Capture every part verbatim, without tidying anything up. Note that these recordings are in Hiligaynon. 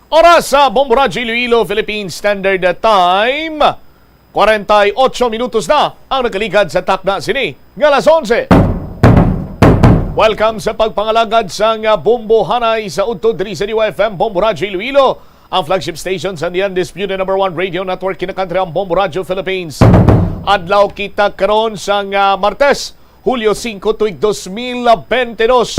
Oras sa Bombo Radyo Iloilo, Philippine Standard Time. Kwarenta y ocho minutos na ang nakaligad sa takna sini nga alas onse. Welcome sa pagpangalagad sang Bombo Hanay sa udto diri sa D Y F M Bombo Radyo Iloilo, ang flagship station sa The Undisputed Number One Radio Network, kinakantri ang Bombo Radyo Philippines. Adlaw kita karon sang, ah, Martes, Hulyo singko, tuig dos mil bente dos.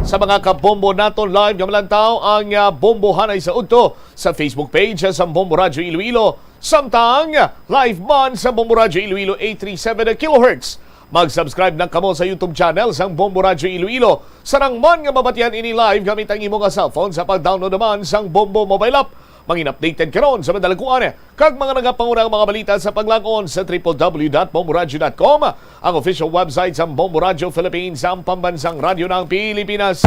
Sa mga kabombo naton, live nga malantaw ang, ah, Bombo Hanay sa udto sa Facebook page sa Bombo Radyo Iloilo. Samtang live man sa Bombo Radyo Iloilo eight three seven kilohertz. Mag-subscribe na kamo sa YouTube channel sang Bombo Radyo Iloilo. Sarang man nga mabatian ini live gamit ang imo nga cellphone sa pag-download naman sang Bombo mobile app. Mangin updated karon sa madalaguan kag mga nagapanguna nga mga balita sa paglag-on sa triple W dot bombo radyo dot com, ang official website sang Bombo Radyo Philippines, ang pambansang radyo ng Pilipinas.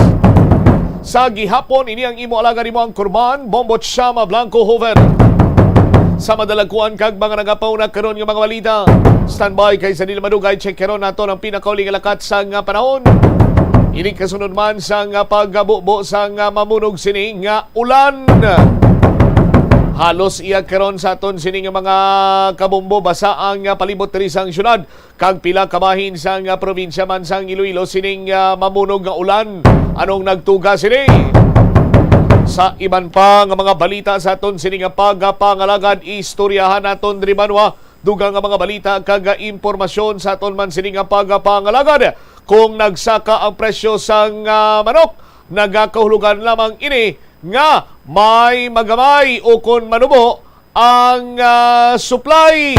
Sa gihapon, ini ang imo alagad, imo anchorman, Bombo Chama Blanco Joven. Sa madalaguan kag mga nagapanguna karon nga mga balita, standby kay sa dili madugay, check karon nato ang pinakauli nga lakat sang, ah, panahon. Ini kasunod man sang, ah, pagbubo sang, ah, mamunog sini nga ulan. Halos iya karon sa aton sini nga mga kabombo, basa ang, ah, palibot diri sang syudad kag pila ka bahin sang, ah, probinsya man sang Iloilo sining, ah, mamunog nga ulan. Anong nagtuga sini? Sa iban pa nga mga balita sa aton sini nga pagpangalagad, istoryahan naton diri banwa dugang nga mga balita kag impormasyon sa aton man sini nga pagpangalagad. Kung nagsaka ang presyo sang, ah, manok, nagakahulugan lamang ini nga may magamay o kon manubo ang, ah, supply.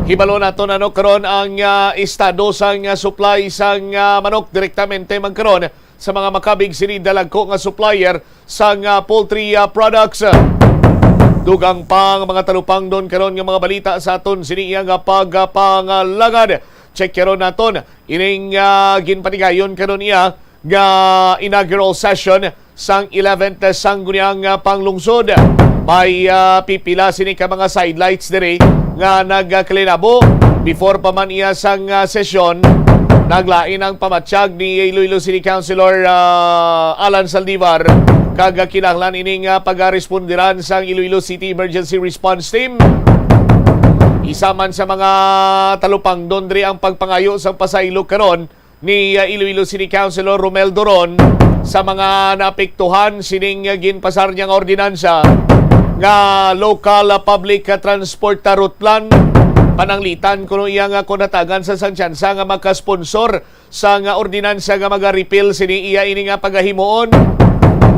Hibalo nato na, no, karon ang, ah, estado sang, ah, supply sang, ah, manok direktamente man karon sa mga makabig sini dalagko nga supplier sang, ah, poultry, ah, products. Dugang pa ang mga talupangdon karon nga mga balita sa aton sini iya nga pagpangalagad. Check karon naton ining, ah, ginpatigayon karon iya nga inaugural session sang eleventh Sangguniang, ah, Panglungsod. May, ah, pipila sini ka mga sidelights diri nga nagkalinabo. Before pa man iya sang, ah, sesyon, naglain ang pamatyag ni Iloilo City Councilor, ah, Alan Saldivar, kag, ah, kinahanglan ining, ah, pagarespondiran sang Iloilo City Emergency Response Team. Isa man sa mga talupangdon diri ang pagpangayo sang pasaylo karon ni, ah, Iloilo City Councilor Romel Doron sa mga naapektuhan sining, ah, ginpasar niya nga ordinansa nga Local, ah, Public, ah, Transport, ah, Route Plan. Pananglitan kuno iya nga kon hatagan sa santyansa nga makasponsor sa nga ordinansa nga maga-repeal sini, iya ini nga pagahimuon.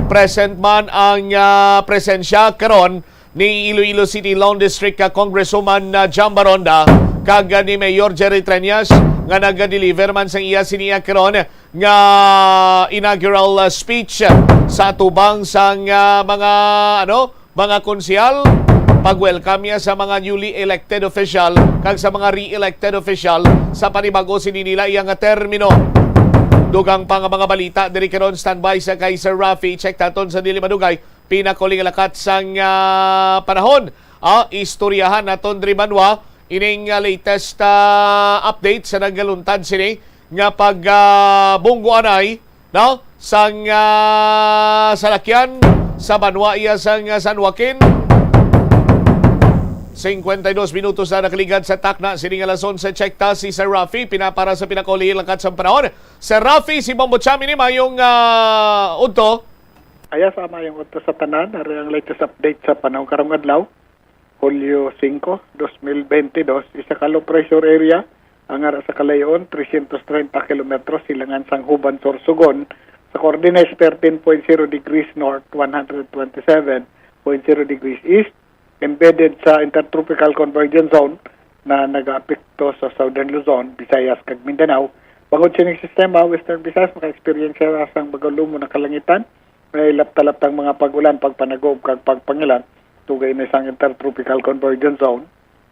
Present man ang, ah, presensya karon ni Iloilo City Lawn District ka Congresswoman, ah, Jam Baronda kag, ah, ni Mayor Jerry Treñas nga naga-deliver man sang iya sini, ah, karon nga inaugural, ah, speech, ah, sa atubang sang, ah, mga, ano, mga konsehal. Pag-welcome niya sa mga newly elected official kag sa mga re-elected official sa panibag-o sini nila iya nga termino. Dugang pa nga mga balita diri karon, standby sa kay Sir Rafi. Check taton sa dili madugay pinakuli nga lakat sang, ah, panahon. Ah, istoryahan naton diri banwa ining, ah, latest, ah, update sa nagaluntad sini nga pag, ah, bungguanay, no, sang, ah, salakyan sa banwa iya sang, ah, San Joaquin. Cincuenta y dos minutos na nakaligad sa takna sini nga alas onse. Check ta si Sir Rafi, pinapara sa pinakauli lakat sa panahon. Sir Rafi, si Bombo Cham ini, mayong, ah, udto. Aya sa mayong udto sa tanan, ari ang latest update sa panahon karong adlaw, Hulyo singko, dos mil bente dos, isa ka low pressure area ang ara sa kalayon, trescientos treinta kilometros silangan sang Juban, Sorsogon, sa coordinates thirteen point zero degrees north, one hundred twenty-seven point zero degrees east, embedded sa Intertropical Convergence Zone na nagaapekto sa Southern Luzon, Visayas, kag Mindanao. Bangod sining sistema, Western Visayas maka-experience sang magalumon nga kalangitan, may lapta-laptang mga pag-ulan, pagpanagob, kag pagpangilan. Tugay na sang Intertropical Convergence Zone,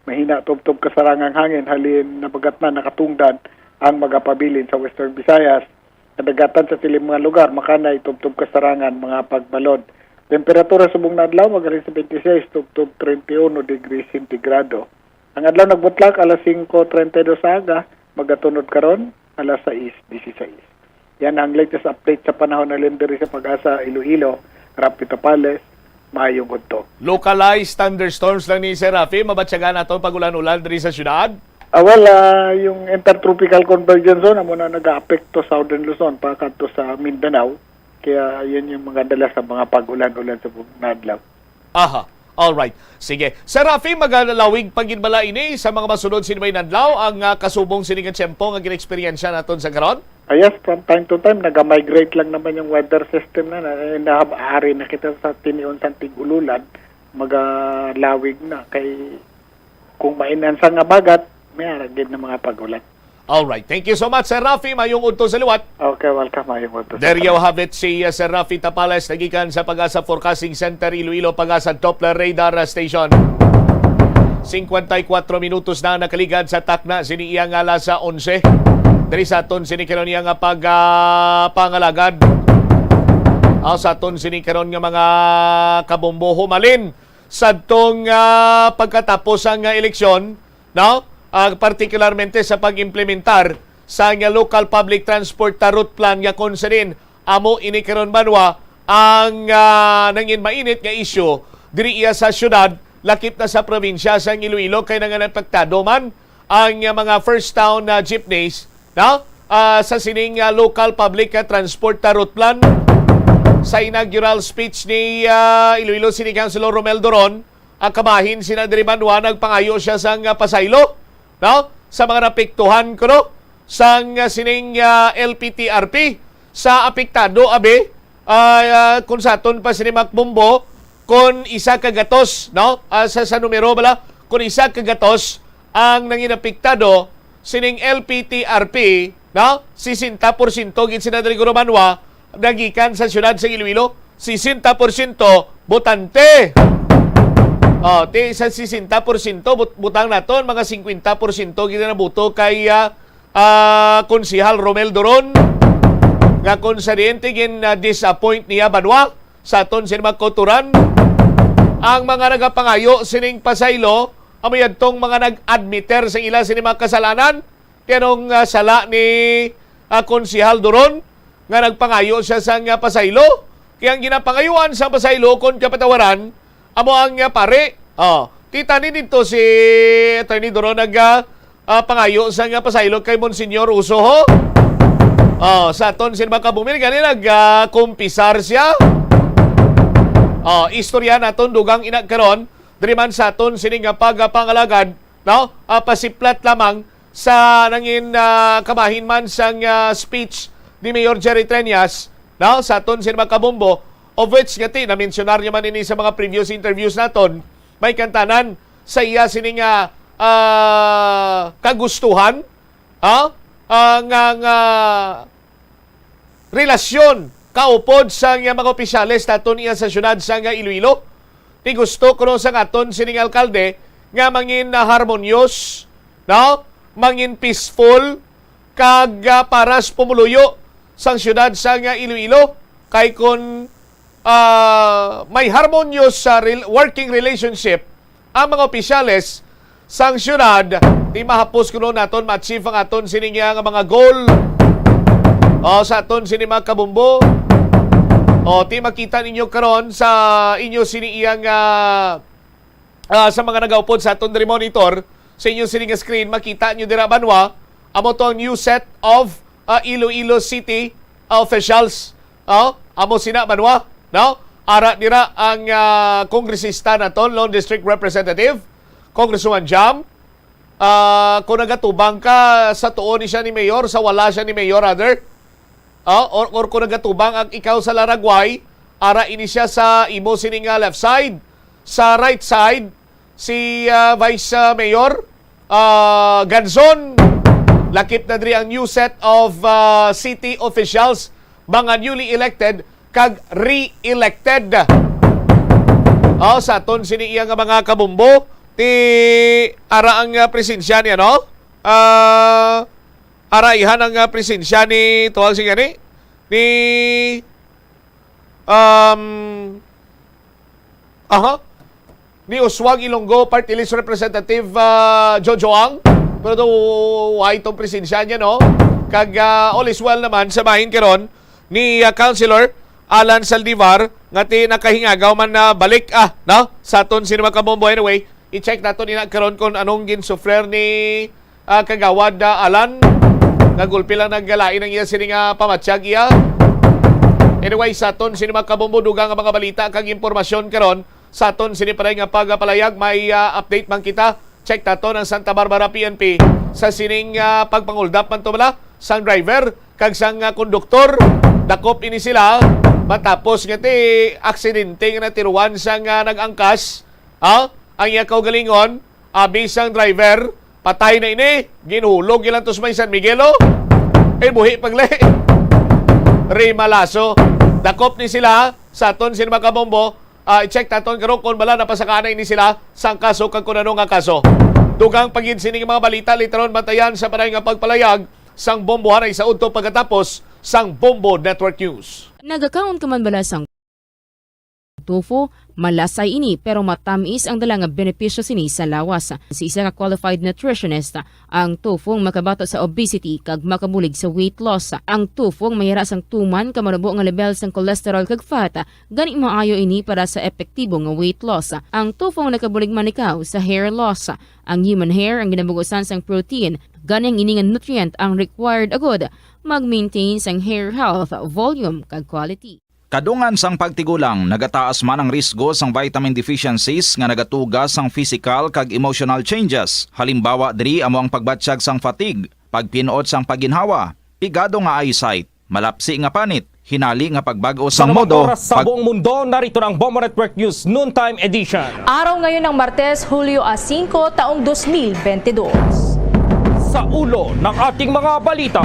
mahina tubtob kasarangang hangin, halin nabagatnan nakatungdan ang magapabilin sa Western Visayas. Kadagatan sa siling mga lugar, makanay tubtob kasarangan mga pagbalod. Temperatura subong na adlaw, magaling sa twenty-six tubtob thirty-one degrees centigrado. Ang adlaw nagbutlak alas singko treinta y dos sa aga, magatunod karon alas sais dieciséis. Yan ang latest update sa panahon halin diri sa Pag-asa Iloilo. Rafi Tapales, maayong udto. Localized thunderstorms lang ni, Sir Rafi, mabatyagan naton pag-ulan-ulan diri sa syudad? Ah, well, ah, yung intertropical convergence zone, amo na nag-aapekto sa Southern Luzon, pa kadto sa Mindanao. Kaya yun yung mga dala sa mga pag-ulan-ulan sa buong adlaw. Aha. All right. Sige. Sir Rafi, magalawig pa gid bala ini sa mga masunod sini may adlaw ang, ah, kasubong sini nga tiyempo nga gin-eksperyensya naton sa karon? Ah, yes, from time to time, nag-migrate lang naman yung weather system na, na, na ari na kita sa tinion sa tig-ululan, magalawig na. Kay kung mainan sa nga bagat, may aragid na mga pag-ulan. All right. Thank you so much, Sir Rafi. Mayong udto sa liwat. Okay, welcome. Mayong udto sa There you liwat. Have it, si, uh, Sir Rafi Tapales, nagikan sa Pag-asa Forecasting Center, Iloilo, Pag-asa Doppler Radar, uh, Station. Cincuenta y cuatro minutos na nakaligad sa takna sini iya nga alas onse. Diri sa aton sini karon iya nga pag, ah, pangalagad. Ah, sa aton sini karon nga mga kabombo, humalin sa tong, ah, pagkatapos ang, ah, eleksyon, no? Ah, partikularmente sa pag-implementar sa nga local public transport, ah, route plan nga kung sa diin amo ini karon banwa ang, ah, nangin mainit nga isyu diri iya sa syudad, lakip na sa probinsya sa Iloilo, kay nangan apektado man ang, ah, mga first town na jeepneys, no? Ah, sa sining, ah, local public, ah, transport, ah, route plan. Sa inaugural speech ni, ah, Iloilo City Councilor Romel Doron, ang kabahin sina diri banwa, nagpangayo siya sang, ah, pasaylo, no? Sa mga napiktuhan kuno sang, ah, sining, ah, L P T R P sa apektado, abi, ah, ah, kung sa aton pa sini Mac Bumbo, kung isa ka gatos, no? Ah, sa, sa numero bala, kung isa ka gatos ang nangin apektado sining L P T R P, no? Sesenta porsyento gid sina diri kuno banwa nagikan sa siyudad sa Iloilo. Sesenta porsyento botante. Oh, ti sa sesenta porsyento but-, butang naton, mga singkwenta porsyento gid na boto kay, ah, ah, Konsehal Romel Doron, nga kung sa diin ti gin, ah, disappoint niya banwa sa aton sini mga kauturan. Ang mga nagapangayo sining pasaylo, amo yadtong mga nag-admiter sa ila sini mga kasalanan. Kay anong, ah, sala ni, ah, Konsehal Doron nga nagpangayo siya sang, ah, pasaylo? Kay ang ginapangayuan sang pasaylo kon kapatawaran amo ang, ah, pari. Oh, kita ni dito si Attorney Doron nag, ah, ah, pangayo sang, ah, pasaylo kay Monsignor Uso, ho? Oh, sa aton sin mga kabumil gani nag, ah, kumpisar siya. Oh, istorya naton dugang ina karon diri man sa aton sini nga pagapangalagad, no? Ah, pasiplat lamang sa nangin, ah, kabahin man sang, ah, speech ni Mayor Jerry Treñas, no? Sa aton sini mga kabumbo, of which nga ti, na-mensionar niya man ini sa mga previous interviews naton, may kantanan sa iya sini nga, ah, kagustuhan, ah, ah, nga, nga relasyon kaupod sa nga mga opisyales naton iya sa siyudad sa nga Iloilo. Ti gusto kuno sang aton sining alkalde nga mangin, ah, harmonious, no? Mangin peaceful, kag, ah, para sa pumuluyo sang siyudad sa nga Iloilo. Kay kun, ah, may harmonious sa rel-, working relationship ang mga opisyales sang siyudad, ti mahapos kuno naton ma-achieve ang aton sining iya nga mga goal. O, sa aton sini mga kabumbo. O, ti makita ninyo karon sa inyo sini iya nga, ah, sa mga nagaupod sa aton diri monitor, sa inyo sini nga screen, makita nyo dira banwa, amo to ang new set of, ah, Iloilo City, ah, officials. Oh, amo sina banwa, no? Ara dira ang, ah, kongresista naton, lone district representative, Congresswoman Jam. Ah, kung nagatubang ka, sa tuo ni siya ni Mayor, sa wala siya ni Mayor, rather. Oh, or, or kung nagatubang ang ikaw sa Laragway, ara ini siya sa imo sining, ah, left side. Sa right side, si, ah, Vice, ah, Mayor, ah, Ganzon. Lakip na diri ang new set of, ah, city officials, mga newly elected kag re-elected. Oh, sa aton sini iya nga mga kabumbo, ti ara ang, ah, presensya niya, no? Ah, ara ihan ang, ah, presensya ni, tawag siya ni, ni, um, aha, ni Uswag Ilonggo, Party List Representative, ah, Jojo Ang. Pero daw, why itong presensya niya, no? Kag, ah, all is well naman sa bahin karon ni, ah, Councilor Alan Saldivar, Nga ti nakahingagaw man na balik, ah, no? Sa aton sini, mga kabombo. Anyway, i-check naton ina karon kung anong ginsufrer ni, ah, Kagawad, ah, Alan. Nga gulpi lang naggalain ang iya sini nga pamatyag iya. Anyway, sa aton sini, mga kabombo, dugang nga mga balita kag impormasyon karon, sa aton sini pa nga pagapalayag, may, ah, update man kita. Check naton ang Santa Barbara P N P sa sining, ah, pagpanguldap man to bala sang driver kag sang, ah, konduktor. Dakop ini sila matapos nga ti aksidente nga natiruan sang, ah, nag-angkas, ha? Ang iya kaugalingon, abi sang driver, patay na ini, ginhulog nila to sa may San Miguel, oh. Ay, buhi pagli. Rimalaso. Dakop ni sila sa aton sini, mga kabombo. Ah, i-check naton karon kung bala napasakaan na ini sila sang kaso kag kung ano nga kaso. Dugang pa gid sini nga mga balita, later on, bantayan sa panay nga pagpalayag sang bombohanay sa udto pagkatapos sang Bombo Network News. Nagakaon ka man bala sang tofu? Malasay ini, pero matamis ang dala nga benepisyo sini sa lawas. Si isa ka qualified nutritionist, ang tofu ang makabato sa obesity kag makabulig sa weight loss. Ang tofu ang mayara sang tuman ka manubo nga level sang cholesterol kag fat, gani maayo ini para sa epektibo nga weight loss. Ang tofu ang nakabulig man ikaw sa hair loss. Ang human hair ang ginabugusan sang protein, gani ang ini nga nutrient ang required agud mag-maintain sang hair health, volume, kag quality. Kadungan sang pagtigulang, nagataas man ang risgo sang vitamin deficiencies nga nagatuga sang physical kag emotional changes. Halimbawa diri amo ang pagbatyag sang fatigue, pagpin-ot sang paginhawa, pigado nga eyesight, malapsi nga panit, hinali nga pagbag-o sang modo, oras sa pag- buong mundo, narito na ang Bombo Network News Noontime Edition. Araw ngayon ng Martes, Hulyo a singko, taong dos mil bentidus. Sa ulo ng ating mga balita,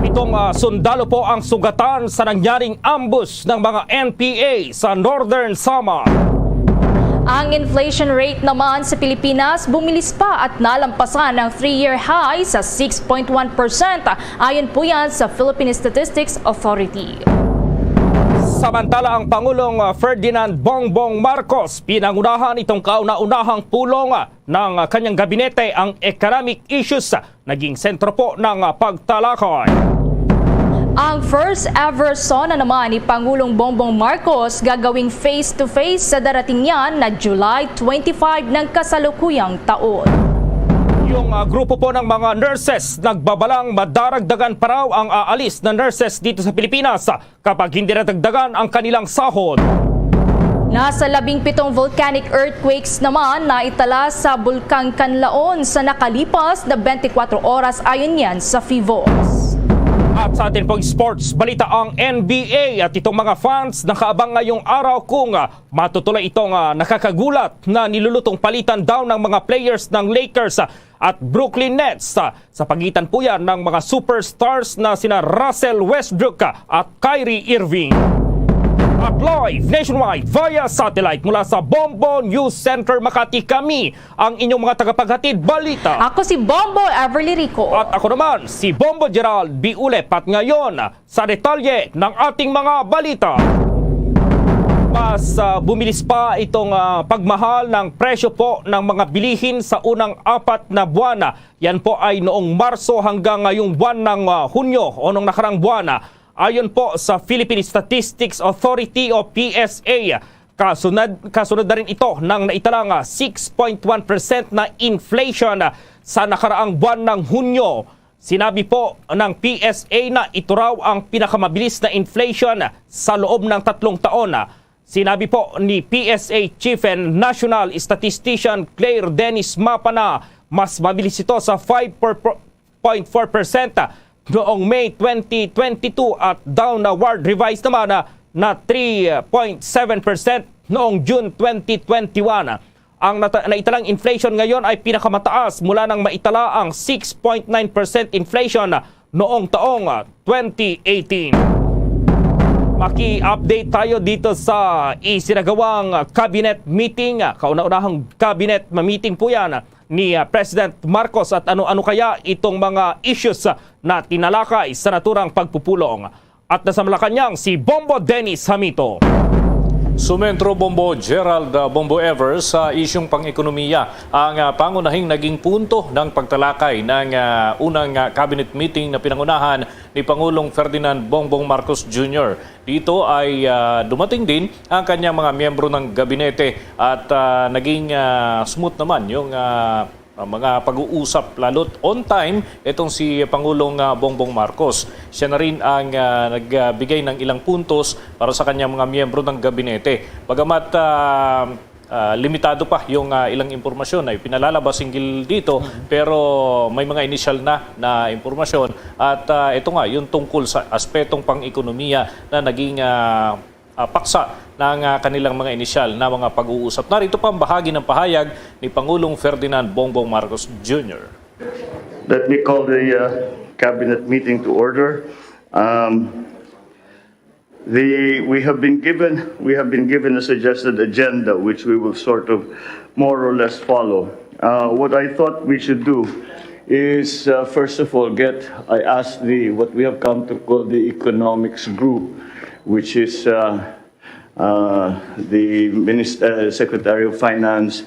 pitong, ah, sundalo po ang sugatan sa nangyaring ambush ng mga N P A sa Northern Samar. Ang inflation rate naman sa Pilipinas bumilis pa at nalampasan ang three-year high sa six point one percent. Ayon po yan sa Philippine Statistics Authority. Samantala, ang Pangulong, ah, Ferdinand Bongbong Marcos pinangunahan itong kauna-unahang pulong, ah, ng, ah, kanyang gabinete ang economic issues, ah, naging sentro po ng, ah, pagtalakay. Ang first ever SONA naman ni Pangulong Bongbong Marcos gagawing face-to-face sa darating niyan na July twenty-five ng kasalukuyang taon. Yung, ah, grupo po ng mga nurses nagbabalang madaragdagan pa raw ang aalis na nurses dito sa Pilipinas kapag hindi nadagdagan ang kanilang sahod. Nasa labing pitong volcanic earthquakes naman na itala sa Bulkang Kanlaon sa nakalipas na twenty-four oras, ayon yan sa PHIVOLCS. At sa atin pong sports balita, ang N B A at itong mga fans nakaabang ngayong araw kung, ah, matutuloy itong, ah, nakakagulat na nilulutong palitan daw ng mga players ng Lakers, ah, at Brooklyn Nets, ah, sa pagitan po yan ng mga superstars na sina Russell Westbrook, ah, at Kyrie Irving. At live nationwide via satellite mula sa Bombo News Center Makati, kami ang inyong mga tagapaghatid balita. Ako si Bombo Everly Rico. At ako naman, si Bombo Gerald Biule. At ngayon, sa detalye ng ating mga balita. Mas, ah, bumilis pa itong, ah, pagmahal ng presyo po ng mga bilihin sa unang apat na buwan. Yan po ay noong Marso hanggang ngayong buwan ng, ah, Hunyo o nung nakarang buwan. Ayon po sa Philippine Statistics Authority o P S A, kasunod, kasunod na rin ito ng naitalang, ah, six point one percent na inflation, ah, sa nakaraang buwan ng Hunyo. Sinabi po ng P S A na ito raw ang pinakamabilis na inflation sa loob ng tatlong taon. Sinabi po ni P S A Chief and National Statistician Claire Dennis Mapa na mas mabilis ito sa five point four percent noong May twenty twenty-two at downward revise naman na, na three point seven percent noong June twenty twenty-one. Ang nata-, naitalang inflation ngayon ay pinakamataas mula nang maitala ang six point nine percent inflation noong taong, ah, twenty eighteen. Maki-update tayo dito sa isinagawang cabinet meeting, ah, kauna-unahang cabinet meeting po yan ni, ah, President Marcos, at ano-ano kaya itong mga issues, ah, na tinalakay sa naturang pagpupulong. At nasa Malacañang, si Bombo Dennis Hamito. Sumentro, Bombo Gerald, uh, Bombo Evers, sa isyung pang-ekonomiya ang, uh, pangunahing naging punto ng pagtalakay ng, uh, unang, uh, cabinet meeting na pinangunahan ni Pangulong Ferdinand Bongbong Marcos Junior. Dito ay, uh, dumating din ang kanyang mga miyembro ng gabinete at, uh, naging, uh, smooth naman yung, uh, uh, mga pag-uusap, lalo't on time itong si Pangulong, uh, Bongbong Marcos. Siya na rin ang, uh, nagbigay ng ilang puntos para sa kanyang mga miyembro ng gabinete. Bagamat, uh, uh, limitado pa yung, uh, ilang impormasyon na ipinalalabas hinggil dito, pero may mga inisyal na na impormasyon at, uh, ito nga yung tungkol sa aspetong pang-ekonomiya na naging, uh, uh, paksa ng, uh, kanilang mga inisyal na mga pag-uusap. Narito pa ang bahagi ng pahayag ni Pangulong Ferdinand Bongbong Marcos Junior. Let me call the uh, cabinet meeting to order. Um, the, we have been given we have been given a suggested agenda, which we will sort of more or less follow. Uh, what I thought we should do is, uh, first of all, get I asked the what we have come to call the economics group, which is uh, uh, the Minister, Secretary of Finance,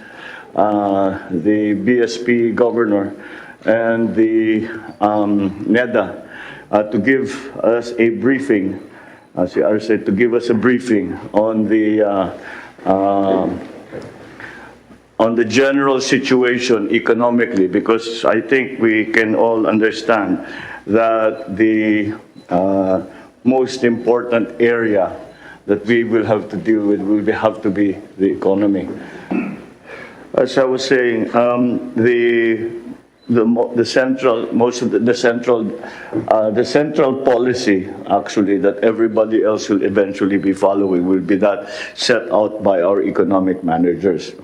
uh, the B S P governor, and the um, NEDA uh, to give us a briefing, as you are said, to give us a briefing on the uh, um, on the general situation economically, because I think we can all understand that the uh, most important area that we will have to deal with will be, have to be the economy. As I was saying, um, the the, mo- the central most of the, the central uh, the central policy actually that everybody else will eventually be following will be that set out by our economic managers.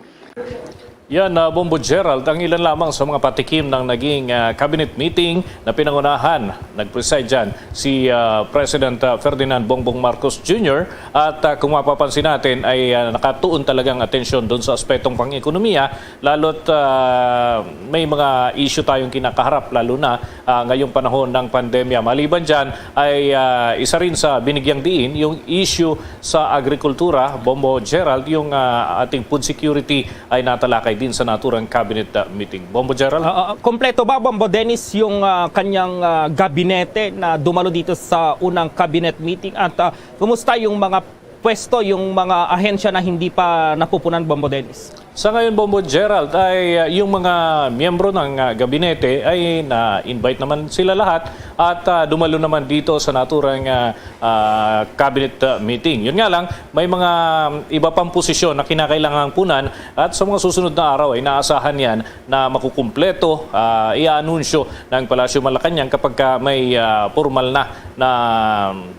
Yan, uh, Bombo Gerald, ang ilan lamang sa mga patikim ng naging, uh, cabinet meeting na pinangunahan. Nag-preside dyan si, uh, President, uh, Ferdinand Bongbong Marcos Junior. At, uh, kung mapapansin natin ay, uh, nakatuon talagang atensyon doon sa aspetong pang-ekonomiya, lalo't, uh, may mga issue tayong kinakaharap, lalo na, uh, ngayong panahon ng pandemya. Maliban dyan ay, uh, isa rin sa binigyang diin yung issue sa agrikultura, Bombo Gerald, yung, uh, ating food security ay natalakay din sa naturang cabinet, uh, meeting. Bombo Gerald? Ah, ah, kompleto ba, Bombo Dennis, yung, ah, kanyang, ah, gabinete na dumalo dito sa unang cabinet meeting? At, ah, kumusta yung mga pwesto, yung mga ahensya na hindi pa napupunan, Bombo Dennis? Sa ngayon, Bombo Gerald, ay, uh, yung mga miyembro ng, uh, gabinete ay na-invite naman sila lahat at, uh, dumalo naman dito sa naturang, uh, uh, cabinet, uh, meeting. Yun nga lang, may mga, um, iba pang posisyon na kinakailangang punan at sa mga susunod na araw ay naasahan yan na makukumpleto, uh, i-anunsyo ng Palasyo Malacañang kapag ka may, uh, formal na na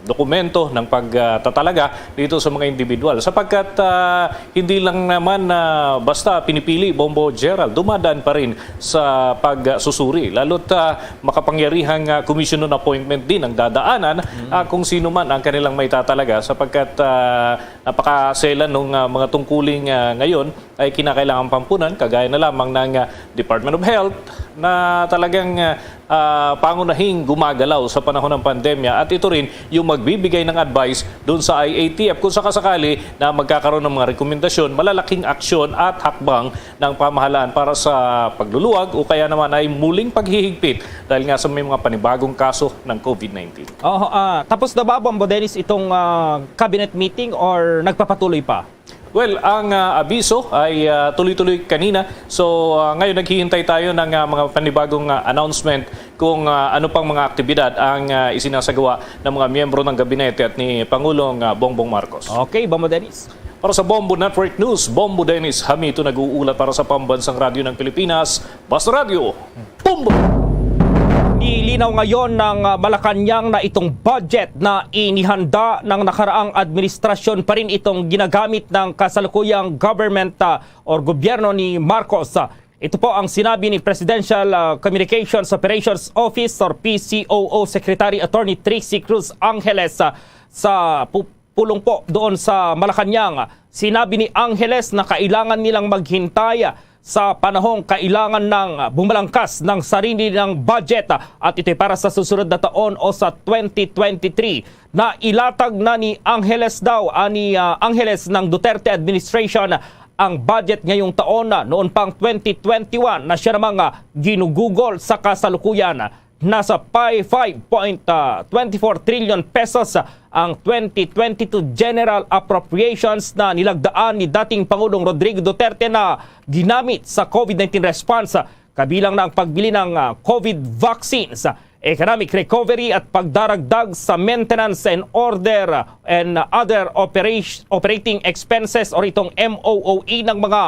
dokumento ng pagtatalaga dito sa mga individual, sapagkat, ah, hindi lang naman, ah, basta pinipili, Bombo Gerald, dumadaan pa rin sa pagsusuri, lalo't, ah, makapangyarihang, ah, commission on appointment din ang dadaanan, ah, kung sino man ang kanilang maitatalaga, sapagkat, ah, napakaselan nung, ah, mga tungkuling, ah, ngayon ay kinakailangan pampunan, kagaya na lamang ng, ah, Department of Health na talagang, ah, ah, pangunahing gumagalaw sa panahon ng pandemya, at ito rin yung magbibigay ng advice doon sa I A T F kung sakasakali na magkakaroon ng mga rekomendasyon, malalaking aksyon at hakbang ng pamahalaan para sa pagluluwag o kaya naman ay muling paghihigpit dahil nga sa may mga panibagong kaso ng COVID nineteen. Oh, ah, tapos na ba, Bombo Dennis, itong, ah, cabinet meeting or nagpapatuloy pa? Well, ang, ah, abiso ay, ah, tuloy-tuloy kanina. So, ah, ngayon naghihintay tayo ng, ah, mga panibagong, ah, announcement kung, ah, ano pang mga aktibidad ang, ah, isinasagawa ng mga miyembro ng gabinete at ni Pangulong, ah, Bongbong Marcos. Okay, Bombo Dennis. Para sa Bombo Network News, Bombo Dennis Hamito nag-uulat para sa Pambansang Radyo ng Pilipinas, Basta Radyo, Bombo! Nilinaw ngayon ng, ah, Malacañang na itong budget na inihanda ng nakaraang administrasyon pa rin itong ginagamit ng kasalukuyang government, ah, or gobyerno ni Marcos. Ah, ito po ang sinabi ni Presidential, ah, Communications Operations Office or P C O O Secretary Attorney Trixie Cruz Angeles, ah, sa pu- pulong po doon sa Malacañang. Sinabi ni Angeles na kailangan nilang maghintay sa panahong kailangan ng bumalangkas ng sarili ng budget, at ito'y para sa susunod na taon o sa twenty twenty-three. Nailatag na ni Angeles daw, ani, ah, Angeles ng Duterte administration ang budget ngayong taon, ah, noon pang twenty twenty-one na siya namang, ah, ginugugol sa kasalukuyan. Nasa pi-, five point twenty-four trillion pesos ang twenty twenty-two general appropriations na nilagdaan ni dating Pangulong Rodrigo Duterte na ginamit sa COVID nineteen response, kabilang na ang pagbili ng, ah, COVID vaccines, economic recovery at pagdaragdag sa maintenance and order and other operation, operating expenses o itong M O O E ng mga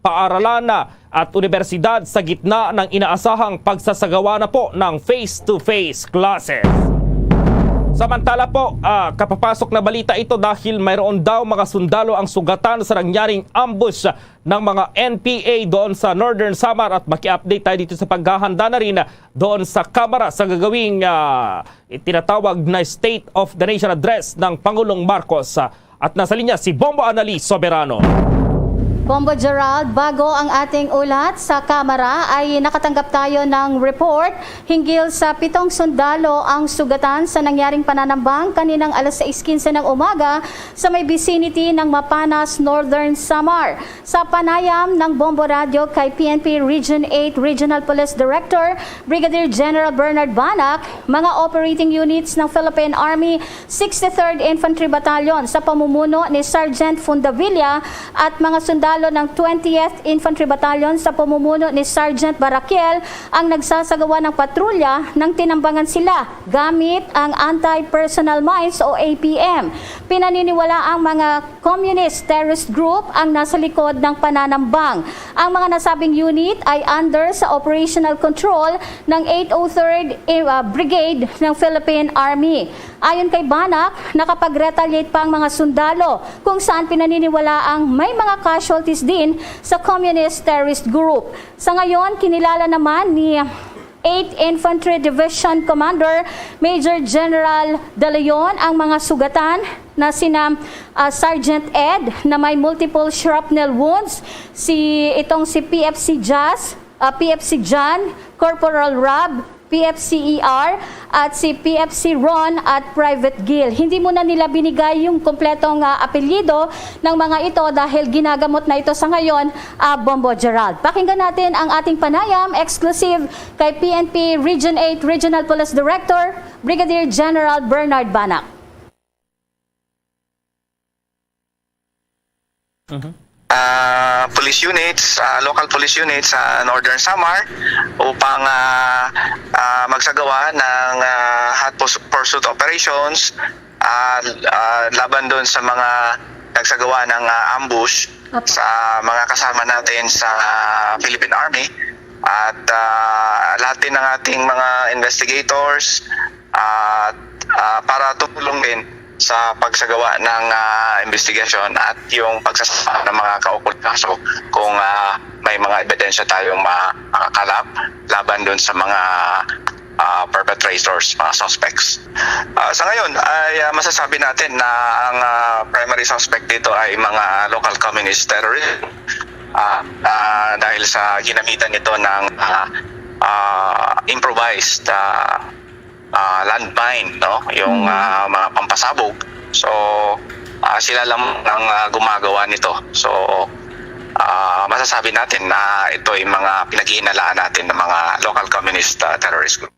paaralan at unibersidad sa gitna ng inaasahang pagsasagawa na po ng face-to-face classes. Samantala po, ah, kapapasok na balita ito dahil mayroon daw mga sundalo ang sugatan sa nangyaring ambush ng mga N P A doon sa Northern Samar, at maki-update tayo dito sa paghahanda na rin doon sa Kamara sa gagawing, ah, itinatawag na State of the Nation Address ng Pangulong Marcos. At nasa linya si Bombo Annalise Soberano. Bombo Gerald, bago ang ating ulat sa Kamara ay nakatanggap tayo ng report hinggil sa pitong sundalo ang sugatan sa nangyaring pananambang kaninang alas sais quince ng umaga sa may vicinity ng Mapanas, Northern Samar. Sa panayam ng Bombo Radio kay P N P Region eight Regional Police Director Brigadier General Bernard Banac, mga operating units ng Philippine Army sixty-third Infantry Battalion sa pamumuno ni Sergeant Fundavilla at mga sundalo ng twentieth Infantry Battalion sa pamumuno ni Sergeant Baraquiel ang nagsasagawa ng patrulya nang tinambangan sila gamit ang anti-personnel mines o A P M. Pinaniniwala ang mga communist terrorist group ang nasa likod ng pananambang. Ang mga nasabing unit ay under sa operational control ng eight oh third, uh, Brigade ng Philippine Army. Ayon kay Banac, nakapag-retaliate pa ang mga sundalo kung saan pinaniniwalaang may mga casualties din sa communist terrorist group. Sa ngayon, kinilala naman ni eighth Infantry Division Commander Major General De Leon ang mga sugatan na sina, ah, Sergeant Ed na may multiple shrapnel wounds, si, itong si P F C Jazz, ah, P F C John, Corporal Rob, P F C E R, at si P F C Ron at Private Gil. Hindi muna nila binigay yung kompletong, ah, apelyido ng mga ito dahil ginagamot na ito sa ngayon, ah, Bombo Gerald. Pakinggan natin ang ating panayam exclusive kay P N P Region eight Regional Police Director Brigadier General Bernard Banac. Mhm. Ah, police units, ah, local police units sa Northern Samar upang, ah, ah, magsagawa ng, ah, hot pursu-, pursuit operations, ah, ah, laban doon sa mga nagsagawa ng, ah, ambush Opo. sa mga kasama natin sa Philippine Army. At, ah, lahat din ng ating mga investigators, at, ah, para tumulong din sa pagsagawa ng, ah, investigasyon at yung pagsasagawa ng mga kaukulang kaso kung, ah, may mga ebidensya tayong ma-, makakalap laban dun sa mga, ah, perpetrators, mga suspects. Ah, sa ngayon ay, ah, masasabi natin na ang, ah, primary suspect dito ay mga local communist terrorist. Ah, ah, dahil sa ginamitan nito ng, ah, ah, improvised, ah, ah, landmine, no? Yung, Mm. ah, mga pampasabog. So, ah, sila lang ang, ah, gumagawa nito. So, ah, masasabi natin na ito ay mga pinaghihinalaan natin ng mga local communist, ah, terrorist group.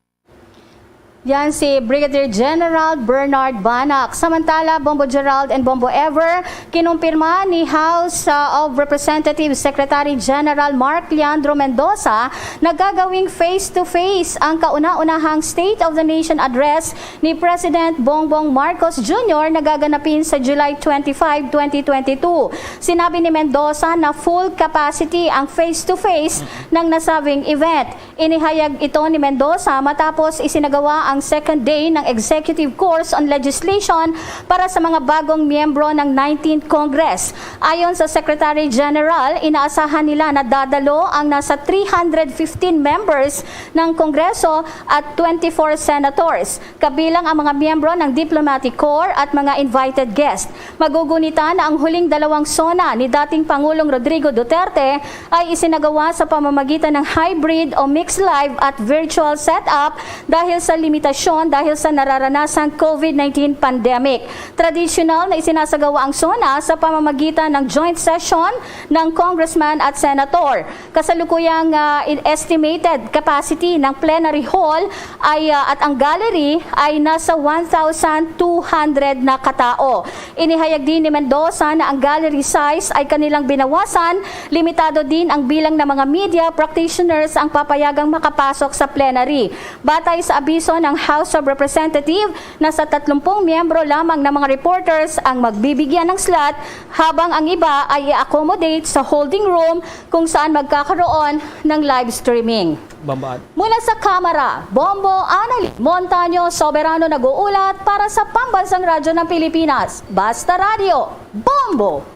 Yan si Brigadier General Bernard Banac. Samantala, Bombo Gerald and Bombo Ever, kinumpirma ni House, uh, of Representatives Secretary General Mark Leandro Mendoza na gagawing face-to-face ang kauna-unahang State of the Nation Address ni President Bongbong Marcos Junior na gaganapin sa July twenty-five, twenty twenty-two. Sinabi ni Mendoza na full capacity ang face-to-face ng nasabing event. Inihayag ito ni Mendoza matapos isinagawa ang second day ng Executive Course on Legislation para sa mga bagong miyembro ng nineteenth Congress. Ayon sa Secretary General, inaasahan nila na dadalo ang nasa three hundred fifteen members ng Kongreso at twenty-four senators, kabilang ang mga miyembro ng Diplomatic Corps at mga invited guests. Magugunitan na ang huling dalawang SONA ni dating Pangulong Rodrigo Duterte ay isinagawa sa pamamagitan ng hybrid o mixed live at virtual setup dahil sa limitasyon dahil sa nararanasang COVID nineteen pandemic. Tradisyonal na isinasagawa ang SONA sa pamamagitan ng joint session ng congressman at senator. Kasalukuyang, ah, in-, estimated capacity ng plenary hall ay, ah, at ang gallery ay nasa one thousand two hundred na katao. Inihayag din ni Mendoza na ang gallery size ay kanilang binawasan, limitado din ang bilang ng mga media practitioners ang papayagang makapasok sa plenary. Batay sa abiso ng House of Representative, nasa tatlumpung miyembro lamang ng mga reporters ang magbibigyan ng slot, habang ang iba ay i-accommodate sa holding room kung saan magkakaroon ng live streaming. Bambaan. Mula sa Kamara, Bombo Anali Montaño Soberano nag-uulat para sa Pambansang Radyo ng Pilipinas, Basta Radyo, Bombo!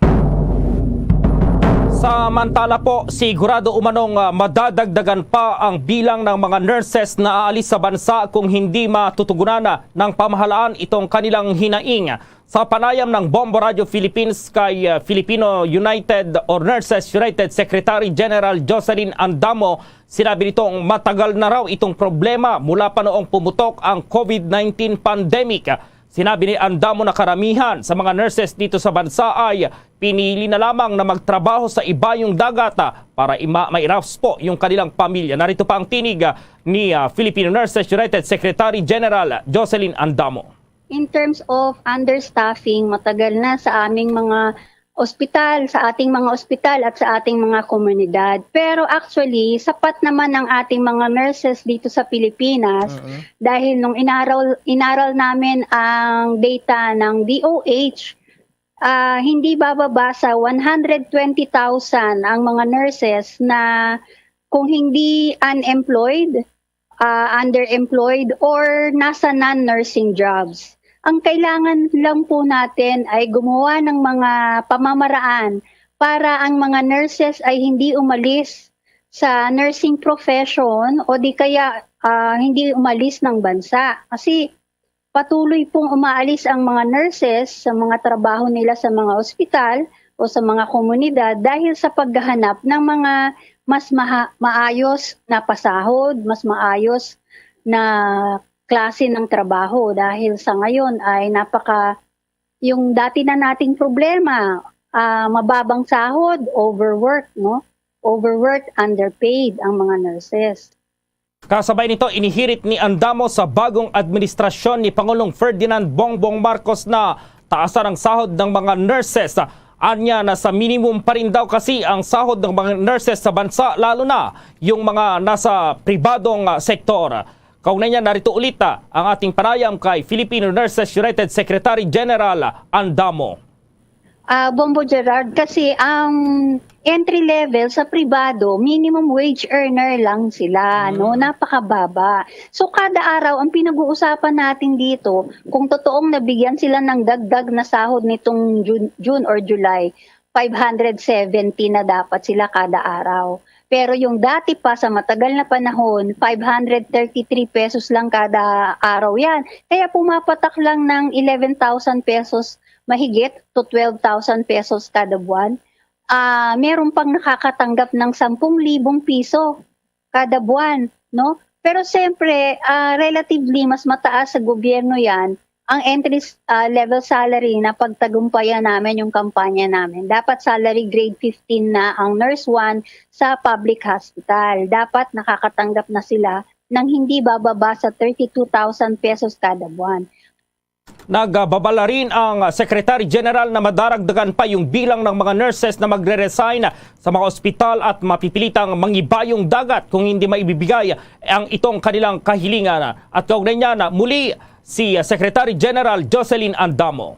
Samantala po, sigurado umanong, ah, madadagdagan pa ang bilang ng mga nurses na aalis sa bansa kung hindi matutugunan ng pamahalaan itong kanilang hinaing. Sa panayam ng Bombo Radio Philippines kay, ah, Filipino United or Nurses United Secretary General Jocelyn Andamo, sinabi nitong matagal na raw itong problema mula pa noong pumutok ang COVID nineteen pandemic. Sinabi ni Andamo na karamihan sa mga nurses dito sa bansa ay pinili na lamang na magtrabaho sa ibayong dagat, ah, para ima-, mairaspo yung kanilang pamilya. Narito pa ang tinig, ah, ni, ah, Filipino Nurses United Secretary General Jocelyn Andamo. In terms of understaffing, matagal na sa aming mga ospital, sa ating mga ospital at sa ating mga komunidad. Pero actually, sapat naman ang ating mga nurses dito sa Pilipinas. Mm-mm. Dahil nung inaral, inaral namin ang data ng D O H, ah, hindi bababa sa one hundred twenty thousand ang mga nurses na kung hindi unemployed, ah, underemployed, or nasa non-nursing jobs. Ang kailangan lang po natin ay gumawa ng mga pamamaraan para ang mga nurses ay hindi umalis sa nursing profession o di kaya, ah, hindi umalis ng bansa. Kasi patuloy pong umaalis ang mga nurses sa mga trabaho nila sa mga ospital o sa mga komunidad dahil sa paghahanap ng mga mas maha-, maayos na pasahod, mas maayos na klase ng trabaho. Dahil sa ngayon ay napaka-, yung dati na nating problema, ah, mababang sahod, overwork, no? Overwork, underpaid ang mga nurses. Kasabay nito, inihirit ni Andamo sa bagong administrasyon ni Pangulong Ferdinand Bongbong Marcos na taasan ang sahod ng mga nurses. Anya, nasa minimum pa rin daw kasi ang sahod ng mga nurses sa bansa, lalo na yung mga nasa pribadong, ah, sektor. Kaugnay niya, narito ulit, ah, ang ating panayam kay Filipino Nurses United Secretary General Andamo. Ah, Bombo Gerard, kasi ang entry level sa pribado, minimum wage earner lang sila, no? Mm. Napakababa. So, kada araw, ang pinag-uusapan natin dito, kung totoong nabigyan sila ng dagdag na sahod nitong June, June or July, five hundred seventy na dapat sila kada araw. Pero yung dati pa, sa matagal na panahon, five hundred thirty-three pesos lang kada araw yan. Kaya pumapatak lang ng eleven thousand pesos mahigit to twelve thousand pesos kada buwan. Ah, meron pang nakakatanggap ng sampung libong piso kada buwan, no? Pero siyempre, ah, relatively, mas mataas sa gobyerno yan. Ang entry, ah, level salary na pagtagumpayan namin yung kampanya namin. Dapat salary grade fifteen na ang nurse one sa public hospital. Dapat nakakatanggap na sila ng hindi bababa sa thirty-two thousand pesos kada buwan. Nagbabala rin ang Secretary General na madaragdagan pa yung bilang ng mga nurses na magre-resign sa mga ospital at mapipilitang mangibayong dagat kung hindi maibibigay ang itong kanilang kahilingan. At kaugnay niyan, muli si Secretary General Jocelyn Andamo.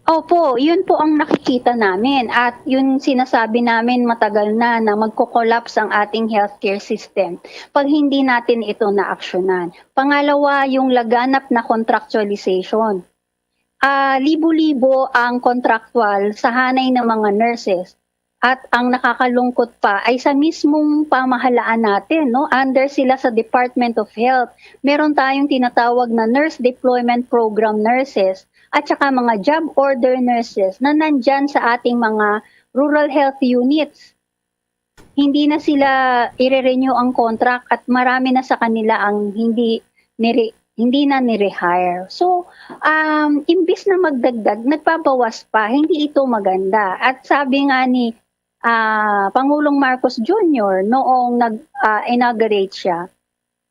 Opo, yun po ang nakikita namin at yun sinasabi namin matagal na, na magko-collapse ang ating healthcare system pag hindi natin ito naaksyonan. Pangalawa, yung laganap na contractualization. Ah, libo-libo ang contractual sa hanay ng mga nurses. At ang nakakalungkot pa ay sa mismong pamahalaan natin, no? Under sila sa Department of Health. Meron tayong tinatawag na Nurse Deployment Program nurses at saka mga job order nurses na nandyan sa ating mga rural health units. Hindi na sila ire-renew ang contract at marami na sa kanila ang hindi nire-, hindi na ni-rehire. So, um, imbis na magdagdag, nagpabawas pa. Hindi ito maganda. At sabi nga ni, ah, Pangulong Marcos Junior noong nag, ah, inaugurate siya,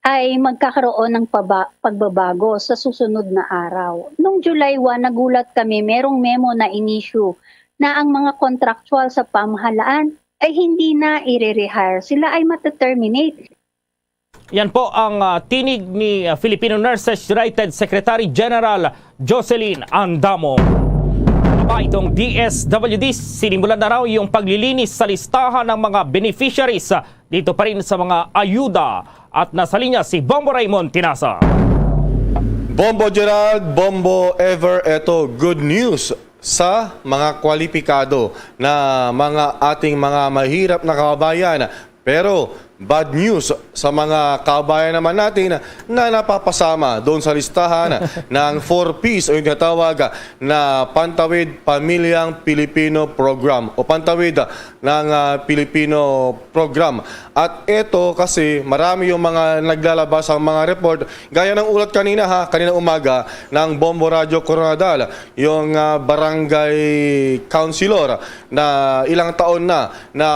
ay magkakaroon ng paba-, pagbabago sa susunod na araw. Noong July one, nagulat kami, merong memo na in-issue na ang mga contractual sa pamahalaan ay hindi na ire-rehire. Sila ay mate-terminate. Yan po ang, ah, tinig ni, ah, Filipino Nurses United Secretary General Jocelyn Andamo. Pa itong D S W D, sinimulan na raw yung paglilinis sa listahan ng mga beneficiaries, ah, dito pa rin sa mga ayuda. At nasa linya si Bombo Raymond Tinasa. Bombo Gerald, Bombo Ever, eto good news sa mga kwalipikado na mga ating mga mahirap na kababayan. Pero bad news sa mga kababayan naman natin na napapasama doon sa listahan ng four Ps o yung tinatawag na Pantawid Pamilyang Pilipino Program o Pantawid ng, ah, Pilipino Program. At ito kasi marami yung mga naglalabas ang mga report. Gaya ng ulat kanina ha, kanina umaga ng Bombo Radyo Coronadal, yung, ah, barangay councilor na ilang taon na na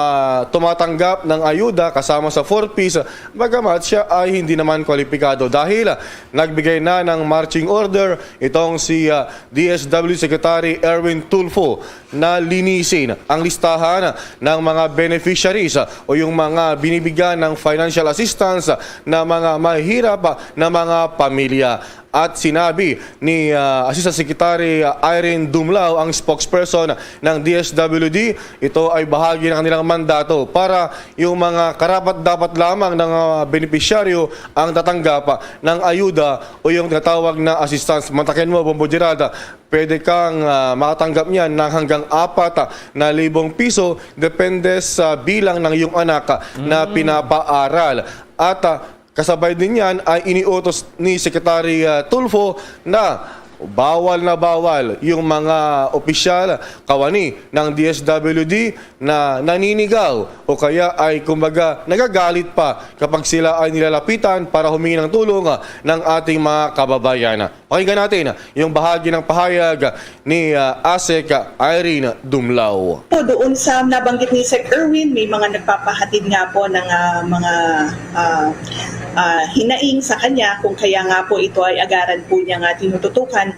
tumatanggap ng ayuda kasama sa four Ps, bagamat siya ay hindi naman kwalipikado dahil nagbigay na ng marching order itong si, ah, D S W Secretary Erwin Tulfo na linisin ang listahan ng mga beneficiaries o yung mga binibigyan ng financial assistance na mga mahirap na mga pamilya. At sinabi ni, ah, Assistant Secretary, ah, Irene Dumlao, ang spokesperson ng D S W D, ito ay bahagi ng kanilang mandato para yung mga karapat-dapat lamang ng, ah, benepisyaryo ang tatanggap, ah, ng ayuda o yung tinatawag na assistance. Mantakin mo, Bombo Gerald, ah, pwede kang, ah, makatanggap niyan ng hanggang apat, ah, na libong piso, depende sa bilang ng iyong anak, ah, na Mm. pinapaaral. At, ah, kasabay din yan ay iniutos ni Secretary, ah, Tulfo na bawal na bawal yung mga opisyal kawani ng D S W D na naninigaw o kaya ay, kumbaga, nagagalit pa kapag sila ay nilalapitan para humingi ng tulong, ah, ng ating mga kababayan. Pakinggan natin yung bahagi ng pahayag ni, ah, ASEC Irene Dumlao. Po, doon sa nabanggit ni Sec Erwin, may mga nagpapahatid nga po ng, ah, mga, ah, ah, hinaing sa kanya, kung kaya nga po ito ay agaran po niya nga tinututukan,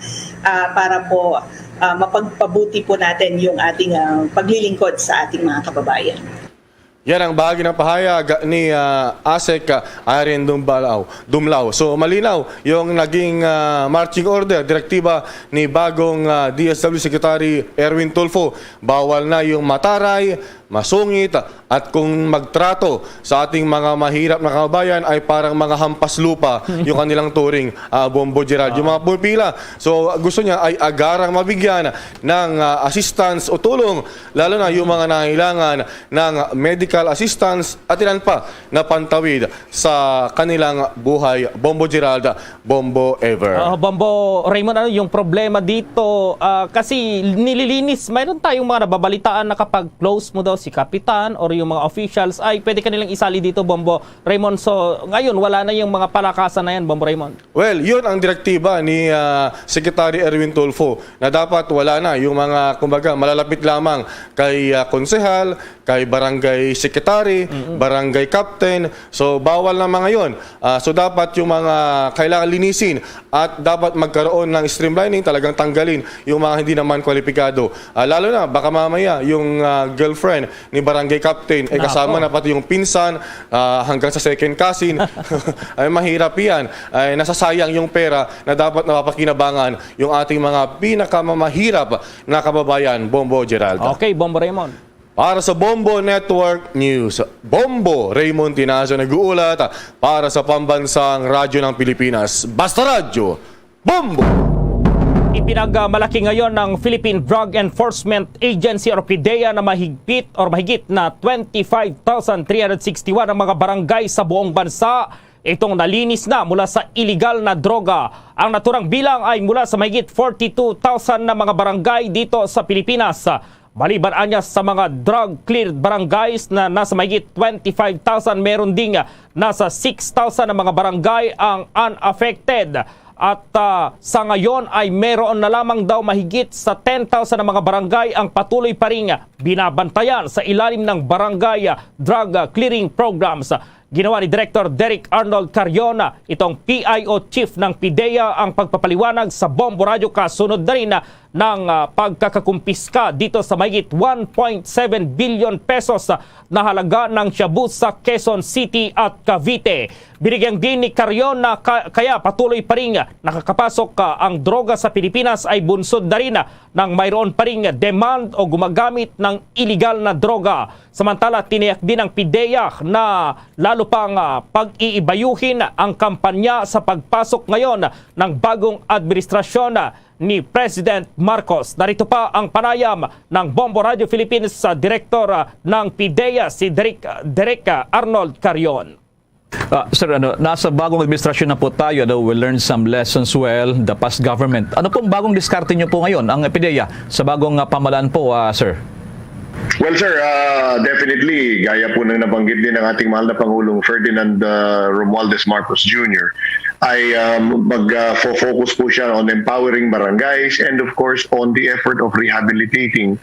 ah, para po, ah, mapagpabuti po natin yung ating, ah, paglilingkod sa ating mga kababayan. Yan ang bahagi ng pahayag ni, ah, ASEC, ah, Irene Dumbalao, Dumlao. So, malinaw yung naging, ah, marching order, direktiba ni bagong, ah, D S W Secretary Erwin Tulfo. Bawal na yung mataray, masungit, at kung magtrato sa ating mga mahirap na kababayan ay parang mga hampas lupa yung kanilang turing, ah, Bombo Gerald. Yung mga pumipila. So, gusto niya ay agarang mabigyan ng, ah, assistance o tulong, lalo na yung mga nangailangan ng medical assistance at ilan pa na pantawid sa kanilang buhay. Bombo Gerald, Bombo Ever. Ah, Bombo Raymond, ano yung problema dito? Ah, kasi nililinis, mayroon tayong mga nababalitaan na kapag close mo daw si Kapitan or yung mga officials, ay pwede ka nilang isali dito, Bombo Raymond. So, ngayon, wala na yung mga palakasan na yan, Bombo Raymond. Well, yun ang direktiba ni, ah, Secretary Erwin Tulfo na dapat wala na yung mga, kumbaga, malalapit lamang kay, ah, konsehal, kay barangay secretary, Mm-mm. barangay captain. So, bawal na mga yun. Ah, so, dapat yung mga kailangan linisin at dapat magkaroon ng streamlining, talagang tanggalin yung mga hindi naman kwalipikado. Ah, lalo na, baka mamaya yung, ah, girlfriend ni barangay captain, eh, kasama na pati yung pinsan, ah, hanggang sa second cousin. Ay, mahirap yan. Ay, nasasayang yung pera na dapat napapakinabangan yung ating mga pinakamamahirap na kababayan, Bombo Gerald. Okay, Bombo Raymond. Para sa Bombo Network News, Bombo Raymond Tinazo nag-uulat para sa Pambansang Radyo ng Pilipinas. Basta Radyo, Bombo! Ipinagmalaki ngayon ng Philippine Drug Enforcement Agency or PDEA na mahigpit or mahigit na twenty-five thousand three hundred sixty-one ang mga barangay sa buong bansa itong nalinis na mula sa iligal na droga. Ang naturang bilang ay mula sa mahigit forty-two thousand na mga barangay dito sa Pilipinas. Maliban anya sa mga drug-cleared barangays na nasa mahigit twenty-five thousand, meron ding nasa six thousand na mga barangay ang unaffected. At, ah, sa ngayon ay meron na lamang daw mahigit sa ten thousand na mga barangay ang patuloy pa ring binabantayan sa ilalim ng barangay, ah, drug, ah, clearing programs. Ginawa ni Director Derek Arnold Carion, itong P I O chief ng PDEA, ang pagpapaliwanag sa Bombo Radyo kasunod na rin ng, ah, pagkakakumpiska dito sa mahigit one point seven billion pesos, ah, na halaga ng shabu sa Quezon City at Cavite. Binigyang din ni Carion na ka-, kaya patuloy pa rin nakakapasok, ah, ang droga sa Pilipinas ay bunsod na rin, ah, ng mayroon pa ring demand o gumagamit ng iligal na droga. Samantala, tiniyak din ng PDEA na lalo pang, ah, pag-iibayuhin ang kampanya sa pagpasok ngayon ng bagong administrasyon, ah, ni President Marcos. Narito pa ang panayam ng Bombo Radio Philippines sa direktor, ah, ng PDEA, si Direk, Direk, ah, Arnold Carion. Ah, sir, ano, nasa bagong administrasyon na po tayo, ano, we learned some lessons, well, the past government. Ano pong bagong diskarte niyo po ngayon, ang PDEA, sa bagong, ah, pamahalaan po, ah, sir? Well, sir, ah, definitely, gaya po ng nabanggit din ng ating mahal na Pangulong Ferdinand, ah, Romualdez Marcos Junior, ay, um, mag, ah, fo-, focus po siya on empowering barangays and, of course, on the effort of rehabilitating,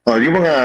ah, yung mga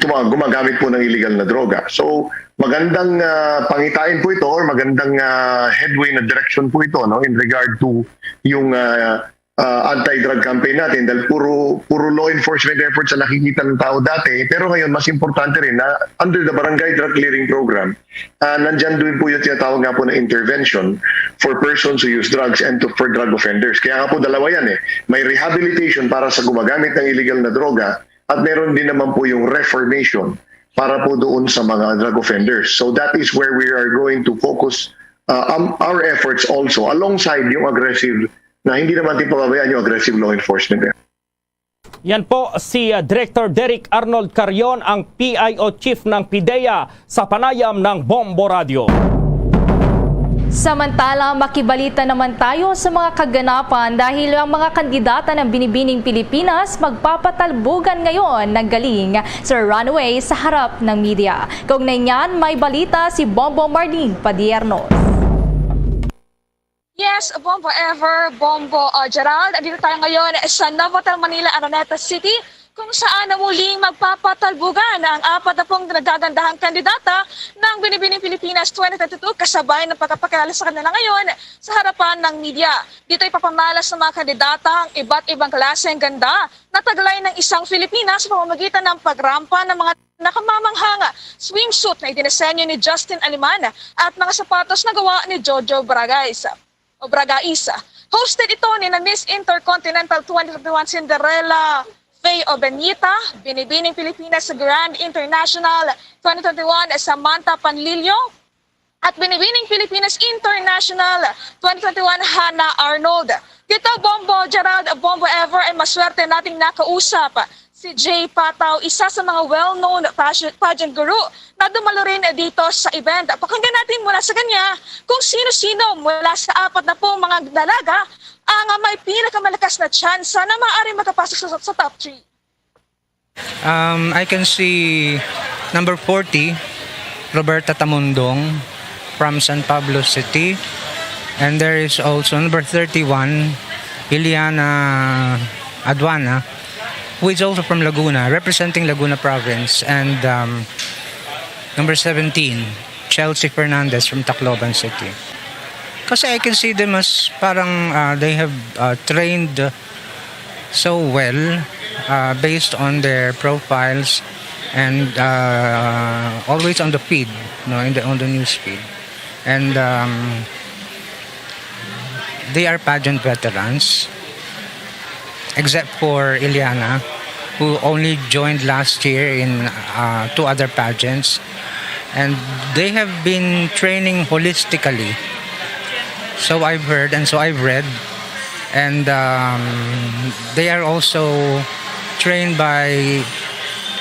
tuma-, gumagamit po ng illegal na droga. So, magandang, ah, pangitain po ito or magandang, ah, headway na direction po ito, no, in regard to yung, ah, ah, anti-drug campaign natin, dahil puro, puro law enforcement efforts ang nakikita ng tao dati, pero ngayon mas importante rin na under the Barangay Drug Clearing Program, ah, nandyan din po yung tinatawag nga po na intervention for persons who use drugs and to, for drug offenders. Kaya nga po dalawa yan eh. May rehabilitation para sa gumagamit ng illegal na droga at meron din naman po yung reformation para po doon sa mga drug offenders. So that is where we are going to focus, uh, um, our efforts also alongside yung aggressive na hindi naman din pababayaan yung aggressive law enforcement. Yan po si, uh, Director Derek Arnold Carion, ang P I O chief ng PDEA, sa panayam ng Bombo Radio. Samantala, makibalita naman tayo sa mga kaganapan dahil ang mga kandidata ng Binibining Pilipinas magpapatalbugan ngayon ng galing sa runway sa harap ng media. Kaugnay niyan, may balita si Bombo Marlene Padiernos. Yes, Bombo Ever, Bombo, uh, Gerald. Andito tayo ngayon sa Novotel Manila Araneta City, kung saan na muling magpapatalbugan ang apat na pong nagagandahang kandidata ng Binibining Pilipinas twenty twenty-two, kasabay ng pagpapakilala sa kanila ngayon sa harapan ng media. Dito ipapamalas ng mga kandidata ang iba't ibang klaseng ganda na taglay ng isang Filipina sa pamamagitan ng pagrampa ng mga nakamamanghang swimsuit na idinisenyo ni Justin Aliman at mga sapatos na gawa ni Jojo Bragais o Bragais. Hosted ito ni na Miss Intercontinental twenty twenty-one Cinderella Faye Obenita, Binibining Pilipinas Grand International twenty twenty-one Samantha Panlilio, at Binibining Pilipinas International twenty twenty-one Hannah Arnold. Kita Bombo, Gerald, Bombo Ever, ay maswerte nating nakausap si Jay Pataw, isa sa mga well-known fashion, pageant guru na dumalo rin dito sa event. Pakinggan natin mula sa kanya kung sino-sino mula sa apat na pong mga dalaga ang may pinakamalakas na tsansa na maaaring makapasok sa, sa top three. Um, I can see number forty, Roberta Tamundong from San Pablo City. And there is also number thirty-one, Iliana Aduana, who is also from Laguna, representing Laguna Province. And, um, number seventeen, Chelsea Fernandez from Tacloban City. Kasi I can see them as parang, uh, they have, uh, trained so well, uh, based on their profiles. and uh, always on the feed, no, in the on the news feed, and um, they are pageant veterans, except for Iliana, who only joined last year in uh, two other pageants, and they have been training holistically. So I've heard and so I've read, and um, they are also trained by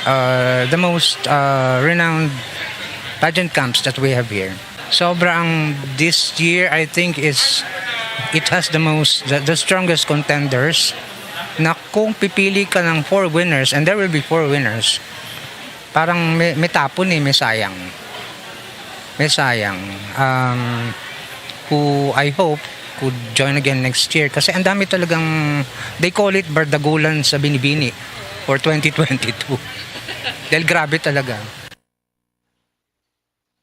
uh, the most uh, renowned pageant camps that we have here. Sobra ang this year, I think, is it has the most the, the strongest contenders, na kung pipili ka ng four winners, and there will be four winners, parang may, may tapon eh, may sayang. May sayang. Um, who I hope could join again next year. Kasi ang dami talagang, they call it bardagulan sa Binibini for twenty twenty-two. Dahil grabe talaga.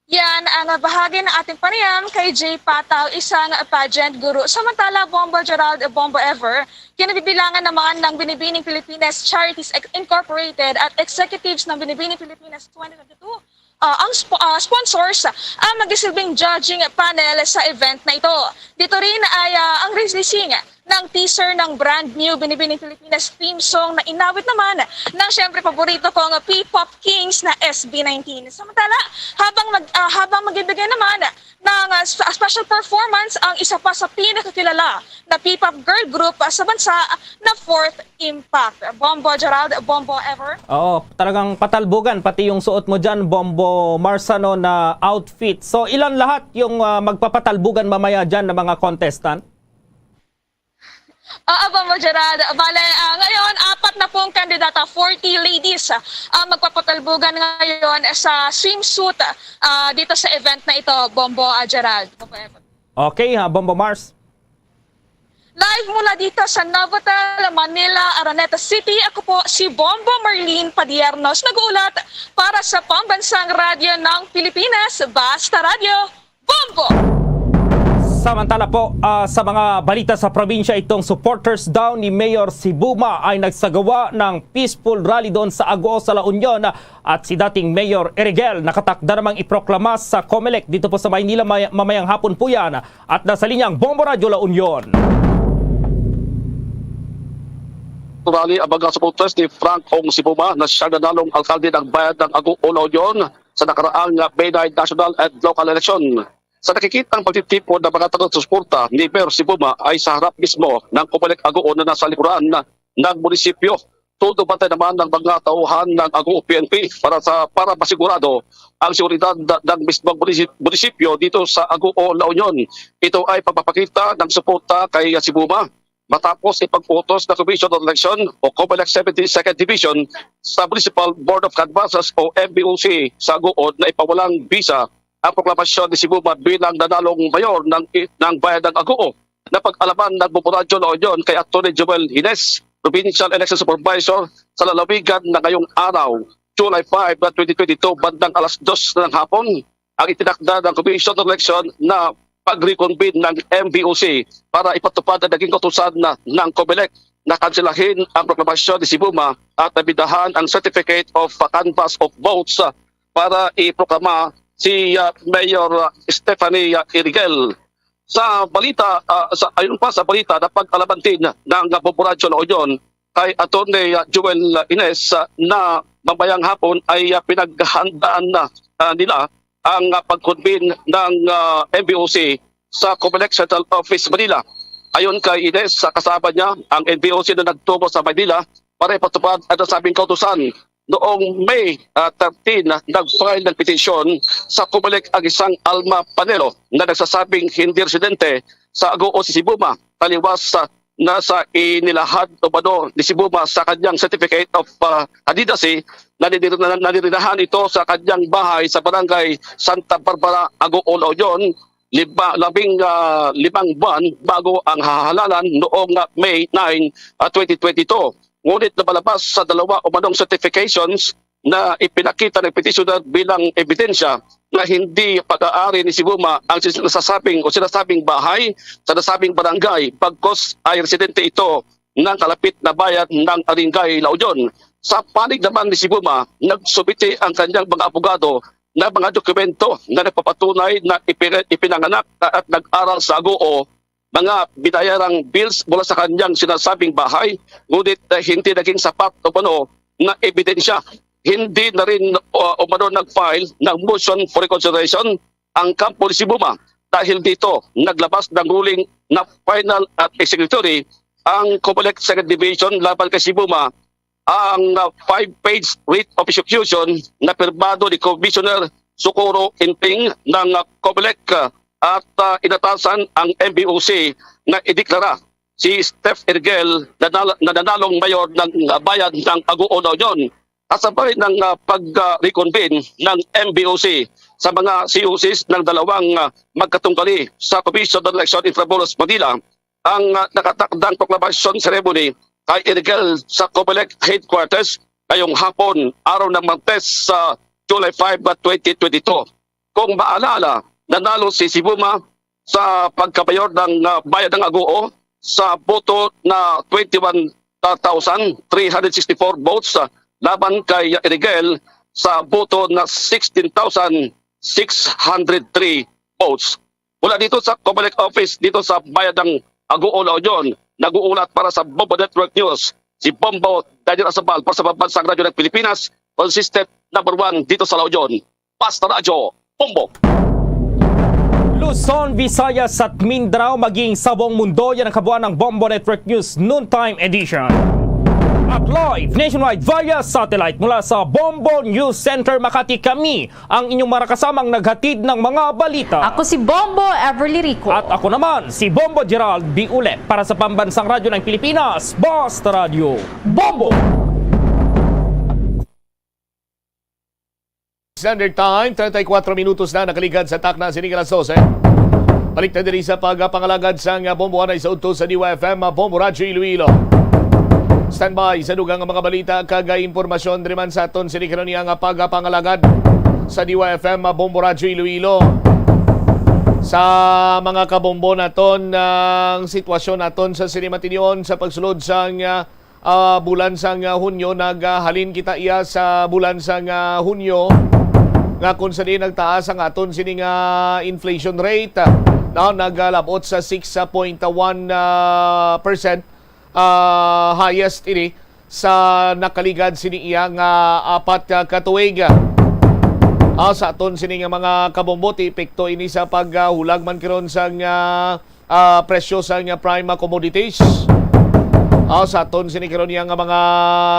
Yan ang bahagi ng ating panayam kay Jay Pataw, isang pageant guru. Samantala, Bombo Gerald, Bombo Ever, kinabibilangan naman ng Binibining Pilipinas Charities Incorporated at executives ng Binibining Pilipinas twenty twenty-two, ah, ang sp- ah, sponsors ang magsisilbing judging panel sa event na ito. Dito rin ay ah, ang releasing ng teaser ng brand new Binibining Pilipinas theme song na inawit naman ng siyempre paborito kong P-pop Kings na S B nineteen. Samantala, habang mag, ah, habang magbibigay naman ng ah, sp- special performance ang isa pa sa pinakakilala na P-pop girl group ah, sa bansa na Fourth Impact. Bombo Gerald, Bombo Ever. Oo, talagang patalbugan pati yung suot mo dyan, Bombo Marsano, na outfit. So, ilan lahat yung ah, magpapatalbugan mamaya dyan na mga contestant? Oo, Bombo Gerald. Bale, ah, ngayon, apat na pong kandidata, forty ladies, ah, ang magpapatalbugan ngayon sa swimsuit ah, dito sa event na ito, Bombo ah, Gerald. Okay, ha, Bombo Mars. Live mula dito sa Novotel, Manila, Araneta City, ako po si Bombo Marlene Padiernos, nag-uulat para sa Pambansang Radyo ng Pilipinas, Basta Radyo, Bombo! Samantala po, ah, sa mga balita sa probinsya, itong supporters daw ni Mayor Sibuma ay nagsagawa ng peaceful rally doon sa Agoo sa La Union, at si dating Mayor Erigel nakatakda namang iproklama sa Comelec dito po sa Maynila may- mamayang hapon po yan. At nasa linyang Bombo Radyo La Union. Rally ang mga supporters ni Frank Ong Sibuma na siyang nanalong alkalde ng bayan ng Agoo, La Union sa nakaraang May nine national and local election. Sa nakikitang pagtitipon ng mga taga-suporta ni Mayor Sibuma ay sa harap mismo ng Comelec Agoo na nasa likuran ng munisipyo. Todo bantay naman ng mga tauhan ng Agoo P N P para sa para masigurado ang seguridad ng mismong munisip- munisipyo dito sa Agoo, La Union. Ito ay pagpapakita ng suporta kay Sibuma matapos ipag-utos ng Commission on Election o Comelec seventy-second Division sa Municipal Board of Canvassers o M B O C sa Agoo na ipawalang bisa ang proklamasyon ni Sibuma bilang nanalong mayor ng, ng bayan ng Agoo. Napag-alaman ng Bombo Radyo La Union kay Attorney Joel Hines, Provincial Election Supervisor sa lalawigan na ngayong araw, July five, twenty twenty-two, bandang alas dos na ng hapon, ang itinakda ng Commission on Election na pag-reconvene ng M B O C para ipatupad ang naging kautusan na ng Comelec na kanselahin ang proklamasyon ni Sibuma at nabidahan ang Certificate of Canvass of Votes para iproklama si ah, Mayor ah, Stephanie ah, Erigel. Sa balita, ah, sa, ayon pa sa balita, napag-alaman din ng Bombo Radyo La Union kay Attorney ah, Joel Ines ah, na mamayang hapon ay ah, pinaghandaan na ah, nila ang ah, pag-convene ng ah, M B O C sa Comelec Central Office Manila. Ayon kay Ines, sa kasama niya ang M B O C na nagtungo sa Manila para ipatupad ang nasabing kautusan. Noong May ah, thirteen, nag-file ng petisyon sa Comelec ang isang Alma Panelo na nagsasabing hindi residente sa Agoo si Sibuma, taliwas sa na sa inilahad umano ni Sibuma sa kanyang Certificate of ah, Candidacy na nilirina- na nilirinahan ito sa kanyang bahay sa Barangay Santa Barbara, Agoo, La Union, lima, labing ah, limang buwan bago ang hahalalan noong ah, May nine, ah, twenty twenty-two. Ngunit lumalabas sa dalawa umanong certifications na ipinakita ng petitioner bilang ebidensya na hindi pag-aari ni Sibuma ang sis- nasasabing o sinasabing bahay sa nasabing barangay, bagkus ay residente ito ng kalapit na bayan ng Aringay, La Union. Sa panig naman ni Sibuma, nagsubiti ang kanyang mga abogado ng mga dokumento na nagpapatunay na ipina-, ipinanganak at nag-aral sa Agoo, mga binayarang bills mula sa kanyang sinasabing bahay, ngunit, eh, hindi naging sapat umano na ebidensya. Hindi na rin, uh, umano nag-file ng motion for reconsideration ang kampo ni Sibuma. Dahil dito, naglabas ng ruling na final at executory ang Comelec Second Division laban kay Sibuma. Ang, uh, five-page writ of execution na pirmado ni Commissioner Socorro Inting ng, uh, Comelec, uh, at, uh, inatasan ang M B O C na ideklara si Steph Ergel na nal-, na nanalong mayor ng, uh, bayan ng Agoo, La Union, kasabay ng, uh, pag, uh, reconvene ng M B O C sa mga C O Cs ng dalawang, uh, magkatunggali sa Commission on Election Intramuros, Manila. Ang, uh, nakatakdang proclamation ceremony kay Ergel sa Comelec headquarters ngayong hapon, araw ng Martes, sa July five, twenty twenty-two. Kung maalala, nanalo si Sibuma sa pagkamayor ng, ah, Bayan ng Agoo sa boto na twenty-one thousand three hundred sixty-four votes, ah, laban kay Ergel sa boto na sixteen thousand six hundred three votes. Mula dito sa Comelec office dito sa Bayan ng Agoo, La Union, nag-uulat para sa Bombo Network News si Bombo Daniel Asabal para sa Pambansang Radyo ng Pilipinas, consistent number one dito sa La Union. Basta Radyo, Bombo. Luzon, Visayas at Mindanao, maging sa buong mundo, yan ang kabuuan ng Bombo Network News Noontime Edition. At live nationwide via satellite mula sa Bombo News Center Makati, kami ang inyong marakasamang naghatid ng mga balita. Ako si Bombo Everly Rico. At ako naman, si Bombo Gerald Biule para sa Pambansang Radyo ng Pilipinas, Basta Radyo, Bombo! Standard Time, treinta y cuatro minutos na nakaligad sa takna sini alas dose. Balik ta diri sa pagpangalagad sang Bombo anay sa udto sa D Y F M, Bombo Radyo Iloilo. Standby sa dugang nga mga balita kag impormasyon diri man sa aton sini karon nga pagpangalagad sa D Y F M, Bombo Radyo Iloilo. Sa mga kabombo naton, ang sitwasyon naton sa sini matinion sa pagsulod sang, ah, ah, bulan sang, ah, Hunyo, naghalin kita iya sa bulan sang, ah, Hunyo, nga kung sa diin nagtaas ang aton sini nga inflation rate, ah, no, nagalabot sa six point one, ah, percent, ah, highest ini sa nakaligad sini iya nga apat ka, ka tuig. Ah, sa aton sini nga mga kabombo, ti epekto ini sa paghulag man karon sang, ah, ah, presyo sang, ah, prime commodities. Ah, sa aton sini karon iya nga mga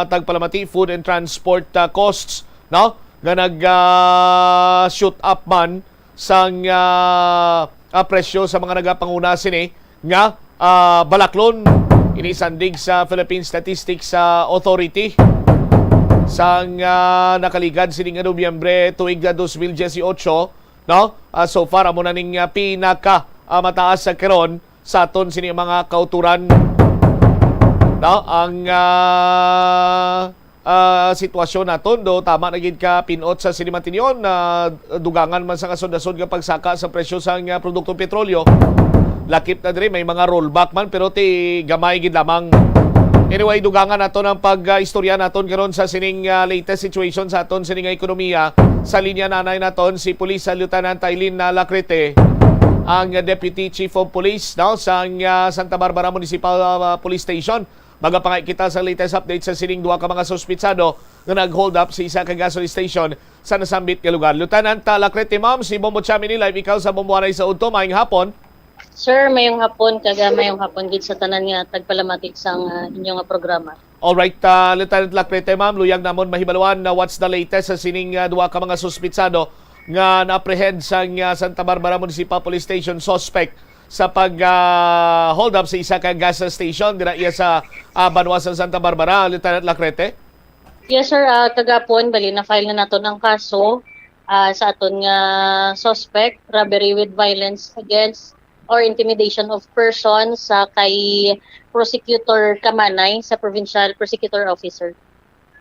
tagpalamati, food and transport, ah, costs, no? Nga nag, ah, shoot up man sang, ah, ah, presyo sa mga nagapanguna sini nga, ah, balaklon. Ini sandig sa Philippine Statistics, ah, Authority sang, ah, nakaligad sini nga Nobyembre tuig nga dos mil dieciocho, no? Ah, so far, amo na ning, ah, pinaka, ah, mataas sa karon sa aton sini mga kauturan, no? Ang, ah, ah, sitwasyon naton, do tama na gid ka pin-ot sa sini matinion, na dugangan man sa kasundasod nga pagsaka sa presyo sang, ah, produktong petrolyo. Lakip na diri, may mga rollback man, pero ti gamay gid lamang. Anyway, dugangan naton ang pag, ah, istorya naton karon sa sining, ah, latest situation sa aton sining ekonomiya. Sa linya nanay naton si Police, ah, Lieutenant Eileen, ah, Lacrete, ang, ah, Deputy Chief of Police, no, sang, ah, Santa Barbara Municipal, ah, Police Station. Magapangay kita sa latest update sa sining duha ka mga suspitsado nga nag-hold up sa isa ka gasoline station sa nasambit nga lugar. Lieutenant, ah, Lacrete, ma'am, si Bombo Chamini, live ikaw sa Bombo Anay sa Udto. Maayong hapon. Sir, mayong hapon, kaga mayong hapon gid sa tanan nga tagpalamati sang, ah, inyo nga programa. Alright, ah, Lieutenant Lacrete, ma'am, luyag namon mahibaluan na what's the latest sa sining, ah, duha ka mga suspitsado nga na-apprehend sang, ah, Santa Barbara Municipal Police Station suspect sa pag, ah, hold up sa isa ka gas station dira iya sa, ah, banwa sa Santa Barbara, Lieutenant Lacrete? Yes, sir. Ah, kagapon, bali, na-file na naton ang kaso, ah, sa aton nga suspect, robbery with violence against or intimidation of persons sa kay Prosecutor Kamanay, sa Provincial Prosecutor Officer.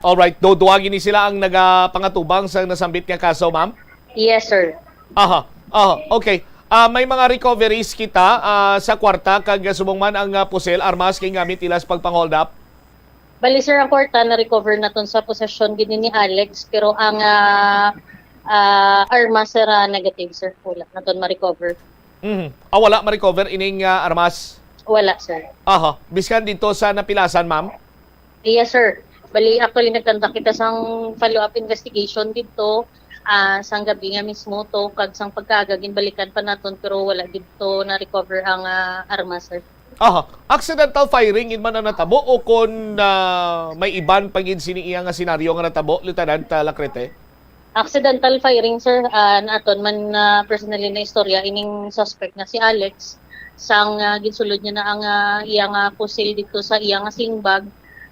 Alright, do duha gini sila ang nagapangatubang sa nasambit nga kaso, ma'am? Yes, sir. Aha, aha, okay. Ah, may mga recoveries kita, ah, sa kwarta kag subong man ang, ah, pusil, armas kay gamit nila sa pagpang-hold up? Bali, sir, ang kwarta na-recover naton sa possession gid ni Alex, pero ang, ah, ah, armas, sir, ah, negative, sir. Wala naton ma-recover. Mhm. Ah, wala ma-recover ining, ah, armas? Wala, sir. Aha. Biskan dito sa napilasan, ma'am? Yes, sir. Bali, actually, nagkanta kita sang follow-up investigation dito, ah, sang gabi nga mismo to, kag sang pagkaaga, ginbalikan pa naton, pero wala gid to na-recover ang, ah, armas, sir. Aha. Accidental firing in man ang natabo o kon, ah, may iban pa gid sini iya nga senaryo nga natabo, Lieutenant, ah, Lacrete? Accidental firing, sir. Ah, naton man na personally na istorya ining suspect na si Alex. Sang, ah, ginsulod niya na ang, ah, iya nga pusil dito sa iya nga sling bag,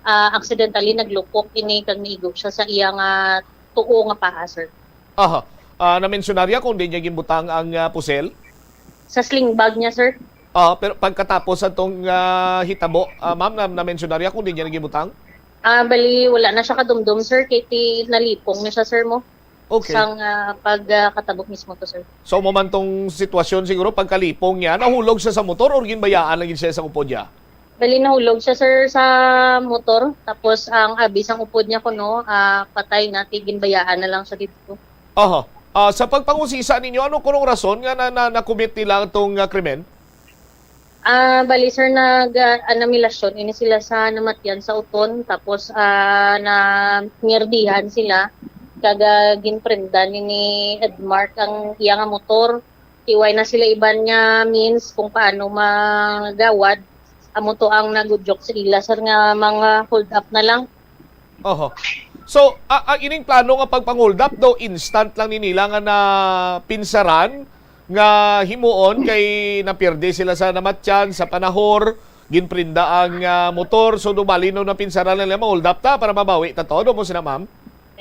ah, accidentally naglukok ini kag naigo siya sa iya nga tuo nga paa, sir. Aha. Ah, namensyonarya kung di niya ginbutang ang, ah, pusil? Sa sling bag niya, sir. Ah, pero pagkatapos atong, ah, hitabo, ah, ma'am, na, namensyonarya kung di niya na ginbutang? Ah, bali, wala na siya kadumdom, sir, kay ti nalipong na siya, sir, mo. Okay. Sang, ah, pag, ah, katabo mismo to, sir. So, mo man tong sitwasyon siguro, pagkalipong niya, nahulog siya sa motor or ginbayaan lang gid siya sa upod niya? Bali, nahulog siya, sir, sa motor. Tapos, ang abi sang upod niya kuno, ah, patay na, ti ginbayaan na lang siya dito. Aha. Ah, sa pagpangusisa ninyo, ano kunong rason nga na, na, na-commit nila tong, ah, krimen? Ah, bali, sir, nag, ah, anamilasyon ini sila sa namatyan sa uton, tapos, ah, na nirdihan sila, kag, ah, ginprendan ni, ni Edmark ang iya nga motor. Ti way na sila iban nga means kung paano magawad, amo to ang nagudyok sa ila, sir, nga mga hold up na lang. Oho. So, a-, ang ining plano nga pagpang-hold up daw, instant lang ni nila nga napinsaran, nga himuon kay napirdi sila sa namatyan, sa panahor, ginprinda ang, ah, motor, so, do bali no napinsaran lang nila, ma-hold up ta para mabawi ta to, do mo sina, ma'am?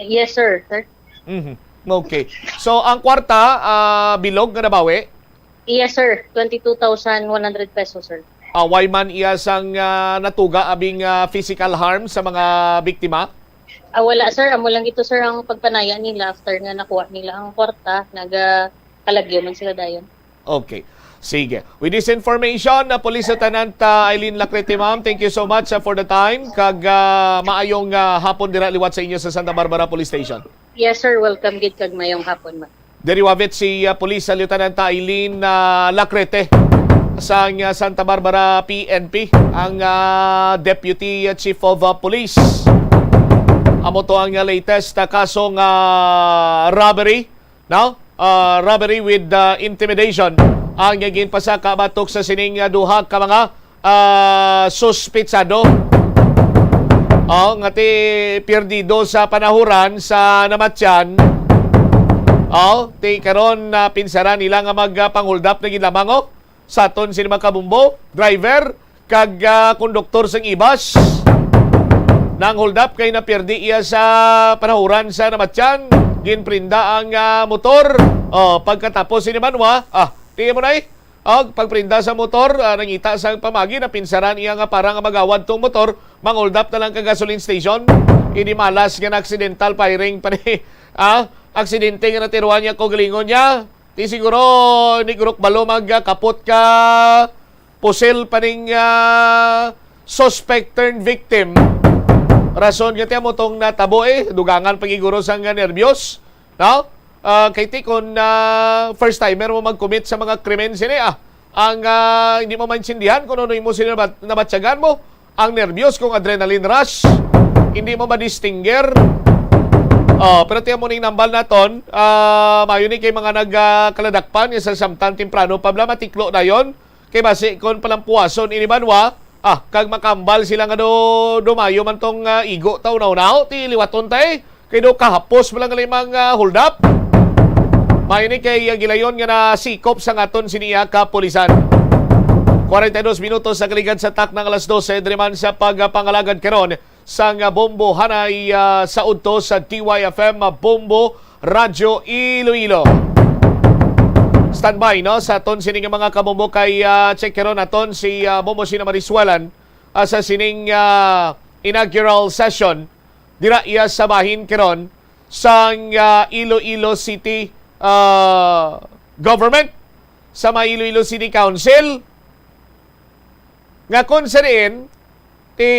Yes, sir. Sir? Mhm. Okay. So, ang kwarta, ah, bilog nga nabawi? Yes, sir. Twenty-two thousand one hundred pesos, sir. Ah, way man iya sang, ah, natuga abing, ah, physical harm sa mga biktima? Ah, wala, sir. Amo lang ito, sir, ang pagpanaya nila after nga nakuha nila ang kwarta, naga-, kalagyo man sila dayon. Okay. Sige. With this information, uh, Police Lieutenant, uh, Eileen Lacrete, ma'am, thank you so much, uh, for the time. Kag, uh, maayong, uh, hapon dira liwat sa inyo sa Santa Barbara Police Station. Yes, sir. Welcome gid kag mayong hapon, ma'am. Diri wavit si, uh, Police, uh, Lieutenant, uh, Eileen, uh, Lacrete sang, uh, Santa Barbara P N P, ang, uh, Deputy, uh, Chief of, uh, Police. Amo to ang, uh, latest, uh, kaso nga robbery, no? Ah, robbery with, ah, intimidation ang ginpasaka batok sa sining, ah, duha ka mga, ah, suspitsado. Oh, nga ti perdido sa panahuran sa namatyan. Oh, ti karon na pinsaran nila nga magpang-hold up na gid lamang, oh. Sa aton sini mga kabumbo, driver, kag, ah, konduktor sang e-bus. Nang-hold up kay napirdi iya sa panahuran sa namatyan, ginprinda ang, ah, motor. Oh, pagkatapos sini man wa, ah, tingnan mo na eh. Og pagprinda sa motor, ah, nangita sang pamagi, napinsaran iya nga para nga magawad tong motor, mang-hold up na lang ka gasoline station. Ini malas nga na accidental firing pa ni, ah, aksidente nga natiruan niya, kaugalingon niya. Ti siguro, ni Gurok Balo, magkapot ka pusil pa ning, ah, suspect turned victim. Rason nga tiyan mo tong natabo, eh, dugangan pagiguro sang, ah, nerbyos, no? Ah, kay ti kon, ah, first timer mo mag-commit sa mga krimen sini, ah, ang, ah, hindi mo maintindihan kung ano imo sila nabat-, nabatyagan mo. Ang nerbyos kung adrenaline rush, hindi mo ma-distinguish. Oh, pero tiyan mo ning nambal naton, ah, mayo ni kay mga nag, ah, kaladakpan, isa samtang temprano pa bala, matiklo dayon. Kay basi kon palampuason ini banwa, ah, kag makambal sila nga do, dumayo man tong, ah, igo ta unaw-unaw, ti liwaton ta, eh. Kay do kahapos mo lang limang, ah, hold up. Mayo ni kay, ah, gilayon nga nasikop sa ngaton siniya kapulisan. Kwarenta y dos minutos sa kaligad sa takna nga alas dose, diri man sa pagpangalagad karon sang, ah, Bombo Hanay, ah, sa udto sa D Y F M, ah, Bombo Radyo Iloilo. Standby, no, sa aton sini nga mga kabombo kay, ah, check karon naton si, ah, Bombo Sina Marisuelan, ah, sa sining, ah, inaugural session dira iya sa bahin karon sang, ah, Iloilo City, ah, Government, sa may Iloilo City Council, nga kung sa diin, ti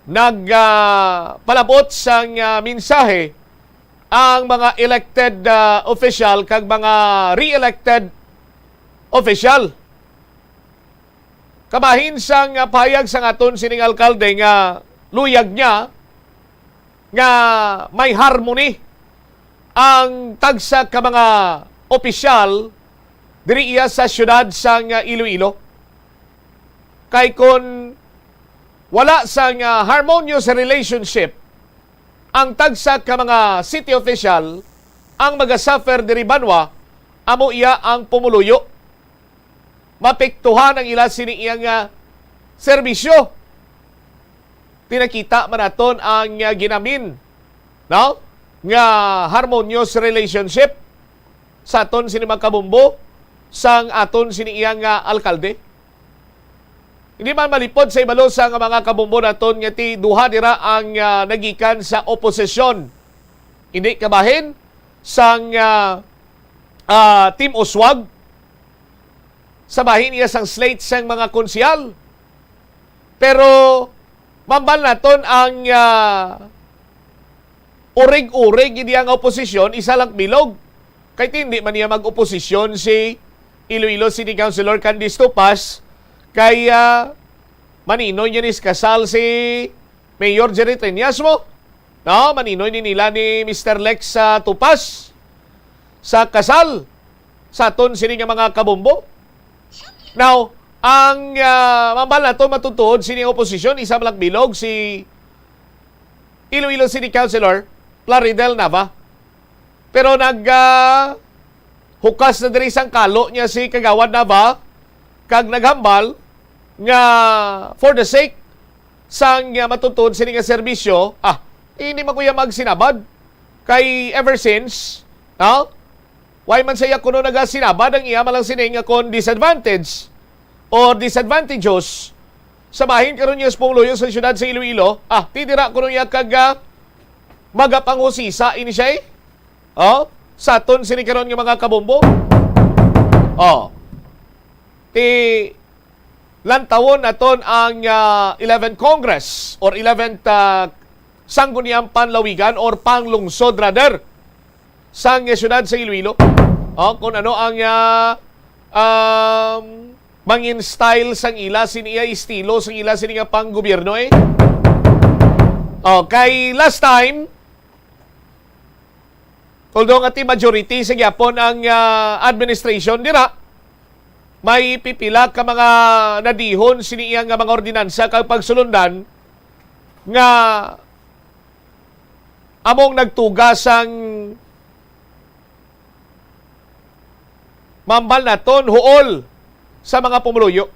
nag, ah, palabot sang, ah, mensahe ang mga elected, ah, official kag mga re-elected official. Kabahin sang, ah, pahayag sang aton sining alkalde nga luyag niya nga may harmony ang tagsa ka mga opisyal diri iya sa siyudad sang, ah, Iloilo. Kay kon wala sang, ah, harmonious relationship ang tagsa ka mga city official, ang magasuffer diri banwa amo iya ang pumuluyo. Mapektuhan ang ila sini iya nga serbisyo. Pinakita man naton ang, ah, ginamin, no, nga harmonious relationship sa aton sini mga kabumbo sang aton sini iya nga alkalde. Hindi man malipod sa ibalo sa nga mga kabumbo naton nga ti duha dira ang, ah, nagikan sa oposisyon. Hindi kabahin sang, ah, ah, Team Uswag sa bahin iya sang slate sang mga konsehal. Pero mambal naton ang, ah, urig-urig gid iya nga oposisyon, isa lang bilog. Kay ti hindi man niya mag-oposisyon si Iloilo City Councilor Candice Tupas, kay, ah, maninoy niya ni kasal si Mayor Jerry Treñas mo. No, maninoy ni nila ni Mister Lex sa Tupas sa kasal sa aton sini nga mga kabombo. Now, ang, ah, mambal nato matutuod sini nga oposisyon, isa lang bilog si Iloilo City Councilor Plaridel Nava. Pero nag, ah, hukas na diri sang kalo niya si Kagawad Nava kag naghambal nga for the sake sang, ah, matutuod sini nga serbisyo, ah, hindi man ko iya magsinabad. Kay ever since, no? Why man sa iya kuno nagasinabad ang iya malang sining nga kon disadvantage or disadvantageous sa bahin karon niya sa pumuluyo sa siyudad sa Iloilo? Ah, ti dira kuno iya kag, ah, magapanghusisa ini siya, eh? Oh, sa aton sini karon nga mga kabombo. Oh. Ti lantawon naton ang, ah, eleventh Congress or eleventh, ah, Sangguniang Panlawigan or Panglungsod rather sang, ah, siyudad sa Iloilo. Oh, kung ano ang, ah, um, mangin style sang ila, sini iya estilo sang ila sini nga panggobyerno, eh. Oh, kay last time, although nga ti majority sa gyapon ang, ah, administration dira, may pipila ka mga nadihon sini iya nga mga ordinansa kag pagsulundan nga among nagtuga sang mambal naton huol sa mga pumuluyo.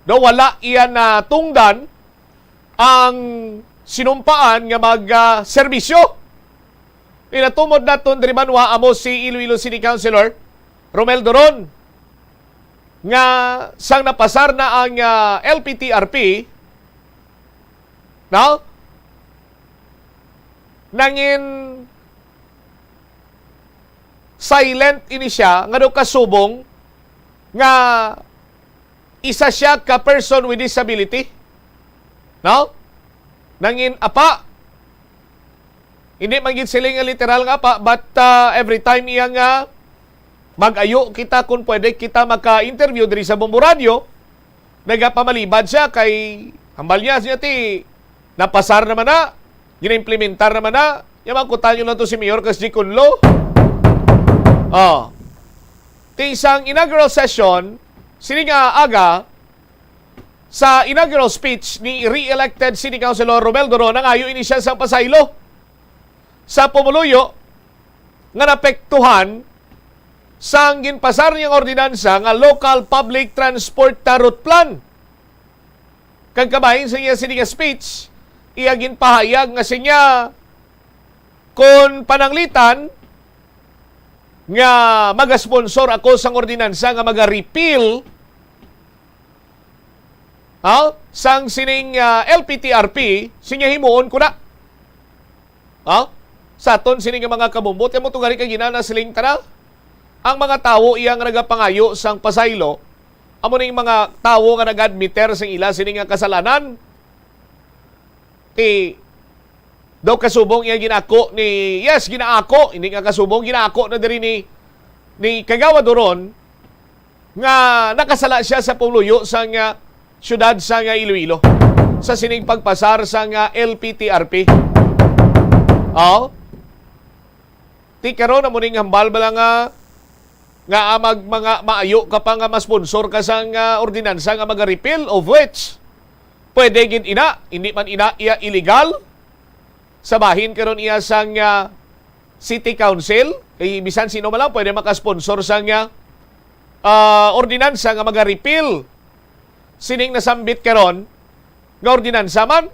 Do wala iya natungdan ang sinumpaan nga mag, ah, serbisyo. Inatumod naton diri banwa amo si Iloilo City Councilor Romel Doron nga sang napasar na ang, ah, L P T R P, no? Nangin silent ini siya nga daw kasubong nga isa siya ka person with disability. No? Nangin apa. Hindi man gid siling nga literal nga apa, but, ah, every time iya nga mag-ayo kita kung pwede kita maka-interview diri sa Bombo Radio, nagapamalibad siya kay hambal niya siya ti napasar naman na, ginaimplementar naman na. Yaman, kutanyo lang to si Mayor kag si Kunlo. Oh. Ti sang inaugural session, sini nga aga, sa inaugural speech ni re-elected City Councilor Romel Doron, nangayo ini siya sang pasaylo sa pumuluyo nga napektuhan sang ginpasar niyang ordinansa nga Local Public Transport Tariff Plan. Kag kabahin sa iya sini nga speech, iya ginpahayag nga siya, kon pananglitan nga magasponsor ako sang ordinansa nga maga-repeal, ha, sang sining, ah, L P T R P, siya himuon ko na. Ha? Sa aton sini nga mga kabumbot, kay mo to gani kay ginana siling tana. Ang mga tawo iya nga nagapangayo sang pasaylo, amo ning mga tawo nga nag-admiter sang ila sini nga kasalanan. Ti daw kasubong iya ginako ni, yes, ginaako, hindi nga kasubong, ginaako na diri ni, ni Kagawad Duron nga nakasala siya sa puluyo sa nga siyudad sa nga Iloilo sa sining pagpasar sa nga L P T R P. Oh. Ti karon amo ning hambal bala nga, nga mag, mga maayo ka pa nga masponsor ka sang ah, ordinansa nga maga-repeal, of which pwede gid ina, hindi man ina iya illegal sa bahin karon iya sang ah, city council, kay bisan sino man lang pwede makasponsor sang ah, ah, ordinansa nga maga-repeal sining nasambit karon nga ordinansa man.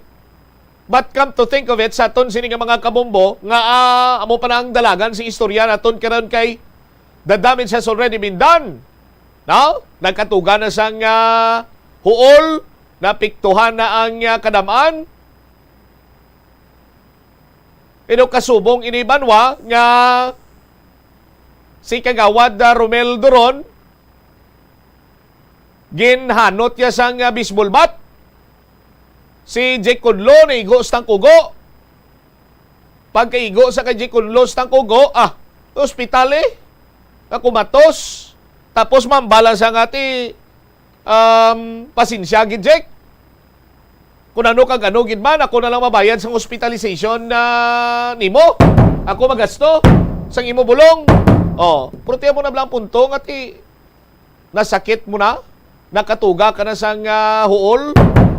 But come to think of it, sa aton sini nga mga kabombo nga ah, amo pa na ang dalagan sa istorya naton karon, kay the damage has already been done. No? Nagkatuga na sang ah, huol, napiktuhan na ang ah, kadam-an. Pero kasubong ini, Banwa, nga si Kagawad ah, Romel Duron, ginhanot niya sang ah, baseball bat. Si Jake Kudlo naigo sa tangkugo. Pagkaigo sa kay Jake Kudlo sa tangkugo, ah, ospital eh. Nga kumatos. Tapos mambala sa nga ti, um, pasensya gid, Jake. Kung ano kag ano gid man, ako na lang mabayad sang hospitalization na nimo. Ako magasto sang imo bulong. Oh, pero tiyan mo na bala ang punto nga ti nasakit mo na, nakatuga ka na sang ah, huol,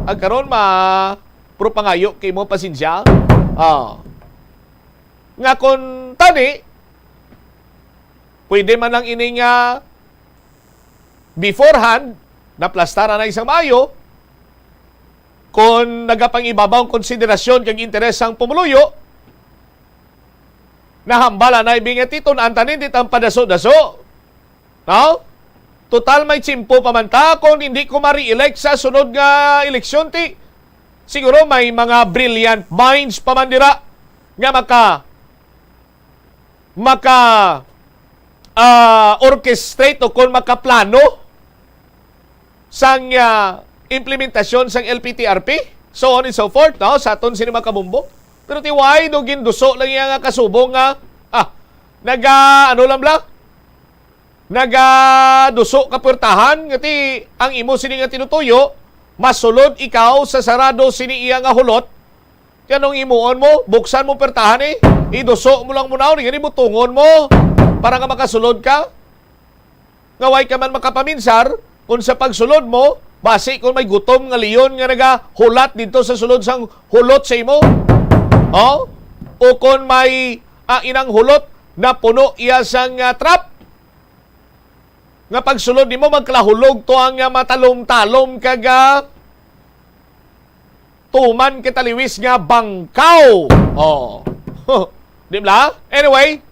ag karon ma puro pangayo kay mo pasensya. Ah. Nga kon tani, pwede man lang ini nga beforehand, naplastaran na isang maayo, kon nagapangibabaw ang konsiderasyon kag interes sang pumuluyo, nahambal na ibingat iton ang tanin dit ang padaso-daso. No? Total may tiyempo pa man ta kung hindi ko ma-re-elect sa sunod nga eleksyon, ti siguro may mga brilliant minds pa man dira nga maka maka ah, orchestrate o kon makaplano sang ah, implementasyon sang L P T R P, so on and so forth, no? Sa aton sini mga kabombo. Pero ti why do ginduso lang iya nga kasubong nga, ah, naga, ano lang bla? Nagaduso ka puwertahan, nga ti ang imo sini nga tinutuyo, masulod ikaw sa sarado sini iya nga hulot. Ti anong imuon mo? Buksan mo puwertahan eh. Iduso mo lang mo na, ni gani butungon mo para nga makasulod ka. Nga way ka man makapaminsar, kung sa pagsulod mo, basi kung may gutom nga leon nga nagahulat dito sa sulod sang hulot sa imo. Oh? O kung may ah, inang hulot na puno iya sang ah, trap, nga pagsulod nimo magkalahulog to ang ah, matalom-talom kag ah, tuman kita liwis nga bangkaw. Oh. Di ba? Anyway,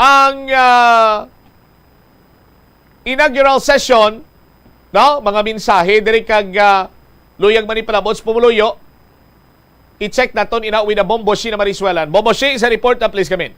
ang ah, inaugural session, no, mga mensahe diri kag ah, luyag man ipalabot sa pumuluyo, i-check naton ina with a Bombo Shi na Marisuelan. Bombo Shi, sa report na please come in.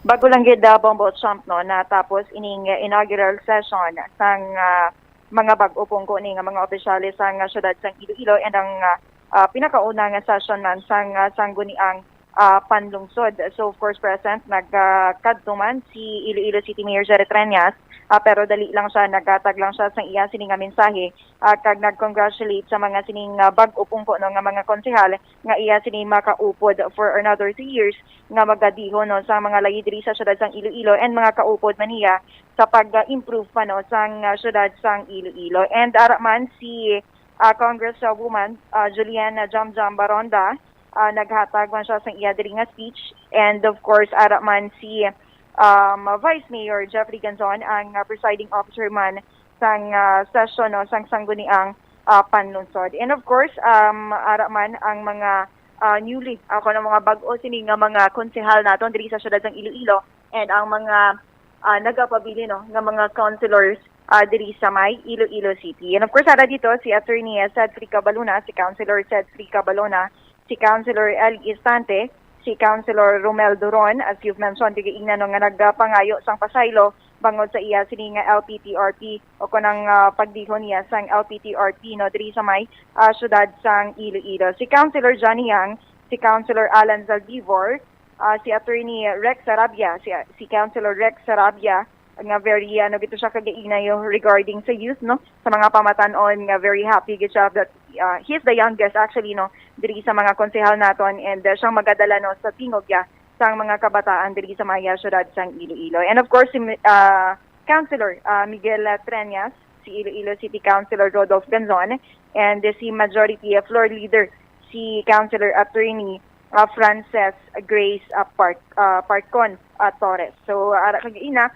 Bago lang gid, ah, Bombo Chomp, no, natapos ining, ah, inaugural session sang, ah, mga bag-o pungko ni nga mga opisyales sang, ah, siyudad sang Iloilo and ang, ah, ah, pinakauna nga session man sang, ah, sangguniang, ah, panlungsod. So, of course, present, nagkadto man si Iloilo City Mayor Jerry Treñas, ah, pero dali lang siya, naghatag lang siya sang iya sini nga mensahe, ah, kag nag-congratulate sa mga sining, ah, bag-o pungko, no, nga mga konsehal nga iya sini makaupod for another two years nga magadihon, no, sa mga layi diri sa siyudad sang Iloilo and mga kaupod man niya sa pag-improve pa, no, sang, ah, siyudad sang Iloilo. And ara man si, ah, Congresswoman, ah, Juliana Jamjam Baronda, ah, naghatag man siya sang iya diri nga speech. And of course, ara man si, um, Vice Mayor Jeffrey Ganzon, ang, ah, presiding officer man sang, ah, session, no, sang sangguniang, ah, panlungsod. And of course, um, ara man ang mga, ah, newly, ako ng mga bag-o sini nga mga konsehal naton diri sa siyudad sang Iloilo and ang mga, ah, nagapabilin, no, nga mga councilors, ah, diri sa may Iloilo City. And of course, ara dito si Attorney Cedric Cabalona, si Councilor Cedric Cabalona, si Councilor Eli Istante, si Councilor Romel Duron, as you've mentioned, tigaingnan, no, nga nagpangayo sang pasaylo bangod sa iya sini nga L P T R P o kon ang, ah, pagdihon niya sang L P T R P, no, diri sa may, ah, siyudad sang Iloilo. Si Councilor Johnny Yang, si Councilor Alan Zaldivor, ah, si Attorney Rex Sarabia, si, si Councilor Rex Sarabia, nga very, ano, gito siya kagainayo regarding sa youth, no? Sa mga pamatan-on nga very happy gid siya that, ah, he's the youngest actually, no, diri sa mga konsehal naton, and, ah, siyang magadala, no, sa tingog ya sang mga kabataan diri sa maya syudad sang Iloilo. And of course, si Mi-, ah, Councilor, ah, Miguel, ah, Treñas, si Iloilo City Councilor Rodolph Ganzon, and si Majority, ah, Floor Leader, si Councilor Attorney, ah, Frances Grace, ah, Park, ah, Parkon, ah, Torres. So, ara kag ina,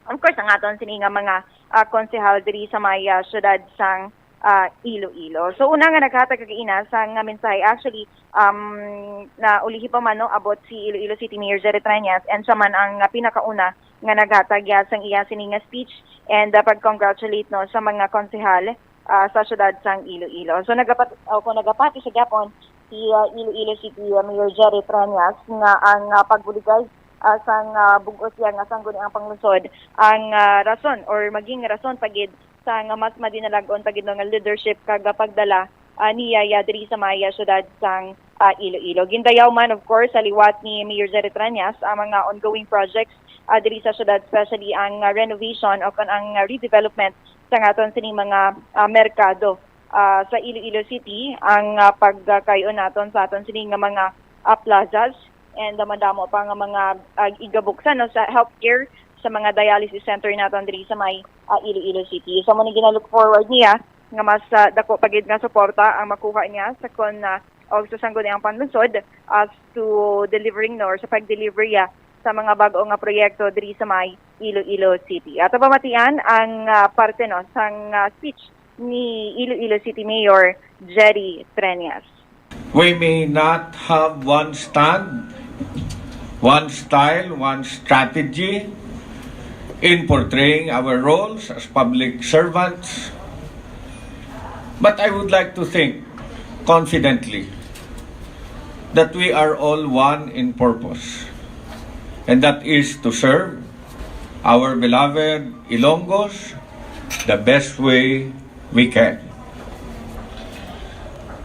of course, ang aton sini nga mga, ah, konsehal diri sa may, ah, syudad sang, ah, Iloilo. So, una nga naghatag kag ina sa nga mensahe, actually, um, na ulihi pa man, no, abot si Iloilo City Mayor Jerry Treñas, and siya man ang, ah, pinakauna nga naghatag ya sang iya sini nga speech and, ah, pag-congratulate, no, sa mga konsehal, ah, sa syudad sang Iloilo. So, nagapat-, o, kung nagapati sa gyapon, si, ah, Iloilo City, ah, Mayor Jerry Treñas nga ang, ah, pagbuligay, ah, sang, ah, bug-os ya nga sangguniang panglungsod ang, ah, rason or maging rason pa gid sa nga mas madinalag-on pa gid, no, nga leadership kag pagdala, ah, niya ya diri sa maya syudad sang, ah, Iloilo. Gindayaw man, of course, sa liwat ni Mayor Jerry Treñas ang mga ongoing projects, ah, diri sa syudad, especially ang, ah, renovation o kon ang, ah, redevelopment sa aton sining mga, ah, merkado, ah, sa Iloilo City, ang, ah, pagkay-on naton sa aton sining nga mga, ah, plazas, and madamo pa nga mga, ah, igabuksan, no, sa healthcare, sa mga dialysis center naton diri sa may, ah, Iloilo City. So, mo ni ginalook forward niya nga mas, ah, dako pa gid nga suporta ang makuha niya sa kon, ah, og sa sangguniang panlungsod as to delivering, no, or sa pag-deliver ya sa mga bag-o nga proyekto diri sa may Iloilo City. Ato pamatian ang, ah, parte, no, sang, ah, speech ni Iloilo City Mayor Jerry Treñas. We may not have one stand, one style, one strategy in portraying our roles as public servants, but I would like to think confidently that we are all one in purpose, and that is to serve our beloved Ilonggos the best way we can.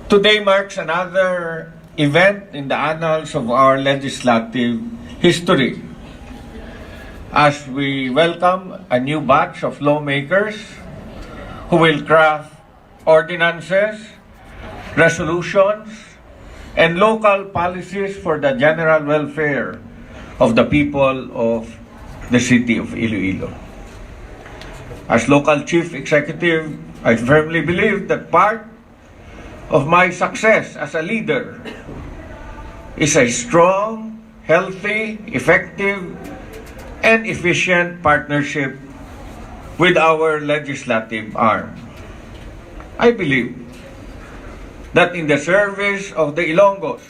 Today marks another event in the annals of our legislative history as we welcome a new batch of lawmakers who will craft ordinances, resolutions, and local policies for the general welfare of the people of the city of Iloilo. As local chief executive, I firmly believe that part of my success as a leader is a strong, healthy, effective, and efficient partnership with our legislative arm. I believe that in the service of the Ilonggos,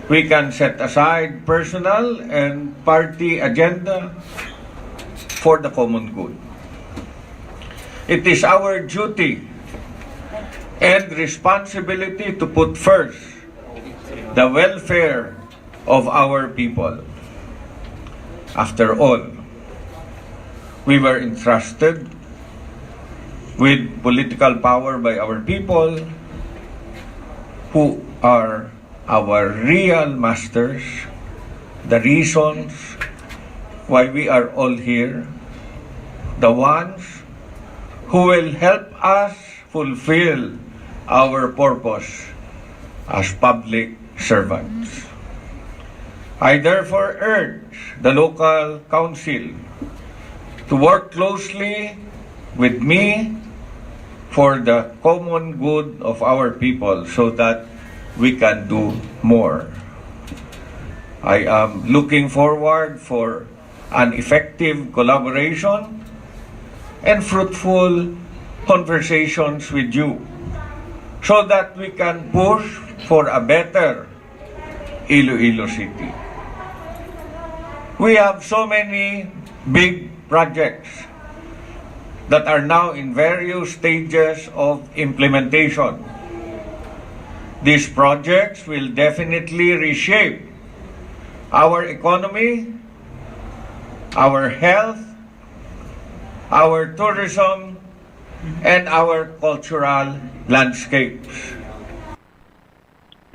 we can set aside personal and party agenda for the common good. It is our duty and responsibility to put first the welfare of our people. After all, we were entrusted with political power by our people, who are our real masters, the reasons why we are all here, the ones who will help us fulfill our purpose as public servants. I therefore urge the local council to work closely with me for the common good of our people so that we can do more. I am looking forward for an effective collaboration and fruitful conversations with you so that we can push for a better Iloilo City. We have so many big projects that are now in various stages of implementation. These projects will definitely reshape our economy, our health, our tourism, and our cultural landscapes.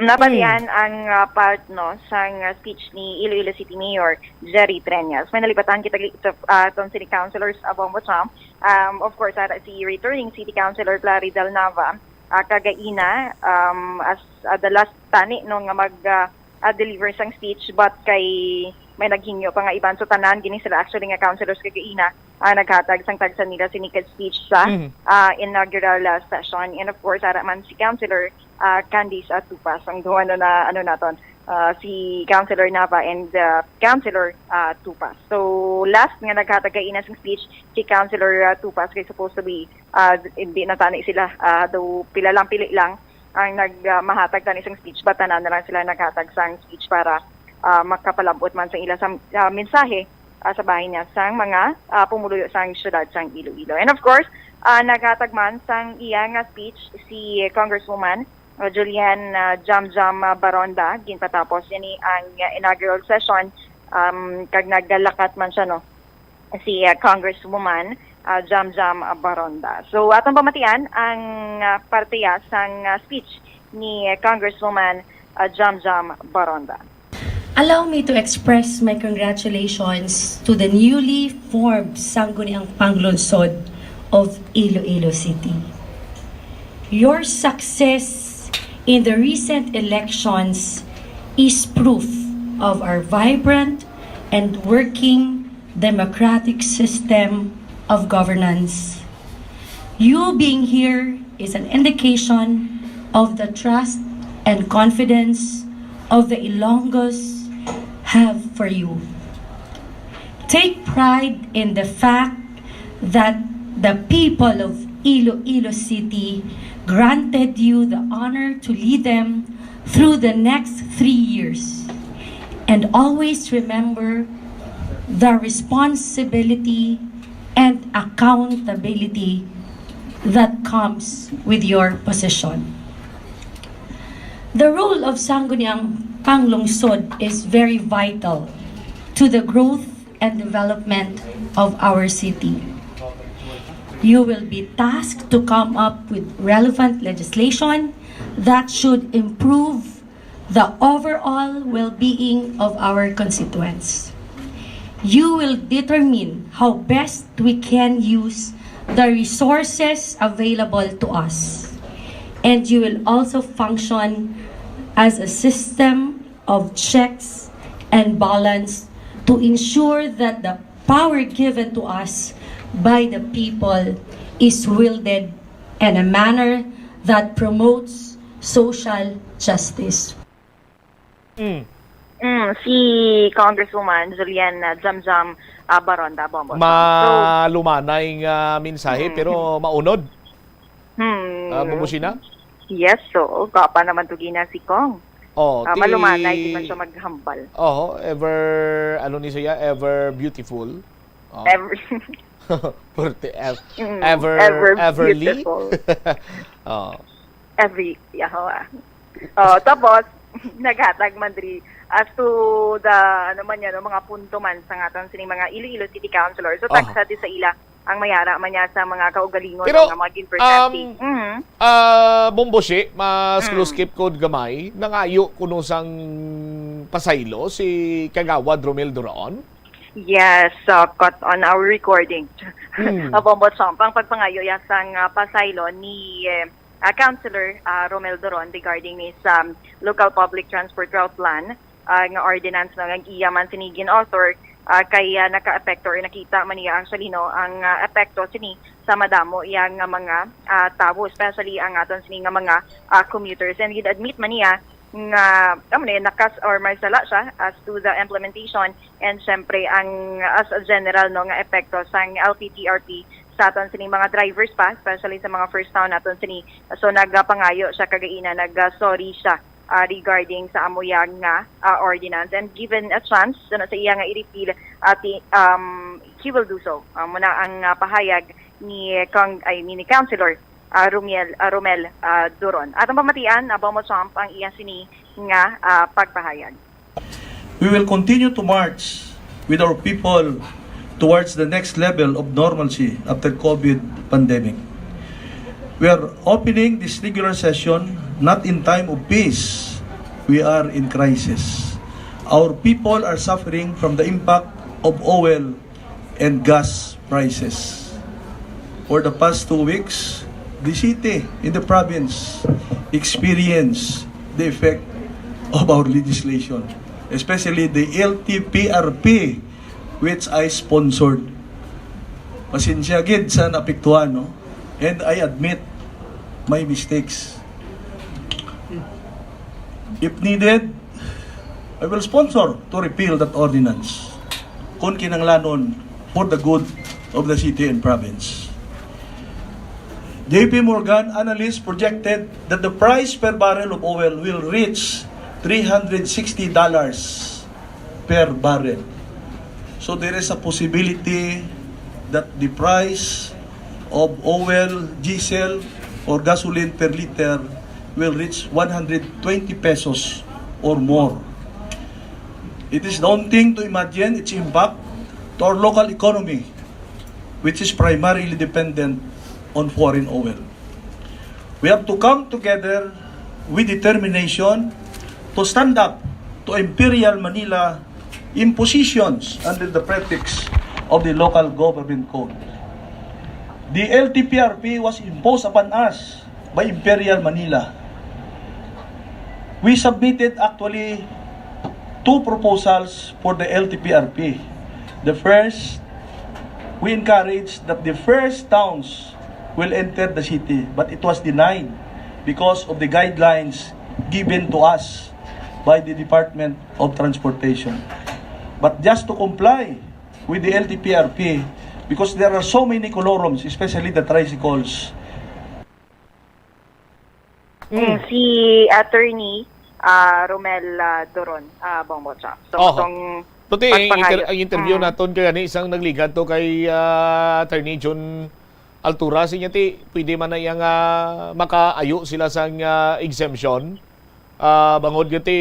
Nabalian ang ah, part, no, sang ah, speech ni Iloilo City Mayor Jerry Treñas. May nalipatan kita li- sa ah, aton city councilors, ah, Bombo Cham. Um, of course, ara si returning city councilor Claridel Nava, ah, kagaina, um, as ah, the last tani, no, nga mag ah, ah, deliver sang speech, but kay may naghingyo pa nga iban, so tanan gini sila actually nga councilors kagaina ah, naghatag sang tagsa nila sini ka speech sa Mhm. ah, inaugural ah, session. And of course, ara man si Councilor ah, Candice ah, Tupas, ang duha na, na ano naton, ah, si Councilor Nava and ah, Councilor ah, Tupas. So last nga naghatag kagaina sang speech si Councilor ah, Tupas, kay supposed to be ah, hindi na tani sila, ah, do pila lang, pili lang ang nag ah, mahatag tani sang speech, but tanan na lang sila naghatag sang speech para ah, makapalabot man sa ila sa ah, mensahe ah, sa bahin niya sang mga ah, pumuluyo sang siyudad sang Iloilo. And of course, ah, naghatag man sang iya nga speech si Congresswoman ah, Julian ah, Jamjam ah, Baronda. Ginpatapos ini ang ah, inaugural session, um, kag naglakat man siya, no, si ah, Congresswoman ah, Jamjam ah, Baronda. So, atong pamatian ang ah, parte ya sang ah, speech ni Congresswoman ah, Jamjam Baronda. Allow me to express my congratulations to the newly formed Sangguniang Panglungsod of Iloilo City. Your success in the recent elections is proof of our vibrant and working democratic system of governance. You being here is an indication of the trust and confidence of the Ilonggos have for you. Take pride in the fact that the people of Iloilo City granted you the honor to lead them through the next three years. And always remember the responsibility and accountability that comes with your position. The role of Sangguniang Panglungsod is very vital to the growth and development of our city. You will be tasked to come up with relevant legislation that should improve the overall well-being of our constituents. You will determine how best we can use the resources available to us. And you will also function as a system of checks and balance to ensure that the power given to us by the people is wielded in a manner that promotes social justice. Mm. Mm, si Congresswoman Julian ah, Jamjam ah, Baronda Bombo. Malumanay nga mensahe, Mm. pero maunod. Hmm. Ah, Bubusina? Yes, so, gapa naman to gina si Cong. Oh, Ah, ti- malumanay, di man siya maghambal. Oh, ever, ano ni siya, ever beautiful. Oh. Ever, Purti, ev- Mm, ever, ever everly. Beautiful. Oh. Every, yaho ah. Oh, tapos, naghatag man diri as to the, ano man yan, no, mga punto man sa aton sining mga Iloilo City Councilor. So, Aha. Tagsa ti sa ila ang mayara man niya sa mga kaugalingon Pero, nga mga importante. Um, Mhm. Ah, Bomboshi, mas Mm. close keep ko gamay, nangayo kuno sang pasaylo si Kagawad Romel Duron? Yes, uh, caught on our recording. Hmm. Abombo Chomp, ang pagpangayo ya sang uh, pasaylo ni eh, uh, Councilor uh, Romel Doron regarding ni sa um, Local Public Transport Route Plan uh, nga ordinance, no, nga iya man sini gin-author uh, kay uh, naka-epekto or nakita man niya actually, no, ang uh, epekto sini sa madamo iya nga mga uh, tawo, especially ang aton sini nga mga uh, commuters. And gid-admit man niya nga, amo ni, nakas or may sala siya as to the implementation. And syempre, ang as a general, no, nga epekto sang L P T R P sa aton sini mga drivers pa, especially sa mga first town naton sini. So nagapangayo siya kagaina, nag-sorry siya ah, regarding sa amo yang nga ah, ordinance. And given a chance, ano, sa iya nga i-repeal, ati, um, he will do so. Amo na ang ah, pahayag ni Kong, ay, ni, ni Councilor ah, Rumiel, ah, Romel ah, Duron. Atong pamatian, Abombo Chomp ang iya sini nga ah, pagpahayag. We will continue to march with our people towards the next level of normalcy after COVID pandemic. We are opening this regular session not in time of peace, We are in crisis. Our people are suffering from the impact of oil and gas prices. For the past two weeks, the city in the province experienced the effect of our legislation, especially the L T P R P, which I sponsored. Pasensya gid sa naapektuhan, no? And I admit my mistakes. If needed, I will sponsor to repeal that ordinance kung kinahanglanon for the good of the city and province. J P Morgan analysts projected that the price per barrel of oil will reach three hundred sixty dollars per barrel. So there is a possibility that the price of oil, diesel, or gasoline per liter will reach one hundred twenty pesos or more. It is daunting to imagine its impact to our local economy, which is primarily dependent on foreign oil. We have to come together with determination to stand up to Imperial Manila impositions under the pretext of the Local Government Code. The L T P R P was imposed upon us by Imperial Manila. We submitted actually two proposals for the L T P R P. The first, we encouraged that the first towns will enter the city, but it was denied because of the guidelines given to us by the Department of Transportation. But just to comply with the L T P R P, because there are so many colorums, especially the tricycles. Mm, si Attorney ah, Romel ah, Doron, ah, Bongbong Trump. So, Oho. katong Pati ang, pagpangayo. inter- ang interview Mm. naton kay ani isang nagligad to kay ah, Attorney Jun Altura, siya ti pwede man na iya nga makaayo sila sang ah, exemption. Ah, bangod nga ti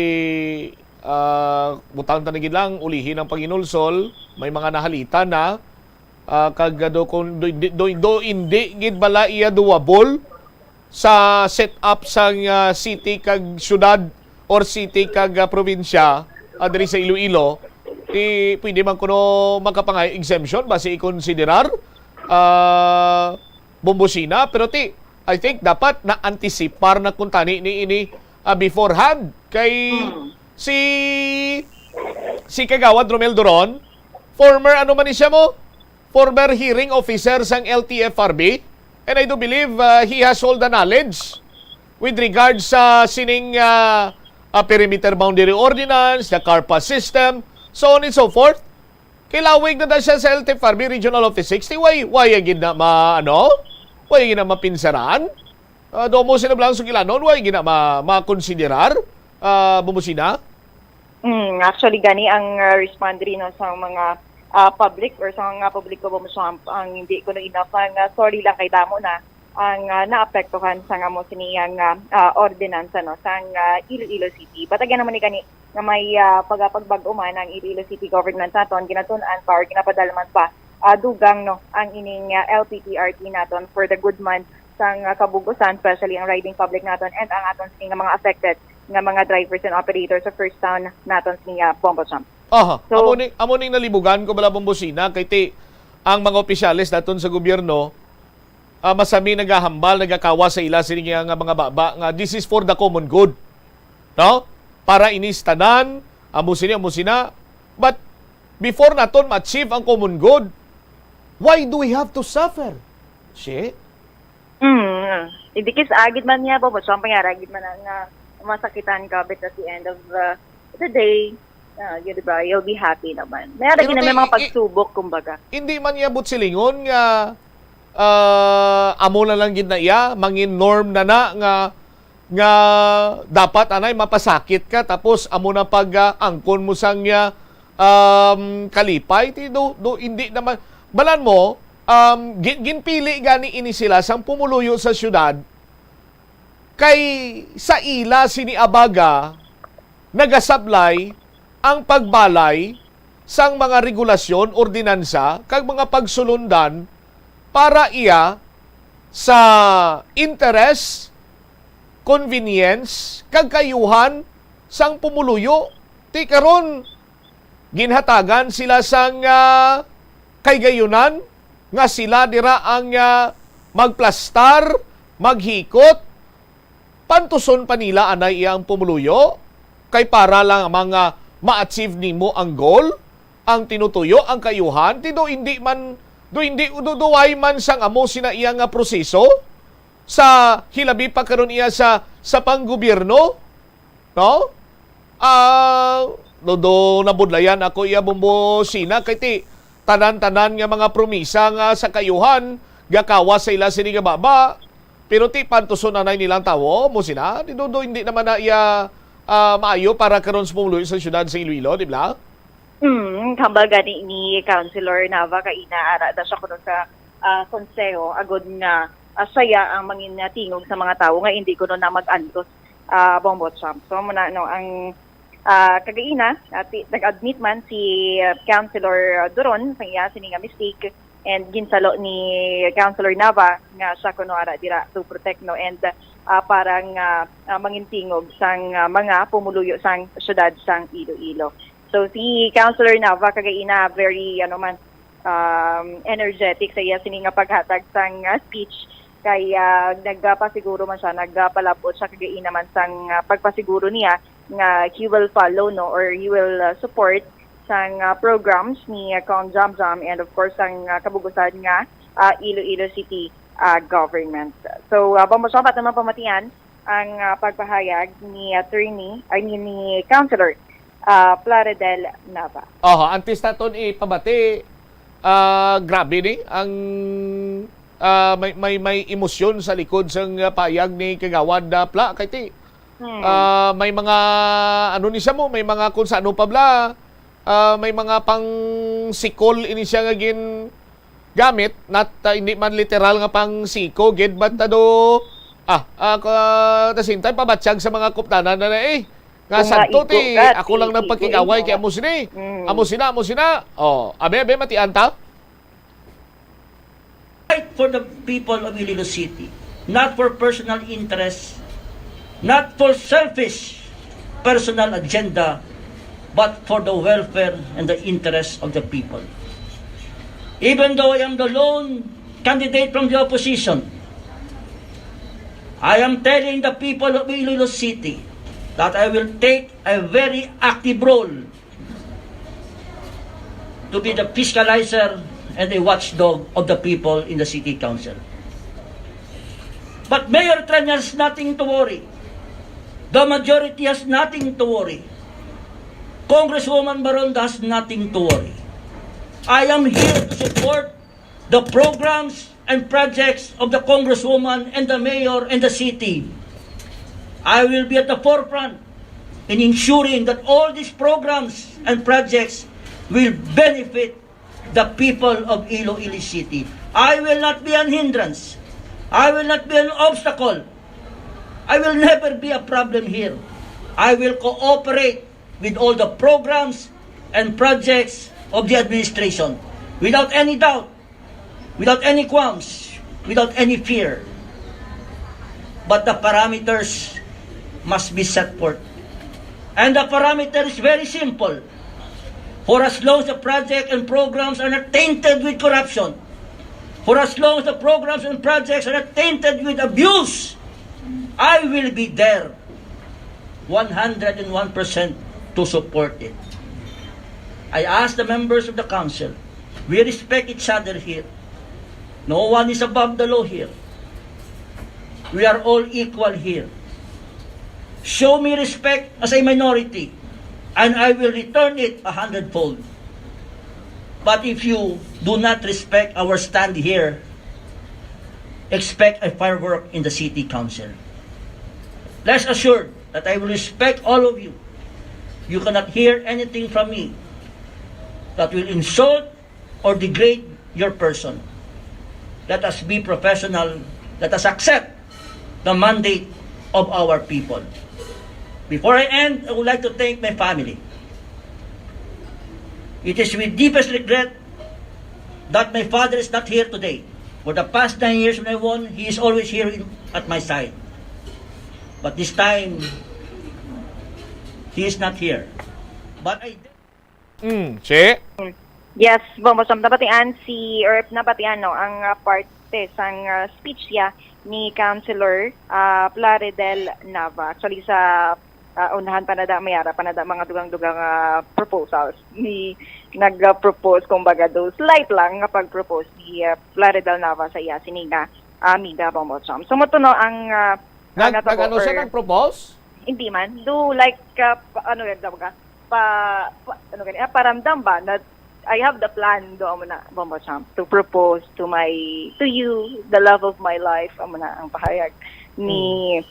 ah, butang ta na gid lang, ulihi ang panginulsol, may mga nahalitan na. Ah, kag ah, do kung do, do, do, do hindi gid bala iya doable sa setup sang ah, city kag syudad or city kag ah, probinsya, ah, diri sa Iloilo, ti pwede man kuno makapangayo exemption basi i-considerar ah, Bombosina, pero ti I think dapat na-anticipar na kuntani ni ini ah, beforehand kay si si Kagawad Romel Doron, former ano man ni siya mo? Former hearing officer sang L T F R B, and I do believe ah, he has all the knowledge with regards sa sining ah, ah, perimeter boundary ordinance, the CARPA system, so on and so forth. Kilawig na da siya sa L T F R B Regional Office sixty. Why, why gid na ma, ano? Why gid na mapinsaran? Ah, domo sila lang sugilanon, why gid na ma, makonsiderar? Ah, Bombosina? Mm, actually, gani ang uh, respond rin no, sa mga ah, public or sa mga publiko, Bombo Trump, ang hindi ko na enough. Ang ah, sorry lang kay damo na ang ah, naapektuhan sa nga mo siniyang ah, ah, ordinansa no, sa nga Iloilo City. But again naman ni gani nga may ah, pagapagbago man ang Iloilo City government naton, ginatun-an pa or ginapadalman pa ah, dugang no ang ining ah, L P T R T naton for the good man sang ah, kabugusan, especially ang riding public naton and ang aton sini nga mga affected nga mga drivers and operators sa first town naton sini ah, Bombo Trump. Aha, So- amo ni amo ning nalibugan ko bala, Bombosina, kay ti ang mga opisyales naton sa gobyerno ah, masami nagahambal, nagakawa sa ila sini nga, nga mga baba nga this is for the common good. No? Para inis tanan, amo sini, amo sina. But before naton ma-achieve ang common good, why do we have to suffer? Shit. Mm. Hindi kis agid man niya, Bombo Trump, ang agid man ang ah, masakitan ka, but at the end of uh, the day, ah, yun, di ba, you'll be happy naman. May ara Pero gina may ti- mga i- pagsubok, kumbaga. Hindi man niya butsilingon nga ah, amo na lang gid na iya, mangin norm na na nga nga dapat anay mapasakit ka tapos amo na pag ah, angkon mo sang ah, um, kalipay ti do, do hindi naman balan mo um, gin, ginpili gani ini sila sang pumuluyo sa syudad kay sa ila sini abaga nagasablay ang pagbalay sang mga regulasyon, ordinansa, kag mga pagsulundan para iya sa interes, convenience, kag kaayuhan sang pumuluyo. Ti karon, ginhatagan sila sang, ah, kaygayunan nga sila dira ang, ah, magplastar, maghikot. Pantuson pa nila anay iya ang pumuluyo, kay para lang mga ma-achieve nimo ang goal, ang tinutuyo, ang kaayuhan, ti do hindi man, do hindi, do, do way man sang amo sina iya nga proseso sa hilabi pa karon iya sa, sa panggobyerno, no? Ah, do, do nabudlayan ako iya, Bombo Sina, kay ti tanan-tanan nga mga promisa nga sa kaayuhan gakawas sa ila sini nga baba, pero ti pantuson anay nilang tawo, Bombo Sina, ti do, do hindi naman na iya, ah, maayo para karon sa pumuluyo sa siyudad sa Iloilo, di ba? Hmm, hambal gani ni Councilor Nava kaina, ara da siya kuno sa, ah, konseho agod nga, ah, siya ang mangin, ah, tingog sa mga tawo nga hindi kuno na mag-antos, ah, Bombo Champ. So, muna, no, ang, ah, kagaina, ah, ti-, nag-admit man si, ah, Councilor Duron sa iya sini nga mistake, and ginsalo ni Councilor Nava nga siya kuno ara dira to protect, no, and, ah, para nga, ah, mangin tingog sang, ah, mga pumuluyo sang syudad sang Iloilo. So, si Councilor Nava kagaina, very, ano man, um, energetic sa iya sini nga paghatag sang, ah, speech, kay, ah, nagpasiguro man siya, nagpalab-ot siya kagaina man sang, ah, pagpasiguro niya nga he will follow, no, or he will, ah, support sang, ah, programs ni, ah, Cong Jamjam and, of course, sang, ah, kabug-usan nga, ah, Iloilo City, ah, government. So, ah, Bombo Champ, aton man pamatian ang, ah, pagpahayag ni attorney, I mean, ni Councilor, ah, Plaridel Nava. Oho, antes naton ipabati, ah, grabe ni ang, ah, may, may, may emosyon sa likod sang, ah, payag ni Kagawad, ah, Pla, kay ti, Hmm. ah, may mga, ano ni siya mo, may mga kung sa ano pa bla, ah, may mga pang sikol ini siya nga gin gamit, not, ah, hindi man literal nga pang siko gid, but, ah, do, ah, ah, ka-, at the same time, pabatyag sa mga kuptanan na na eh. Nga Kung sadto, ti, maigo ka, ako lang ti, nang igo, pagkigaway igo. Kay amo sini. Mm. Amo sina, amo sina. Oh, abe, abe, matian ta. Fight for the people of Iloilo City, not for personal interest, not for selfish personal agenda, but for the welfare and the interests of the people. Even though I am the lone candidate from the opposition, I am telling the people of Iloilo City that I will take a very active role to be the fiscalizer and the watchdog of the people in the city council. But Mayor Tran has nothing to worry. The majority has nothing to worry. Congresswoman Baronda has nothing to worry. I am here to support the programs and projects of the congresswoman and the mayor and the city. I will be at the forefront in ensuring that all these programs and projects will benefit the people of Iloilo City. I will not be an hindrance. I will not be an obstacle. I will never be a problem here. I will cooperate with all the programs and projects of the administration without any doubt, without any qualms, without any fear. But the parameters must be set forth. And the parameter is very simple. For as long as the project and programs are not tainted with corruption, for as long as the programs and projects are not tainted with abuse, I will be there one hundred and one percent to support it. I ask the members of the council, we respect each other here. No one is above the law here. We are all equal here. Show me respect as a minority, and I will return it a hundredfold. But if you do not respect our stand here, expect a firework in the city council. Rest assured that I will respect all of you. You cannot hear anything from me that will insult or degrade your person. Let us be professional. Let us accept the mandate of our people. Before I end, I would like to thank my family. It is with deepest regret that my father is not here today. For the past nine years when I won, he is always here in, at my side. But this time, He is not here. But I Mm, si? Yes, Bombo Sam, nabatian si, or nabatian, no, ang ah, parte sang ah, speech ya ni Councilor ah, Plaridel Nava. Actually, sa ah, unahan pa nada, may ara pa nada mga dugang-dugang ah, proposals ni nag-propose, kumbaga, do slight lang nga pag-propose ni ah, Plaridel Nava sa iya sini nga amiga, Bombo Sam. So, mo to, no, ang ah, Nag, ang natabo nag-ano siya, or- nag-propose? Hindi man. Do like, uh, pa, ano yan, tawag ka? Pa, pa, ano gani? Ah, paramdam ba na I have the plan, do, amo na, Bombo Champ, to propose to my, to you, the love of my life, amo na ang pahayag ni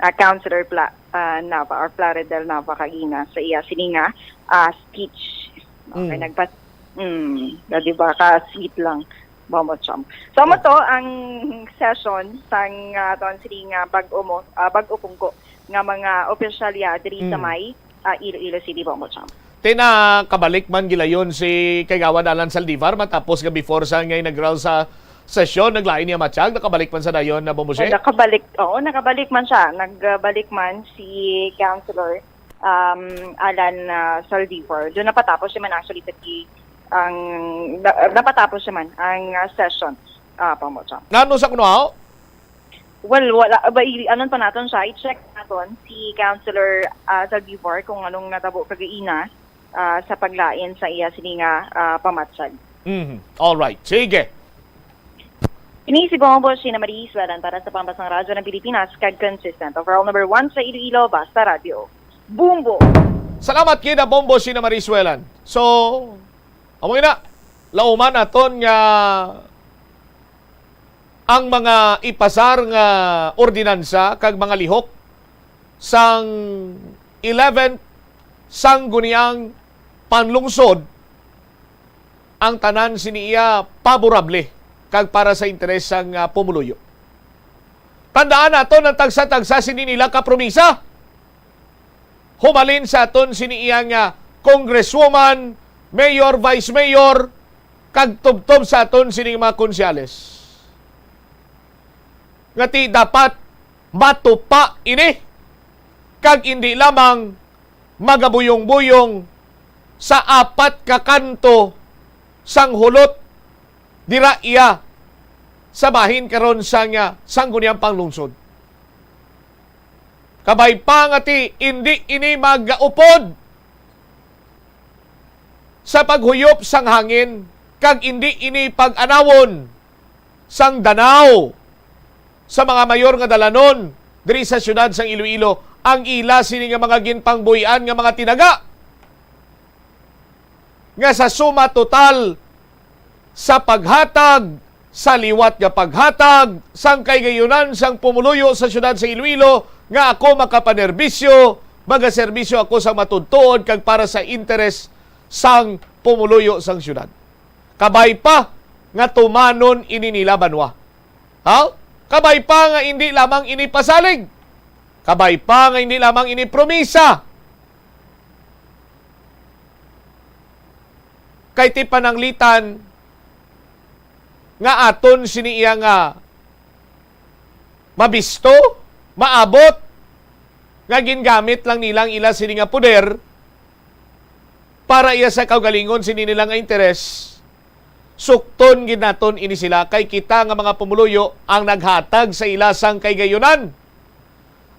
ah, Councilor Pla, ah, Nava or Plaridel Nava kagina sa iya sini nga ah, speech. Okay, Mm. nagpat, mm, na, di ba, ka sweet lang, Bombo Champ. So, amo to ang session sang uh, aton sini nga bag-o mo, ah, bag-o pungko nga mga opisyal ya diri sa Mm. may ah, Iloilo City, Bombo Champ. Ti nakabalik man gilayon si Kagawad Alan Saldivar matapos nga before sa nga inaugural sa sesyon, naglain niya matiyag, nakabalik man sa dayon na, Bombo Shay? Nakabalik, oo, nakabalik man siya. Nagbalik man si Councilor um, Alan ah, Saldivar. Doon napatapos siya man actually sa di, ang na, napatapos siya man ang ah, session. Ah, Bombo Champ. Nano sa kuno? Well, wala ba i- anon pa naton siya? I-check naton si Councilor ah, Saldivar kung anong natabo kagaina ah, sa paglain sa iya sini nga ah, pamatyag. Mhm. All right. Sige. Ini si Bombo Sina Marie Suelan para sa Pambasang Radyo ng Pilipinas, kag consistent overall number one sa Iloilo, Basta Radyo. Bombo! Salamat kida, Bombo Sina Marie Suelan. So, amo na, lauman naton nga ang mga ipasar nga ordinansa kag mga lihok sang eleventh Sangguniang Panlungsod, ang tanan sini iya paborable kag para sa interes sang ah, pumuluyo. Tandaan naton ang tagsa-tagsa sini nila ka promisa. Humalin sa aton sini iya nga congresswoman, mayor, vice mayor, kag tubtob sa aton sini mga konsyales. Nga ti dapat matupa ini, kag indi lamang magabuyong-buyong sa apat ka kanto sang hulot dira iya sa bahin karon sang ah, Sangguniang Panglungsod. Kabay pa nga ti indi ini magaupod sa paghuyop sang hangin, kag indi ini pag-anawon sang danaw sa mga mayor nga dalanon diri sa siyudad sang Iloilo ang ila sini nga mga ginpangbuy-an nga mga tinaga, nga sa suma total sa paghatag, sa liwat nga paghatag sang kahigayonan sang pumuluyo sa siyudad sa Iloilo, nga ako makapanerbisyo, magaserbisyo ako sa matudtuod kag para sa interes sang pumuluyo sang siyudad. Kabay pa nga tumanon ini nila, banwa. Ha? Kabay pa nga indi lamang ini pasalig. Kabay pa nga indi lamang ini promisa. Kay ti pananglitan nga aton sini iya nga mabisto, maabot, nga gingamit lang nila ang ila sini nga poder para iya sa kaugalingon sini nila nga interes, sukton gid naton ini sila, kay kita nga mga pumuluyo ang naghatag sa ila sang kahigayonan,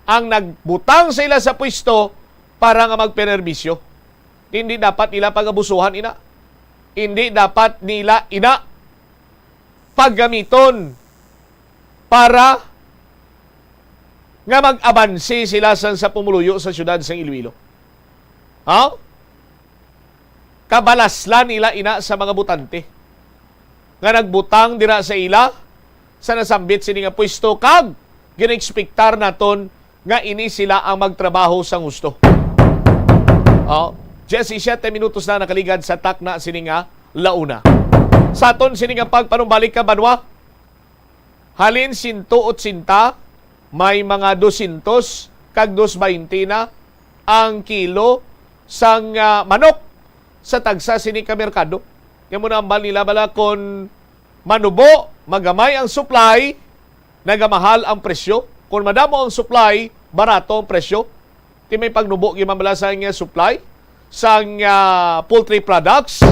ang nagbutang sa ila sa pwesto para nga magpenerbisyo. Hindi dapat nila pag-abusuhan ina. Hindi dapat nila ina paggamiton para nga mag-abanse sila sa, sa pumuluyo sa siyudad sang Iloilo. Ha? Kabalaslan nila ina sa mga butante nga nagbutang dira sa ila sa nasambit sini nga pwesto, kag ginaekspektar naton nga ini sila ang magtrabaho sang husto. Oh, diyesisiyete minutos na nakaligad sa takna sini nga launa. Sa aton sini nga pagpanumbalik ka, banwa, halin sento otsenta, may mga dosyentos kag dos baynte na ang kilo sang ah, manok sa tagsa sini ka merkado. Yan mo na ambal nila bala, kon manubo, magamay ang supply, nagamahal ang presyo. Kon madamo ang supply, barato ang presyo. Ti may pagnubo gyud man bala sang, ah, supply sang, ah, poultry products.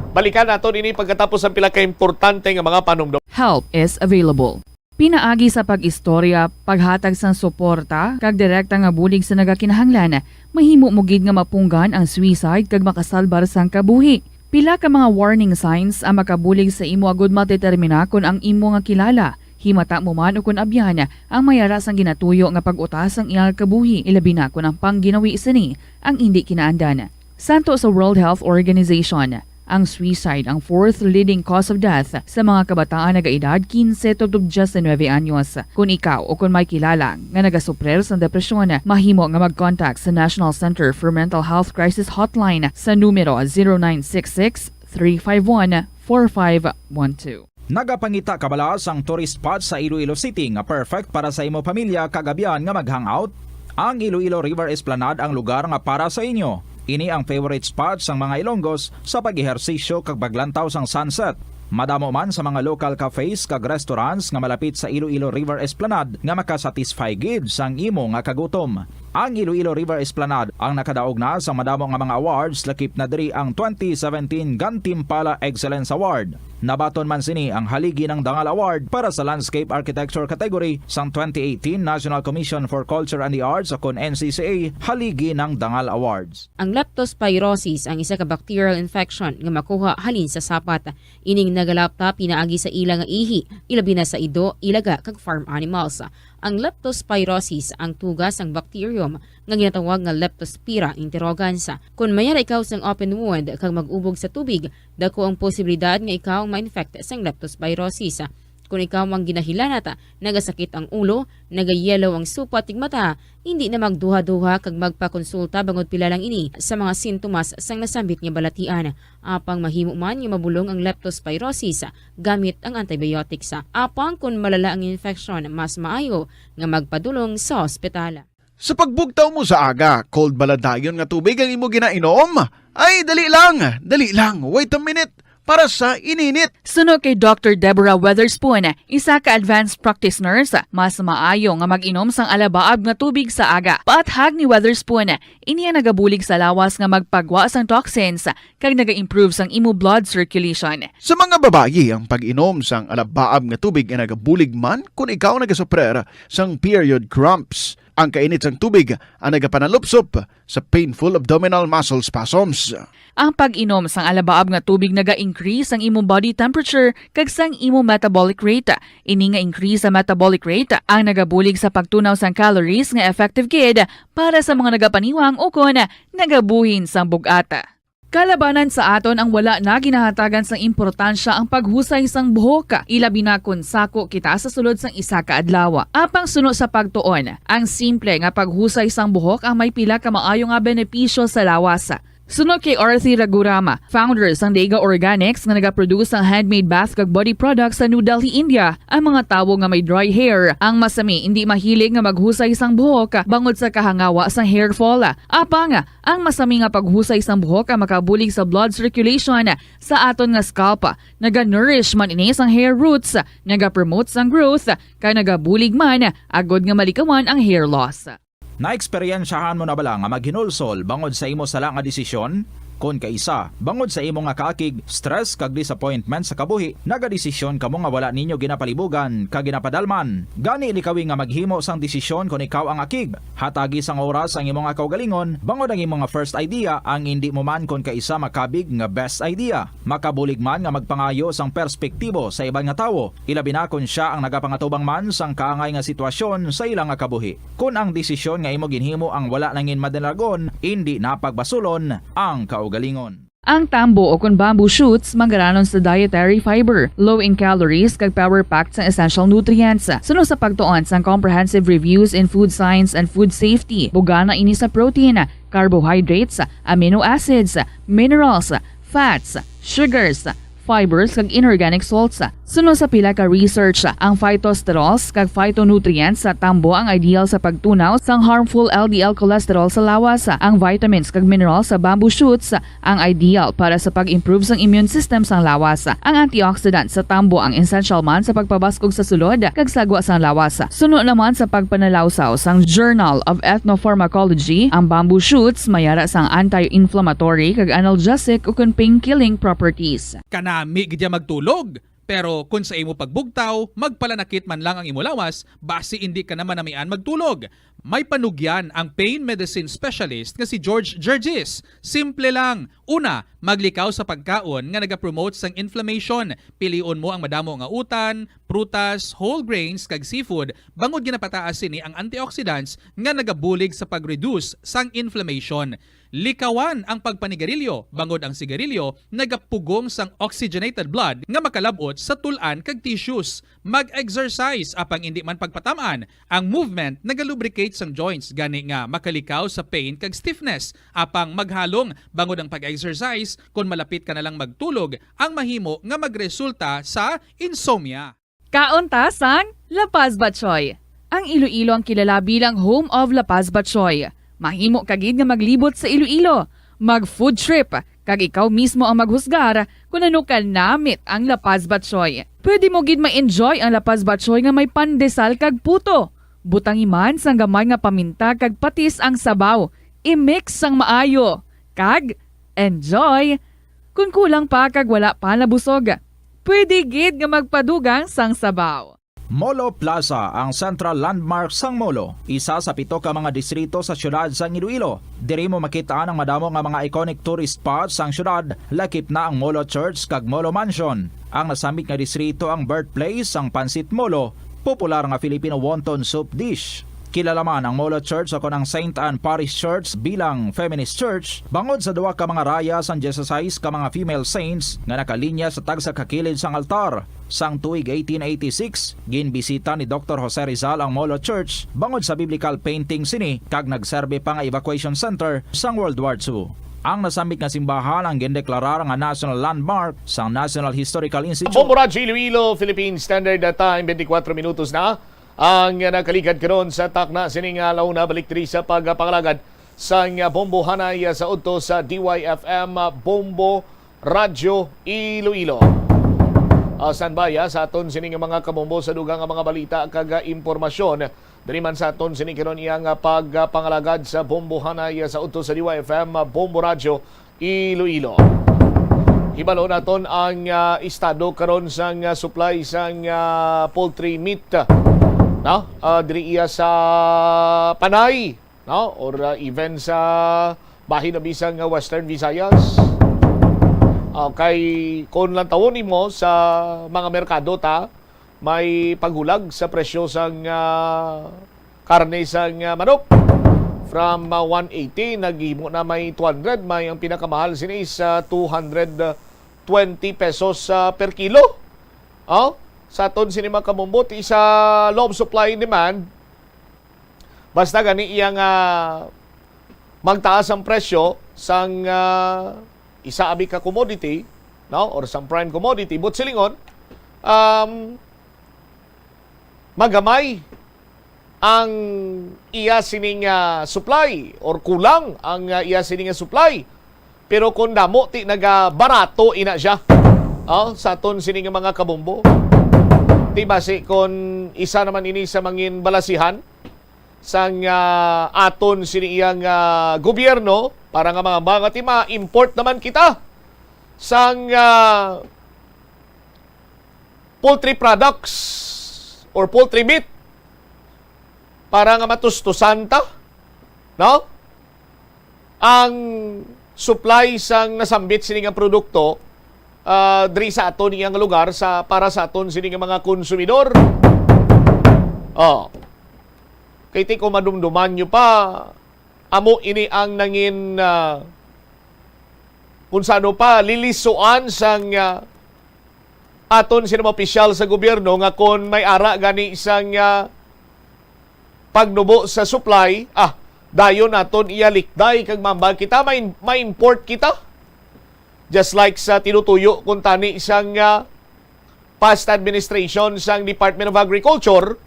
Balikan nato ini pagkatapos ang pila ka importante nga mga panumdom. Help is available. Pinaagi sa pag-istorya, paghatag sang suporta, kag direkta nga bulig sa nagakinahanglan, mahimo mo gid nga mapunggan ang suicide kag makasalbar sang kabuhi. Pila ka mga warning signs ang makabulig sa imo agud madetermina kon ang imo nga kilala, himata mo man ukon abyan, ang may ara sang ginatuyo nga pag-utas sang iyang kabuhi, ilabi na kon ang pangginawi sini ang indi kinaandan. Santo sa World Health Organization, ang suicide ang fourth leading cause of death sa mga kabataan nagaedad quince to dosyentos nuebe anyos. Kon ikaw o kon may kilala nga nagasuprir sang depresyon, mahimo nga mag-contact sa National Center for Mental Health Crisis Hotline sa numero zero nine six six, three five one, four five one two. Nagapangita ka bala sang tourist spot sa Iloilo City nga perfect para sa imo pamilya kag abyan nga mag-hangout? Ang Iloilo River Esplanade ang lugar nga para sa inyo. Ini ang favorite spot sang mga Ilonggos sa pag-ehersisyo kag paglantaw sang sunset. Madamo man sa mga local cafes kag restaurants nga malapit sa Iloilo River Esplanade nga makasatisfy gid sang imo nga kagutom. Ang Iloilo River Esplanade ang nakadaog na sa madamo nga mga awards, lakip na diri ang twenty seventeen Gantimpala Excellence Award. Nabaton man sini ang Haligi ng Dangal Award para sa Landscape Architecture category sang twenty eighteen National Commission for Culture and the Arts o kon N C C A Haligi ng Dangal Awards. Ang leptospirosis ang isa ka bacterial infection nga makuha halin sa sapat. Ining nagalapta pinaagi sa ila nga ihi, ilabi na sa ido, ilaga, kag farm animals. Ang leptospirosis ang tuga sang bacterium nga ginatawag nga Leptospira interrogans. Kon may ara ikaw sang open wound kag mag-ubog sa tubig, dako ang posibilidad nga ikaw ma-infect sang leptospirosis. Kon ikaw ang ginahilanat, nagasakit ang ulo, nagayellow ang supat kag mata, indi na magduha-duha kag magpakonsulta bangod pila lang ini sa mga sintomas sang nasambit nga balatian. Apang mahimo man nga mabulong ang leptospirosis gamit ang antibiotics. Apang kon malala ang infeksyon, mas maayo nga magpadulong sa ospital. Sa pagbugtaw mo sa aga, cold bala dayon nga tubig ang imo ginainom? Ay, dali lang, dali lang, wait a minute, para sa ininit. Suno kay Doctor Deborah Weatherspoon, isa ka advanced practice nurse, mas maayo nga mag-inom sang alabaab nga tubig sa aga. Paathag ni Weatherspoon, ini ang nagabulig sa lawas nga magpagwa sang toxins kag naga-improve sang imo blood circulation. Sa mga babayi, ang pag-inom sang alabaab nga tubig ay nagabulig man kon ikaw nagasuprer sang period cramps. Ang kainit sang tubig ang nagapanalupsop sa painful abdominal muscle spasms. Ang pag-inom sang alabaab nga tubig naga-increase sang imong body temperature kag sang imong metabolic rate. Ini nga increase sa metabolic rate ang nagabulig sa pagtunaw sang calories nga effective gid para sa mga nagapaniwang ukon nagabuhin sang bug-at. Kalabanan sa aton ang wala na ginahatagan sang importansya ang paghusay sang buhok, ilabi na kon sako kita sa sulod sang isa ka adlaw. Apang suno sa pagtuon, ang simple nga paghusay sang buhok ang may pila ka maayo nga benepisyo sa lawas. Suno kay Arthi Raghuram, founder sang Dega Organics nga nagaproduce sang handmade bath kag body products sa New Delhi, India, ang mga tawo nga may dry hair ang masami indi mahilig nga maghusay sang buhok bangod sa kahangawa sang hair fall. Apang, ang masami nga paghusay sang buhok ang makabulig sa blood circulation sa aton nga scalp. Naga-nourish man ini sang hair roots, nagapromote sang growth, kag nagabulig man agud nga malikawan ang hair loss. Naeksperyensyahan mo na bala nga maghinulsol bangod sa imo sala nga desisyon? Kon kaisa, bangod sa imo nga kaakig, stress kag disappointment sa kabuhi, nagadesisyon kamo nga wala ninyo ginapalibugan kag ginapadalman. Gani likawi nga maghimo sang desisyon kon ikaw ang akig. Hatagi sang oras ang imo nga kaugalingon, bangod ang imo nga first idea ang indi mo man kon kaisa makabig nga best idea. Makabulig man nga magpangayo sang perspektibo sa iban nga tawo, ilabi na kon sia ang nagapangatubang man sang kaangay nga sitwasyon sa ila nga kabuhi. Kon ang desisyon nga imo ginhimo ang wala nangin madalagon, indi na pagbasulon ang kaugalingon. Ang tambo o kon bamboo shoots manggaranon sa dietary fiber, low in calories kag power-packed sang essential nutrients. Suno sa pagtuon sang Comprehensive Reviews in Food Science and Food Safety, bugana ini sa protein, carbohydrates, amino acids, minerals, fats, sugars, fibers, kag inorganic salts. Suno sa pila ka research, ang phytosterols kag phytonutrients sa tambo ang ideal sa pagtunaw sang harmful L D L cholesterol sa lawas. Ang vitamins kag minerals sa bamboo shoots ang ideal para sa pag-improve sang immune system sang lawas. Ang antioxidant sa tambo ang essential man sa pagpabaskog sa sulod kag sagwa sang lawas. Suno naman sa pagpanalawsaw sang Journal of Ethnopharmacology, ang bamboo shoots may ara sang anti-inflammatory kag analgesic ukon pain-killing properties. Kanami gid ya magtulog. Pero kon sa imo pagbugtaw, magpalanakit man lang ang imo lawas, basi indi ka na manamian magtulog. May panugyan ang pain medicine specialist nga si George Gergis. Simple lang. Una, maglikaw sa pagkaon nga nagapromote sang inflammation. Pilion mo ang madamo nga utan, prutas, whole grains, kag seafood, bangod ginapataas sini ang antioxidants nga nagabulig sa pag-reduce sang inflammation. Likawan ang pagpanigarilyo, bangod ang sigarilyo nagapugong sang oxygenated blood nga makalab-ot sa tul-an kag tissues. Mag-exercise, apang indi man pagpatam-an. Ang movement nagalubricate sang joints, gani nga makalikaw sa pain kag stiffness. Apang maghalong, bangod ang pag-exercise, kon malapit ka na lang magtulog, ang mahimo nga magresulta sa insomnia. Kaon ta sang La Paz Batchoy. Ang Iloilo ang kilala bilang home of La Paz Batchoy. Mahimo ka gid nga maglibot sa Iloilo, mag food trip, kag ikaw mismo ang maghusgar kon ano ka namit ang La Paz Batchoy. Pwede mo gid ma-enjoy ang La Paz Batchoy nga may pandesal kag puto. Butangi man sang gamay nga paminta kag patis ang sabaw. I-mix sang maayo. Kag enjoy! Kon kulang pa kag wala pa nabusog, pwede gid nga magpadugang sang sabaw. Molo Plaza, ang central landmark sang Molo, isa sa pito ka mga distrito sa siyudad sang Iloilo. Diri mo makit-an ang madamo nga mga iconic tourist spots sang siyudad, lakip na ang Molo Church kag Molo Mansion. Ang nasambit nga distrito ang birthplace sang Pancit Molo, popular nga Filipino wonton soup dish. Kilala man ang Molo Church o kon ang Saint Anne Parish Church bilang feminist church, bangod sa duha ka mga raya sang dieciséis ka mga female saints nga nakalinya sa tagsa ka kilid sang altar. Sang tuig eighteen eighty-six, ginbisita ni Doktor Jose Rizal ang Molo Church bangod sa biblical painting sini kag nagserbi pa nga evacuation center sang World War Two. Ang nasambit nga simbahan ang gindeklarar nga national landmark sang National Historical Institute. Bombo Radyo Iloilo, Philippine Standard Time, twenty-four minutos na ang nakaligad karon sa takna sining, ah, launa. Balik diri sa pagpangalagad sang, ah, Bombo Hanay, ah, sa udto sa D Y F M, ah, Bombo Radyo Iloilo. Ah, standby, ah, sa aton sining mga kabombo sa dugang nga mga balita kag, ah, impormasyon. Diri man sa aton sini karon iyang, ah, pagpangalagad sa Bombo Hanay, ah, sa udto sa D Y F M, ah, Bombo Radyo Iloilo. Hibalo naton ang, ah, estado karon sang, ah, supply sang, ah, poultry meat, ah, no? Ah, diri iya sa Panay, no? Or, ah, even sa bahin na bisang, ah, Western Visayas. Okay, kung lantawon nimo sa mga merkado ta, may paghulag sa presyo sang, ah, karne sang, ah, manok. From, ah, one eighty, naghimo na may two hundred, may ang pinakamahal sini is, ah, two hundred twenty pesos, ah, per kilo. Oh, sa aton sini mga kamumbot, isa law of supply and demand. Basta gani iya nga magtaas ang presyo sang, ah, isa abi ka commodity, no, or sang prime commodity, but silingon, um, magamay ang iya sining, ah, supply or kulang ang, ah, iya sining, ah, supply. Pero kung damo, ti nagabarato ina siya, oh, sa aton sining mga kabombo. Ti basi kung isa naman ini sa mangin balasihan sang, ah, aton sini iyang, ah, gobyerno para nga mga, mga tima, import naman kita sang, ah, poultry products or poultry meat para nga matustusan ta, no? Ang supply sang nasambit sini nga produkto, ah, diri sa aton iyang lugar sa, para sa aton sini nga mga konsumidor. Oh. Kay ti ko madumduman nyo pa, amo ini ang nangin, ah, kung sa ano pa, lilisuan sang, ah, aton sini mga opisyal sa gobyerno nga kon may ara gani sang, ah, pagnubo sa supply, ah, dayon naton iya likday kag mambal kita, may, may import kita. Just like sa tinutuyo kuntani sang, ah, past administration sang Department of Agriculture,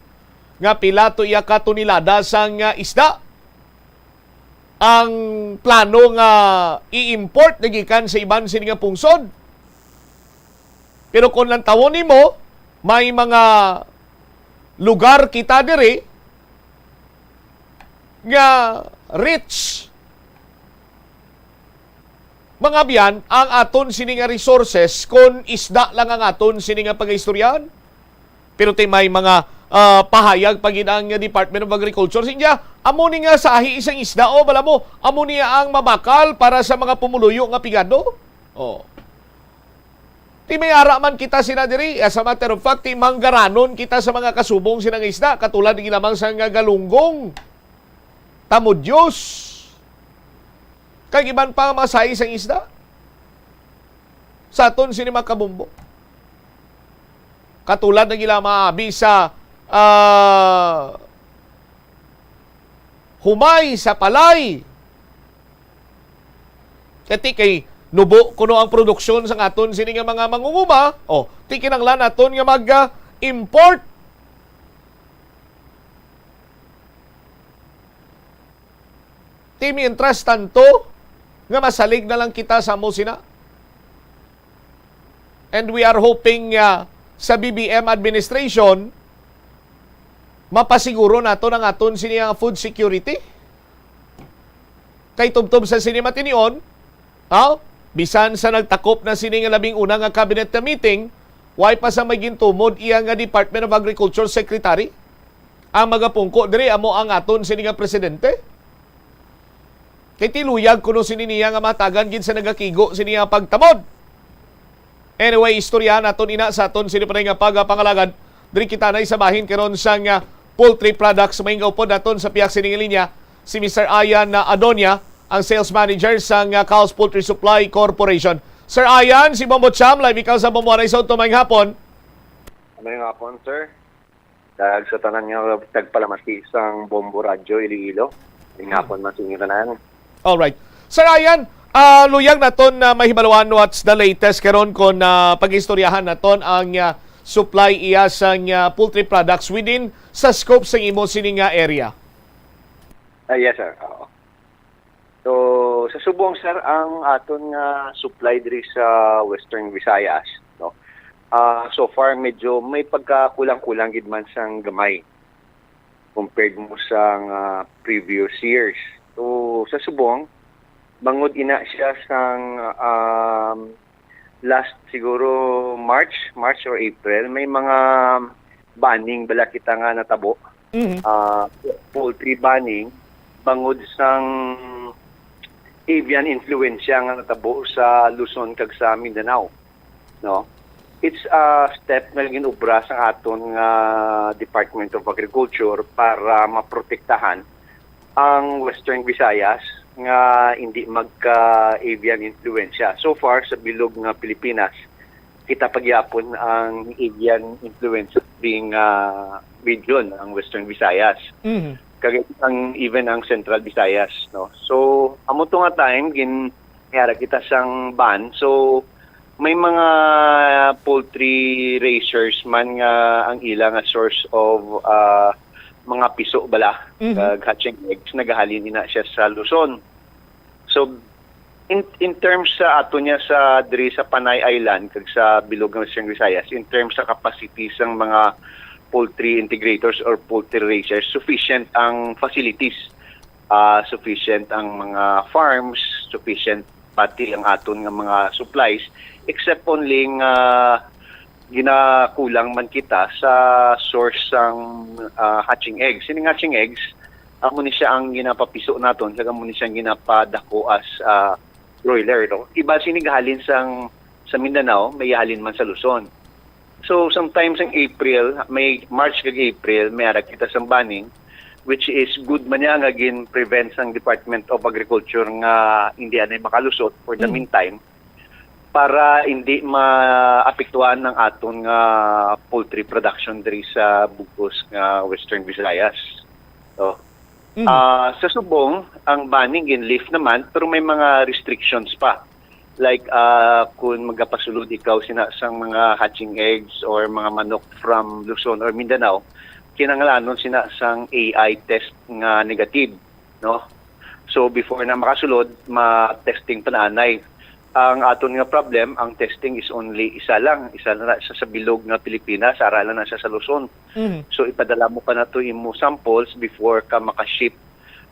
nga pila to iya ka tonelada sang, ah, isda ang plano nga i-import na gikan sa iban sini nga pungsod. Pero kung lantawon nimo, may mga lugar kita diri nga rich, mga biyan, ang aton sini nga resources, kon isda lang ang aton sini nga pagaistoryahan. Pero ti may mga, ah, pahayag pa gid ang Department of Agriculture. Siya, amo ni nga sahi sang isda, o bala mo, amo niya ang mabakal para sa mga pumuluyo nga pigado. Oh. Ti may ara man kita sina diri. As a matter of fact, ti manggaranon kita sa mga kasubong sina nga isda, katulad ni lamang sa nga galunggong, tamudyos, kag iban pa nga mga sahi sang isda. Sa aton sini mga kabombo. Katulad na gila maabi sa, ah, humay, sa palay. Kati kay nubo kuno ang produksyon sang aton sini nga mga mangunguma, oh, ti kinahanglan naton nga mag-import. Ti mientras tanto, nga masalig na lang kita sa amo sina. And we are hoping nga sa B B M administration, mapasiguro naton ang aton sini nga food security. Kay tubtob sa sini matinion, ha? Bisan sa nagtakop na sini nga labing una nga cabinet na meeting, way pa sa may gintumod iya nga Department of Agriculture Secretary. Ang magapungko diri amo ang aton sini nga presidente. Kay ti luyag kuno sini niya nga matagan gid sa nagakigo sini nga pagtamod. Anyway, istoryahan naton ina sa aton sini pa nga pagapangalagad. Diri kita na sa bahin karon sang, ah, poultry products. May upod naton sa pihak sini nga linya si Mister Ian, ah, Adonia, ang sales manager sang, ah, Cows Poultry Supply Corporation. Sir Ian, si Bombo Cham, live ikaw sa Bombo Anay sa Uto. Maayong hapon. Maayong hapon, sir. Kag sa tanan nga tagpalamati sang Bombo Radyo Iloilo, maayong hapon man sa inyo tanan. Alright. Sir Ian, ah, luyag naton na mahibaluan what's the latest karon kon, ah, pag-istoryahan naton ang, ah, supply iya sang, ah, poultry products within sa scope sang imo sini nga area. Ah, yes, sir. Oo. So, sa subong, sir, ang aton nga supply diri sa Western Visayas, no? Ah, so far, medyo may pagkakulang-kulang gid man sang gamay compared mo sang, ah, previous years. So, sa subong, bangod ina siya sang, um, last siguro March, March or April, may mga banning bala kita nga natabo. Mhm. Ah, poultry banning bangod sang avian influenza nga natabo sa Luzon kag sa Mindanao, no? It's a step nga ginobra sang aton nga Department of Agriculture para maprotektahan ang Western Visayas nga hindi magka-avian influenza. So far, sa bilog nga Pilipinas, kita pa gyapon ang avian influenza being, ah, region ang Western Visayas. Mhm. Kag ang, even ang Central Visayas, no? So, amo to nga time, gin-, may ara kita sang ban. So, may mga poultry raisers man nga ang ila nga source of, ah, mga piso bala, Mhm. kag hatching eggs, nagahalin ina siya sa Luzon. So, in, in terms sa ato niya sa diri sa Panay Island kag sa bilog nga Western Visayas, in terms sa capacity sang mga poultry integrators or poultry raisers, sufficient ang facilities. Ah, sufficient ang mga farms, sufficient pati ang aton nga mga supplies, except only nga ginakulang man kita sa source sang, ah, hatching eggs. Sining hatching eggs, amo ni siya ang ginapapiso naton, kag amo ni siya ang ginapadako as, ah, broiler, no? Iba sini gahalin sang, sa Mindanao, may halin man sa Luzon. So, sometimes ang April, may March kag April, may ara kita sang banning, which is good man niya nga gin-prevent sang Department of Agriculture nga hindi anay makalusot for the Mm. meantime, para hindi maapektuhan ang aton nga poultry production diri sa bug-os nga Western Visayas. So, Mm. ah, sa subong, ang banning gin-lift naman, pero may mga restrictions pa. Like, ah, kung magapasulod ikaw sina sang mga hatching eggs or mga manok from Luzon or Mindanao, kinahanglanon sina sang A I test nga negative, no? So, before na makasulod, ma-testing pa na anay. Ang aton nga problem, ang testing is only isa lang, isa na sa, sa bilog nga Pilipinas, ara lang na siya sa Luzon. Mhm. So, ipadala mo pa na to imo samples before ka makaship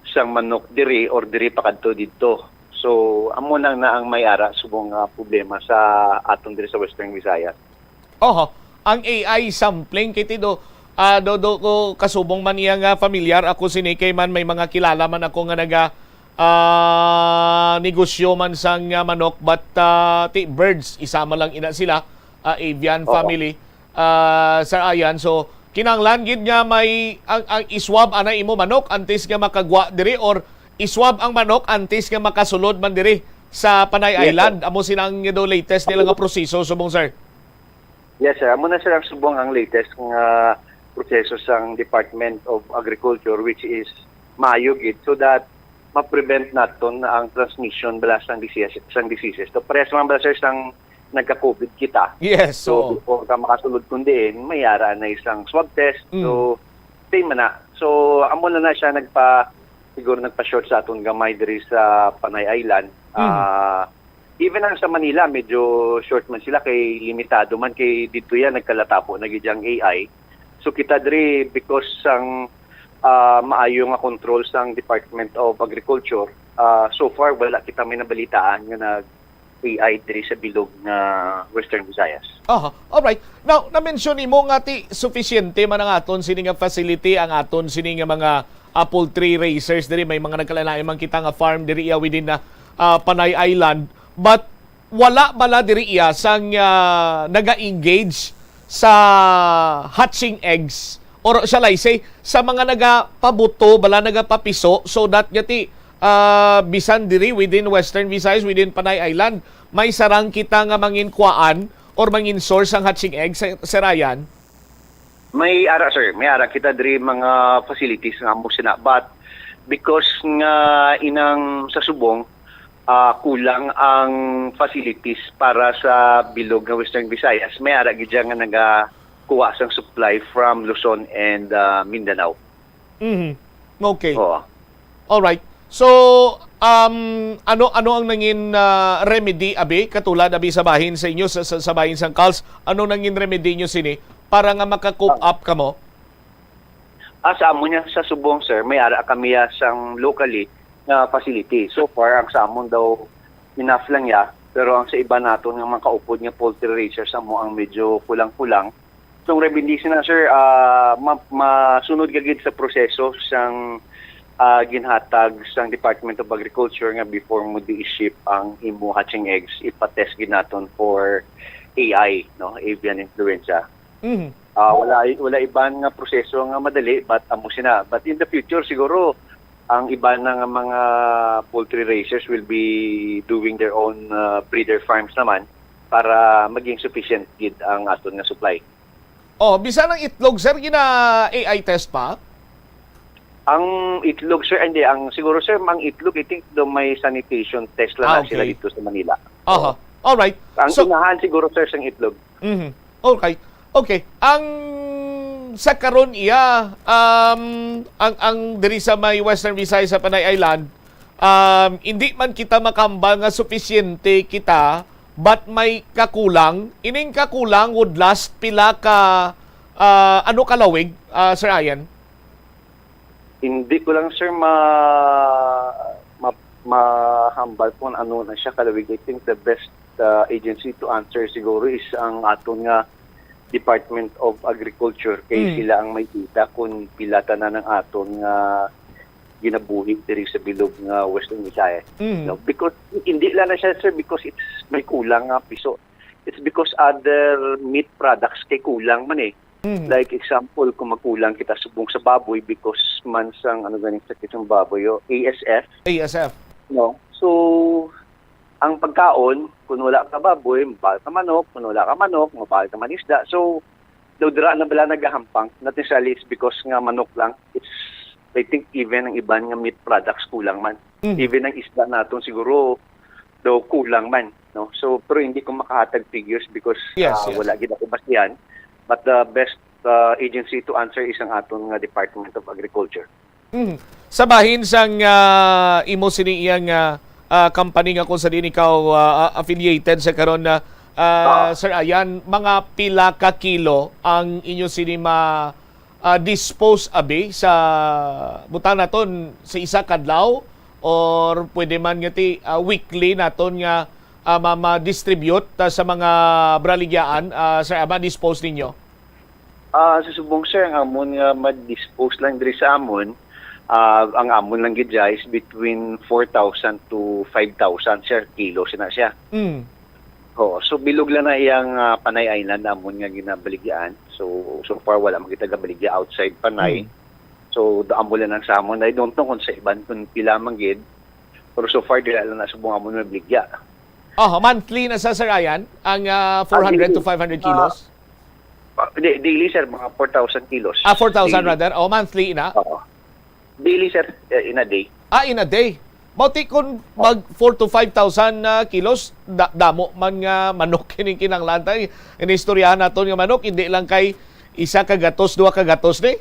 sang manok diri or diri pa kadto didto. So, amo lang na ang may ara subong nga problema sa aton diri sa Western Visayas. Oho, ang A I sampling kay ti do, ah, do, do ko kasubong man iya nga familiar ako sini kay man may mga kilala man ako nga naga, ah, negosyo man sang, ah, manok, but, ah, ti birds, isa man lang ina sila, ah, avian Oo. family, ah, Sir Ayan. So, kinahanglan gid nga may ang, ang iswab ana imo manok antes nga makagwa diri or iswab ang manok antes nga makasulod man diri sa Panay Yes, sir. Island. Amo sila ang do latest nila nga proseso subong, sir. Yes, sir. Amo na, sir, ang subong ang latest nga proseso sang Department of Agriculture, which is maayo gid, so that ma-prevent naton ang transmission bala sang disease, sang diseases. So, parehas man bala, sir, sang nagka-COVID kita. Yes, So, oo. before ka makasulod kun diin, may ara na isang swab test. Mm. So, same man na. So, amo na na siya nagpa, siguro nagpa-short sa aton gamay diri sa Panay Island. Mm. Ah, even ang sa Manila, medyo short man sila kay limitado man kay dito yan, nagkalatabo na gid ang A I. So, kita diri, because sang, ah, maayo nga control sang Department of Agriculture, ah, so far, wala kita may nabalitaan nga nag-A I diri sa bilog nga Western Visayas. Aha, alright. Now, na-mention nimo nga ti sufisyente man ang aton sini nga facility, ang aton sini nga mga, ah, poultry raisers diri. May mga nagkalain-lain man kita nga farm diri iya within na, ah, Panay Island. But wala bala diri iya sang, ah, naga-engage sa hatching eggs, or shall I say, sa mga nagapabuto bala, nagapapiso, so that nga ti, ah, bisan diri within Western Visayas, within Panay Island, may sarang kita nga manginkuan or mangin-source sang hatching eggs, Sir, Sir Ryan? May ara, sir. May ara kita diri mga facilities nga amo sina. But because nga inang sa subong, ah, kulang ang facilities para sa bilog nga Western Visayas, may ara gid siya nga nagakuha sang supply from Luzon and, ah, Mindanao. Mhm. Okay. Oo. Alright. So, um, ano, ano ang nangin, ah, remedy, abi? Katulad, abi, sa bahin sa inyo, sa, sa, sa bahin sang Kals, ano nangin remedy nyo sini para nga maka-cope Ah. up kamo? Ah, sa amo niya, sa subong, sir, may ara kami ya sang locally nga facility. So far, ang sa amon daw, enough lang ya. Pero ang sa iba naton nga mga kaupod nga poultry raisers, amo ang medyo kulang-kulang. So, ang remedy sina, sir, ah, ma-, masunod ka gid sa proseso sang, ah, ginhatag sang Department of Agriculture nga before mo di i-ship ang imo hatching eggs, ipa-test gid naton for A I, no, avian influenza. Mhm. Ah, wala, wala iban nga proseso nga madali, but amo sina. But in the future, siguro, ang iban na nga mga poultry raisers will be doing their own, ah, breeder farms naman para maging sufficient gid ang aton nga supply. Oh, bisan ang itlog, sir, gina-A I test pa? Ang itlog, sir, hindi. Ang, siguro, sir, ang itlog, I think, do may sanitation test lang Ah, na sila okay. dito sa Manila. Aha. Oo. Alright. Ang So inahan, siguro, sir, sang itlog. Mhm. Okay. Okay. Ang sa karon iya, um, ang, ang diri sa may Western Visayas sa Panay Island, um, hindi man kita makambal nga sufisyente kita, but may kakulang. Ining kakulang would last pila ka, ah, ano ka lawig, ah, Sir Ian? Hindi ko lang, sir, ma-, ma-, mahambal kung ano na siya kalawig. I think the best, uh, agency to answer siguro is ang aton nga Department of Agriculture, kay Mm. sila ang may kita kung pila tanan ang aton nga ginabuhi diri sa bilog nga Western Visayas. Mm. No? Because hindi lang na siya, sir, because it's may kulang nga piso. It's because other meat products kay kulang man eh. Mm. Like example, kung magkulang kita subong sa baboy because man sang, ano ganing sakit sang baboy, o A S F, A S F. no? So, ang pagkaon, kung wala ka baboy, mabal ka manok, kung wala ka manok, mabal ka man isda. So, daw dira na bala nagahampang. Not necessarily it's because nga manok lang. It's, I think, even ang iban nga meat products kulang man. Mm. Even ang isda naton siguro, Though kulang man, no? So, pero hindi ko makahatag figures because, Yes, ah, yes. wala gid ako basihan. But the best, ah, agency to answer is ang aton nga Department of Agriculture. Mm. Sa bahin sang, ah, imo sini iyang, ah, ah, company nga kung sa diin ikaw, ah, ah, affiliated sa karon na, ah, Ah. Sir Ayan, mga pila ka kilo ang inyo sini ma, ah, dispose abi sa butang naton sa isa kadlaw or pwede man nga ti, ah, weekly naton nga, ah, ma-, ma-distribute, ah, sa mga braligyaan, ah, Sir, ah, ma-dispose ninyo? Ah, sa subong, sir, ang amon nga ma-dispose lang diri sa amon, ah, ang amon lang gid dya is between four thousand to five thousand, sir, kilo sina siya. Mm. Oo, so bilog lang na iyang, ah, Panay Island amon nga ginabaligyaan. So, so far wala man kita gabaligya outside Panay. Mm. So, da-, amo lang ang sa amon. I don't know kung sa iban kung pila man gid. Pero so far dira lang na subong amon mabaligya. Oh, monthly na sa, Sir Ayan, ang, ah, Ah, four hundred to daily. five hundred Ah, kilos? ah, di-, daily, sir, mga four thousand kilos. Ah, four thousand Daily. rather. Oh, monthly na? Oo. Daily, sir, eh, in a day. Ah, in a day. Mao ti kung Oh. mag four to five thousand na kilos, da-, damo man nga manok kining kinahanglan ta. Inistoryahan naton nga manok, hindi lang kay isa ka gatos, duha ka gatos ni.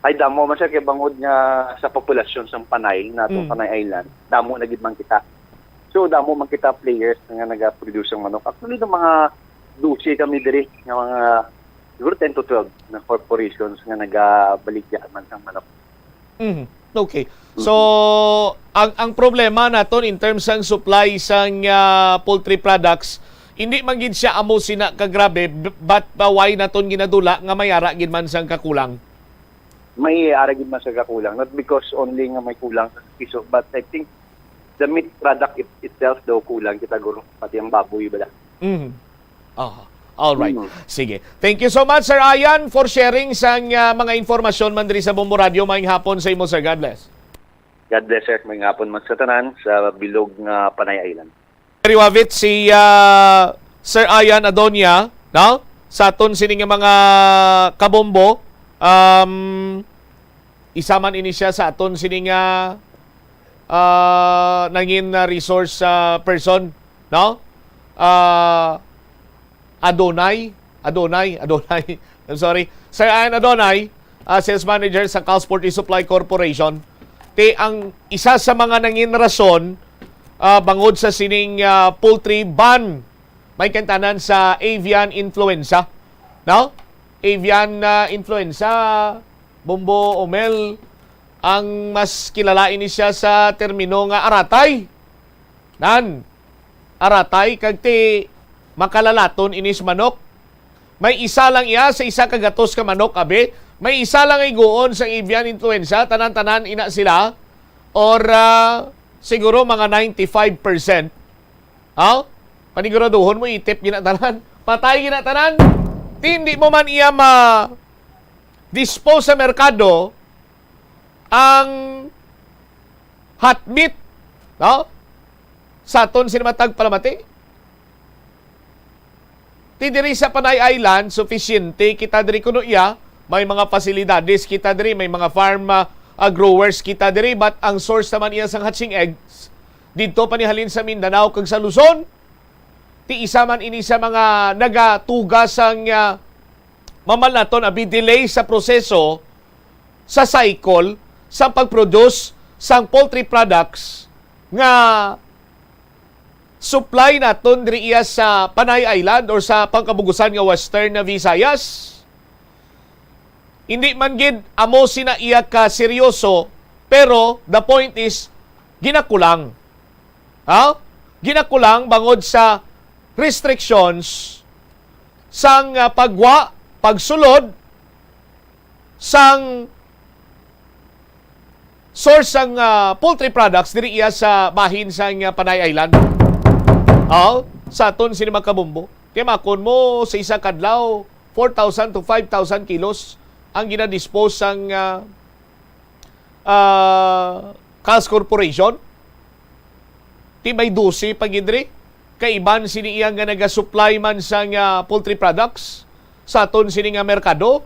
Ay, damo man, sir, kay bangod nga sa populasyon sang Panay, natong Mm. Panay Island, damo na gid man kita. So, damo man kita players nga nagaproduce sang manok. Actually, ng mga dose kami diri, nga mga, siguro ten to twelve na corporations nga nagabaligya man sang manok. Mhm. Okay. So, ang, ang problema naton in terms sang supply sang, ah, poultry products, hindi man gid siya amo sina kagrabe, b-, but, ah, why naton ginadula nga may ara gid man sang kakulang? May ara gid man sang kakulang, not because only nga may kulang sa piso, but I think the meat product it-, itself daw kulang kita, guro, pati ang baboy, bala. Mhm. Aha. All right. Mm. Sige. Thank you so much, Sir Ayan, for sharing sang, ah, mga informasyon man diri sa Bombo Radio. Maayong hapon sa imo, sir. God bless. God bless, sir. Maayong hapon man sa tanan sa bilog nga Panay Island. Riwavit si, ah, Sir Ayan Adonia, no? Sa aton sini nga mga kabombo, um, isa man ini siya sa aton sini nga, ah, nangin, ah, resource, ah, person, no? Ah, Adonai, Adonai, Adonai, I'm sorry. Sir Ayan Adonai, ah, sales manager sa Cal Poultry Supply Corporation. Ti ang isa sa mga nangin rason, ah, bangod sa sining, ah, poultry ban, may kantanan sa avian influenza. No? Avian, ah, influenza, Bombo Omel, ang mas kilala ini siya sa termino nga aratay. Nan, aratay, kag ti makalalaton ini sa manok. May isa lang iya sa isa ka gatos ka manok, abi. May isa lang iguon sa avian influenza, tanan-tanan ina sila. Or, ah, siguro mga ninety-five percent. Ha? Paniguraduhon mo, itip gina tanan. Patay gina tanan. Ti hindi mo man iya ma-dispose sa merkado ang hot meat, no? Sa aton sini matag palamati. Ti diri sa Panay Island, sufisyente kita diri kuno iya. May mga pasilidades kita diri, may mga farm, ah, ah, growers kita diri, but ang source naman iya sang hatching eggs didto pa ni halin sa Mindanao kag sa Luzon. Ti isa man ini sa mga nagatuga sang, ah, mamal naton abi delay sa proseso sa cycle sa pag-produce sang poultry products nga supply naton diri iya sa Panay Island or sa pangkabugusan nga Western Visayas. Hindi man gid amo sina iya ka seryoso, pero the point is, ginakulang. Ha? Ginakulang bangod sa restrictions sang, ah, pagwa, pagsulod sang source sang, ah, poultry products diri iya sa bahin sang, ah, Panay Island. Oh, sa aton sini mga kabombo. Kay makon mo sa isa kadlaw, four thousand to five thousand kilos ang ginadispose sang, ah, ah, Cal Corporation. Ti may dose pa gid diri. Kaiban sini iya nga nagasupply man sang, ah, poultry products sa aton sini nga merkado.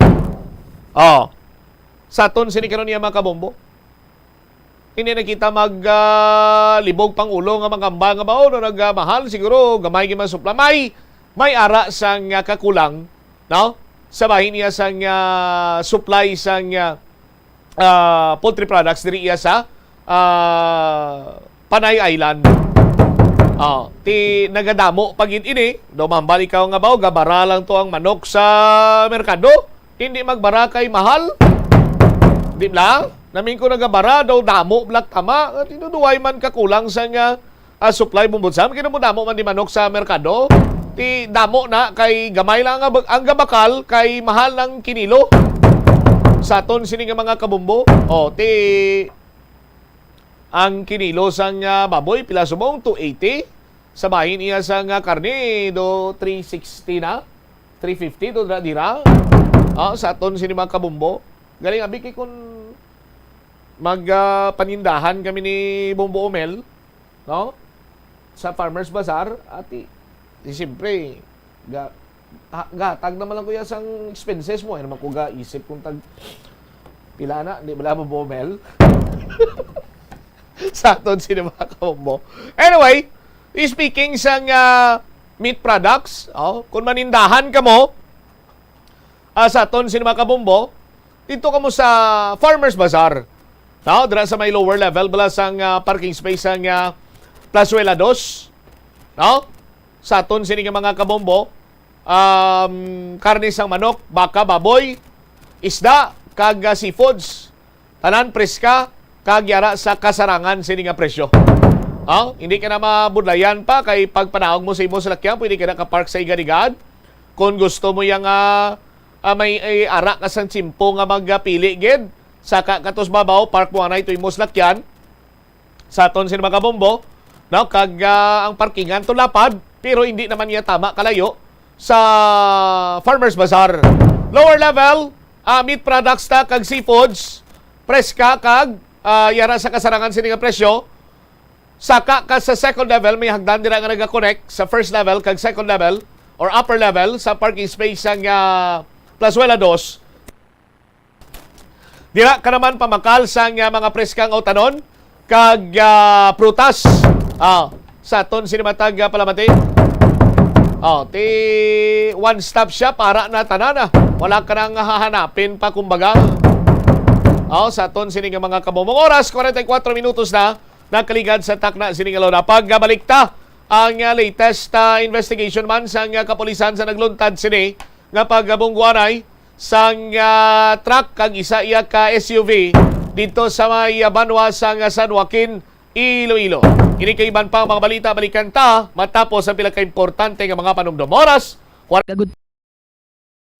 Oh. Sa aton sini karon iya mga kabombo. Hindi na kita mag, ah, libog pang ulo nga manghambal nga, "Mao na nagmahal, siguro gamay gyud man supply." May, may ara sang, ah, kakulang, no? Sa bahin niya sang, ah, supply sang, ah, ah, poultry products diri iya sa, ah, Panay Island. Oh, ti nagadamo pa gid ini. Daw mahambal ikaw nga, "Baw, gabara lang to ang manok sa merkado. Hindi magbara kay mahal." Di bala? Namin ko nagabara, daw damo black tama. At tinuduway man kakulang sa nga, ah, supply, Bombo Sam. Kaya mo damo man di manok sa merkado. Ti damo na kay gamay lang ang, ang gabakal kay mahal ang kinilo. Sa aton sini nga mga kabombo. O, ti ang kinilo sang, ah, baboy, pila subong? Two eighty. Sa bahin iya sang, ah, karne, do three sixty na. Three fifty, do dira, dira. Ah, sa aton sini mga kabombo. Galing, abi, kay kun mag, ah, panindahan kami ni Bombo Omel, no? Sa Farmers Bazaar, ati, di siyempre, ga, ha, gatag naman lang kuya sang expenses mo. Ay naman ko ga isip kung tag, pila na, di bala mo, Bomel? Sa aton sini mga kabombo. Anyway, speaking sang, ah, meat products, oh, kung manindahan ka mo, ah, sa aton sini mga kabombo, dito ka mo sa Farmers Bazaar. No? Dira sa may lower level, bala sang, ah, parking space sang, ah, Plazuela dos. No? Sa aton sini nga mga kabombo, um, karne sang manok, baka, baboy, isda, kag, ah, seafoods. Tanan preska, kag yara sa kasarangan sini nga presyo. Oh, hindi ka na mabudlayan pa kay pagpanaog mo sa imo salakyan, pwede ka na ka-park sa igad-igad. Kung gusto mo yang, ah, ah, may, eh, ara ka sang tiyempo nga magpili gid, saka katos babaw, park mo anay to imo salakyan. Sa aton sini mga kabombo, no? Kag, ah, ang parkingan to lapad, pero hindi naman niya tama kalayo sa Farmers Bazaar. Lower level, ah, meat products ta kag seafoods, preska kag, ah, yara sa kasarangan sini nga presyo. Saka ka sa second level, may hagdan dira nga naga-connect sa first level kag second level or upper level sa parking space sang, ah, Plazuela dos. Dira ka naman pamakal sang, ah, mga preskang utanon kag, ah, prutas. Ah, sa aton sini matag, ah, palamati. Oh, ti one stop shop para na tanan, ah. Wala ka nang hahanapin pa, kumbaga. Oh, sa aton sini nga mga kabombo. Oras, forty-four minutos na nakaligad sa takna sini nga luna. Pagabalik ta ang, ah, latest, ah, investigation man sang, ah, kapulisan sa nagluntad sini nga pagabungguanay sang, ah, truck kag isa iya ka S U V dito sa may, ah, banwa sang, ah, San Joaquin, Iloilo. Kini kag iban pang mga balita, balikan ta matapos ang pila ka importante nga mga panumdom. Oras, Lagot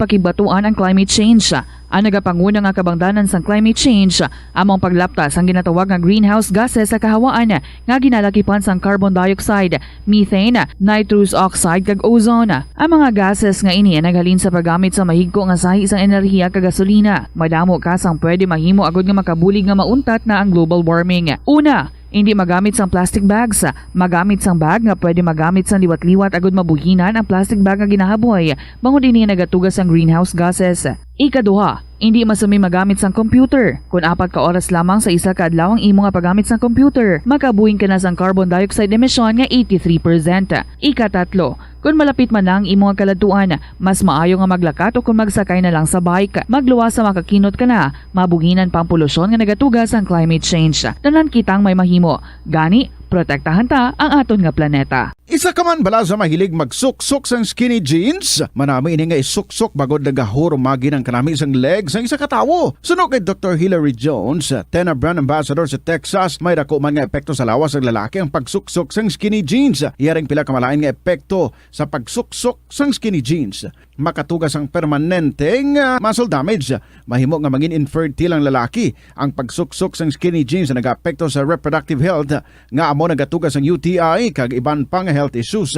pakigbatuan ang climate change. Ang nagapanguna nga kabangdanan sang climate change amo ang paglapta sang ginatawag nga greenhouse gases sa kahawaan nga ginalakipan sang carbon dioxide, methane, nitrous oxide, kag ozone. Ang mga gases nga ini naghalin sa paggamit sa mahigko nga sahi sang enerhiya kag gasolina. Madamo ka sang pwede mahimo agud nga makabulig nga mauntat na ang global warming. Una, hindi magamit sang plastic bags. Magamit sang bag nga pwede magamit sang liwat-liwat agud mabuhinan ang plastic bag nga ginahaboy, bangod ini nagatuga sang greenhouse gases. Ikaduha, hindi masumi magamit sang computer. Kon apat ka oras lamang sa isa ka adlaw ang imo nga paggamit sang computer, makabuhin ka na sang carbon dioxide emission nga eighty-three percent. Ikatatlo, kon malapit man na ang imo nga kaladtuan, mas maayo nga maglakat o kon magsakay na lang sa bike. Magluwas sa makakinot ka na, mabuhinan pa ang polusyon nga nagatuga sang climate change. Tanan kitang may mahimo. Gani, protektahan ta ang aton nga planeta. Isa ka man bala sa mahilig magsuksok sang skinny jeans? Manami ini nga isuksok bangod nagahurumagi ang kanami sang leg sang isa ka tawo. Suno kay Doktor Hilary Jones, Tena Brand Ambassador sa Texas, may dako man nga epekto sa lawas sang lalaki ang pagsuksok sang skinny jeans. Iya ring pila ka malain nga epekto sa pagsuksok sang skinny jeans. Makatuga sang permanente nga muscle damage. Mahimo nga mangin infertile ang lalaki. Ang pagsuksok sang skinny jeans nagaapekto sa reproductive health, nga amo nagatuga sang U T I kag iban pa nga health issues.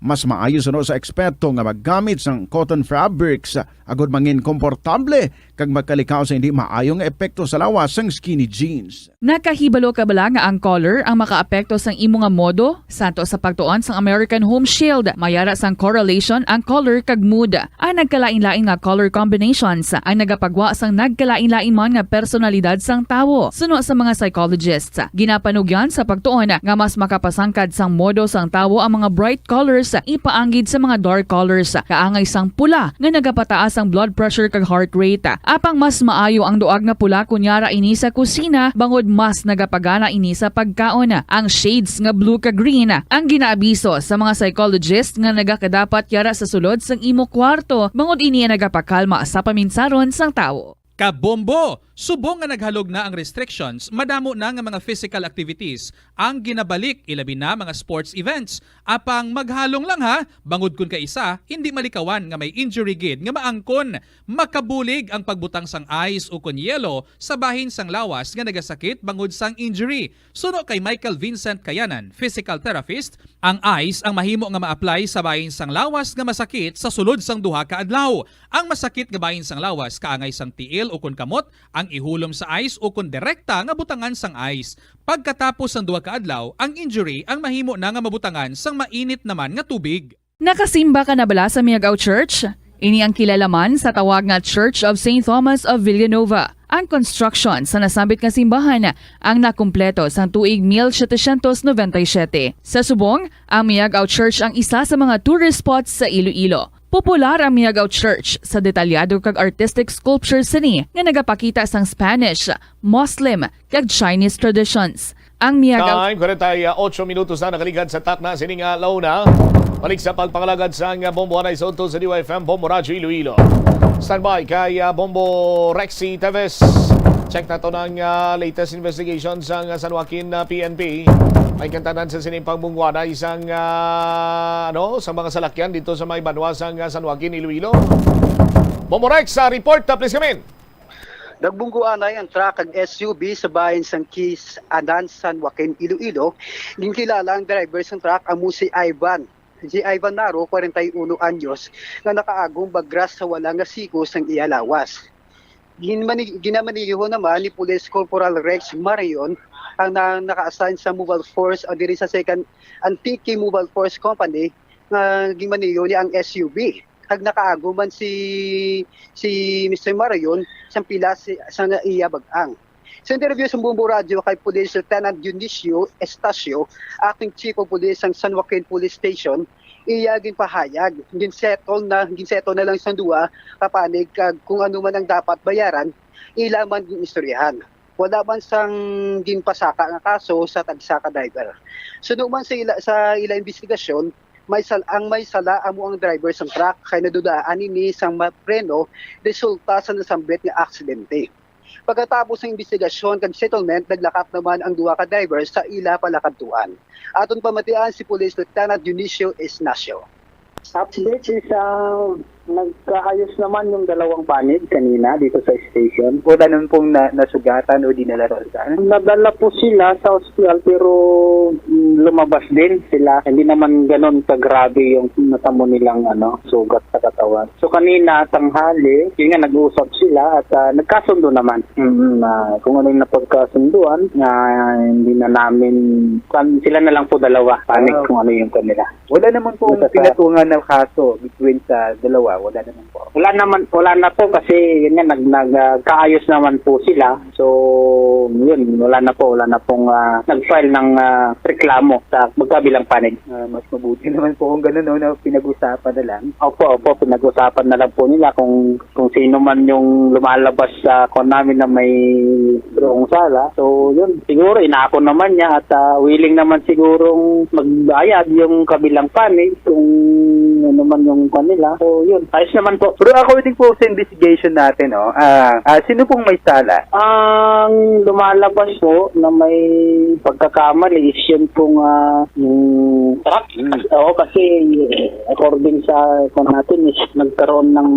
Mas maayo suno sa eksperto nga maggamit sang cotton fabrics agud mangin komportable kag makalikaw sa hindi maayo nga epekto sa lawas sang skinny jeans. Nakahibalo ka bala nga ang color ang makaapekto sang imo nga modo? Santo sa pagtuon sang American Home Shield, may ara sang correlation ang color kag mood. Ang nagkalain-lain nga color combinations ang nagapagwa sang nagkalain-lain man nga personalidad sang tawo. Suno sa mga psychologists, ginapanugyan sa pagtuon nga mas makapasangkad sang modo sang tawo ang mga bright colors ipaanggid sa mga dark colors, kaangay sang pula nga nagapataas ang blood pressure kag heart rate. Apang mas maayo ang duag nga pula kon yara ini sa kusina, bangod mas nagapagana ini sa pagkaon. Ang shades nga blue kag green ang ginaabiso sa mga psychologist nga nagakadapat yara sa sulod sang imo kwarto, bangod ini ang nagapakalma sa paminsaron sang tawo. Kabombo! Subong nga naghalog na ang restrictions, madamo na nga mga physical activities ang ginabalik, ilabi na mga sports events. Apang maghalong lang ha, bangod kun kaisa, hindi malikawan nga may injury gid nga maangkon. Makabulig ang pagbutang sang ice ukon yelo sa bahin sang lawas nga nagasakit bangod sang injury. Suno kay Michael Vincent Kayanan, physical therapist, ang ice ang mahimo nga ma-apply sa bahin sang lawas nga masakit sa sulod sang duha ka adlaw. Ang masakit nga bahin sang lawas kaangay sang tiil ukon kamot ang ihulom sa ice ukon direkta nga butangan sang ice. Pagkatapos sang duha ka adlaw, ang injury ang mahimo na nga mabutangan sang mainit naman nga tubig. Nakasimba ka na bala sa Miagao Church? Ini ang kilala man sa tawag nga Church of Saint Thomas of Villanueva. Ang construction sa nasambit nga simbahan ang nakumpleto sang tuig mil setecientos noventa y siete. Sa subong, ang Miagao Church ang isa sa mga tourist spots sa Iloilo. Popular ang Miagao Church sa detalyado kag artistic sculptures sini nga nagapakita sang Spanish, Muslim, kag Chinese traditions. Ang Miagao Time, kwarenta y ocho minutos na nakaligad sa takna sining, ah, launa. Balik sa pagpangalagad sang, ah, Bombo Anay Soto sa D Y F M, Bombo Radyo Iloilo. Standby kay, ah, Bombo Rexy Teves. Check nato ang, ah, latest investigation sang, ah, San Joaquin, ah, P N P. May kantanan sa sining pangbungwanay sang, ah, ano, sa mga salakyan dito sa may banwa sang, ah, San Joaquin, Iloilo. Bombo Rex, ah, report, ah, please come in. Nagbungguanay ang truck kag S U V sa bahin sang Quis Anan, San Joaquin, Iloilo. Ginkilala ang driver sang truck amo si Ivan. Si Ivan Naro, kwarenta y uno anyos, nga nakaagom bagras sa wala nga siko sang iya lawas. Ginmani- ginamaniho naman ni Police Corporal Rex Marion ang na, naka-assign sa Mobile Force o diri sa Second Antique Mobile Force Company nga ginmaniho ni ang S U V. Kag nakaagom man si si Mister Marion sang pila si, sa iya bag-ang. Sa interview sa Bombo Radyo kay Police Lieutenant Dionisio Estacio, acting chief of police sang San Joaquin Police Station, iya ginpahayag, ginsettle na ginsettle na lang sang duha ka panig kag kung ano man ang dapat bayaran, ila man gin-istoryahan. Wala man sang ginpasaka nga kaso sa tagsa ka driver. Suno man sa ila sa ila investigasyon, may sal ang may sala amo ang driver sang truck kay nadudaan ini sang mapreno resulta sa nasambit nga aksidente. Pagkatapos sang imbestigasyon kag settlement, naglakat naman ang duha ka driver sa ila palakadtuan. Aton pamatian si Police Lieutenant Dionisio Ignacio. Update is, ah, nagkaayos naman yung dalawang panig kanina dito sa station. Wala naman pong na, nasugatan o dinala sa ospital? Nadala po sila sa ospital pero, mm, lumabas din sila. Hindi naman ganon kagrabe yung natamo nilang, ano, sugat sa katawan. So kanina tanghali, yun nga, nag-uusap sila at, ah, nagkasundo naman. Mm, na kung ano yung napagkasunduan, na hindi na namin, kan-, sila na lang po dalawa, panig kung ano yung kanila. Wala naman pong pinatungan na kaso between sa dalawa, wala naman po. Wala naman, wala na po kasi yun nga, nag, nag, ah, kaayos naman po sila. So, yun, wala na po, wala na pong, ah, nag-file ng, ah, reklamo sa magkabilang panig. Ah, mas mabuti naman po kung gano'n, no, na pinag-usapan na lang. Opo, opo, pinag-usapan na lang po nila kung, kung sino man yung lumalabas sa kon namin na may wrong sala. So, yun, siguro inako naman niya at, ah, willing naman sigurong magbayad yung kabilang panig kung ano man yung kanila. So, yun, ayos naman po. Pero according po sa investigation natin, no, ah, ah, sino pong may sala? Ang lumalabas po na may pagkakamali is yun pong, ah, yung truck. Mm. Oo, kasi according sa kung natin is nagkaroon ng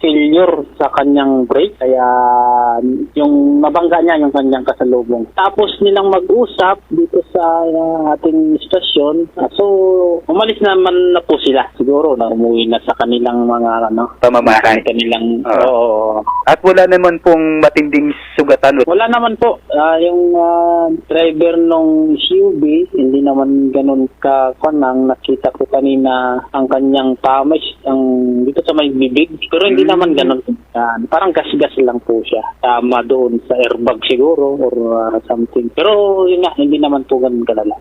failure sa kanyang brake, kaya yung nabangga niya yung kanyang kasalubong. Tapos nilang mag-usap dito sa, ah, ating istasyon, ah, so umalis naman na po sila. Siguro Siguro na umuwi na sa kanilang mga, ano, Pamamahay. Kanilang, Oo. Oo. At wala naman pong matinding sugatan. Wala naman po. Ah, yung, ah, driver nung S U V, hindi naman ganun ka, kwan, ang nakita ko kanina, ang kanyang paa, may s-, ang, dito sa may bibig. Pero hindi Mm. naman ganun. Ah, parang gasgas lang po siya. Tama doon sa airbag siguro or, ah, something. Pero yun nga, hindi naman po ganun kalala.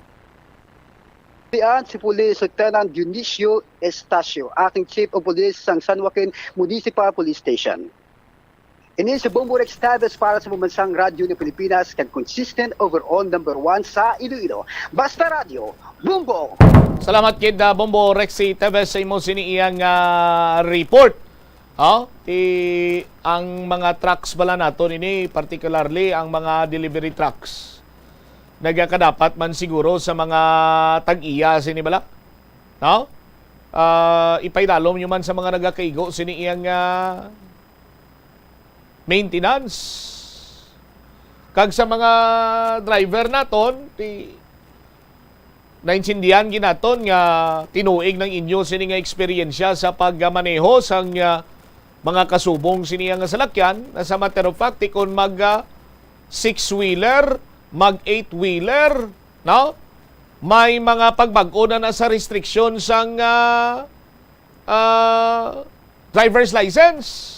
Yan si Police Lieutenant Dionisio Estacio, acting chief of police sang San Joaquin Municipal Police Station. Ini si Bombo Rex Teves para sa Pambansang Radyo ng Pilipinas, kag consistent overall number one sa Iloilo. Basta Radyo, Bombo! Salamat gid, ah, Bombo Rexy Teves, sa imo sini iyang, ah, report. Oh, ti ang mga trucks bala naton ini, particularly ang mga delivery trucks, nagakadapat man siguro sa mga tag-iya sini bala, no? Ah, ipaidalom nyo man sa mga nagakaigo sini iyang, ah, maintenance. Kag sa mga driver naton, ti naintindihan gid naton nga tinuig nang inyo sini nga eksperyensya sa pagmaneho sang, ah, mga kasubong sini nga salakyan. As a matter of fact, ti kon mag, ah, six-wheeler, mag eight-wheeler, no? May mga pagbag-o na na sa restriction sang, ah, ah, driver's license.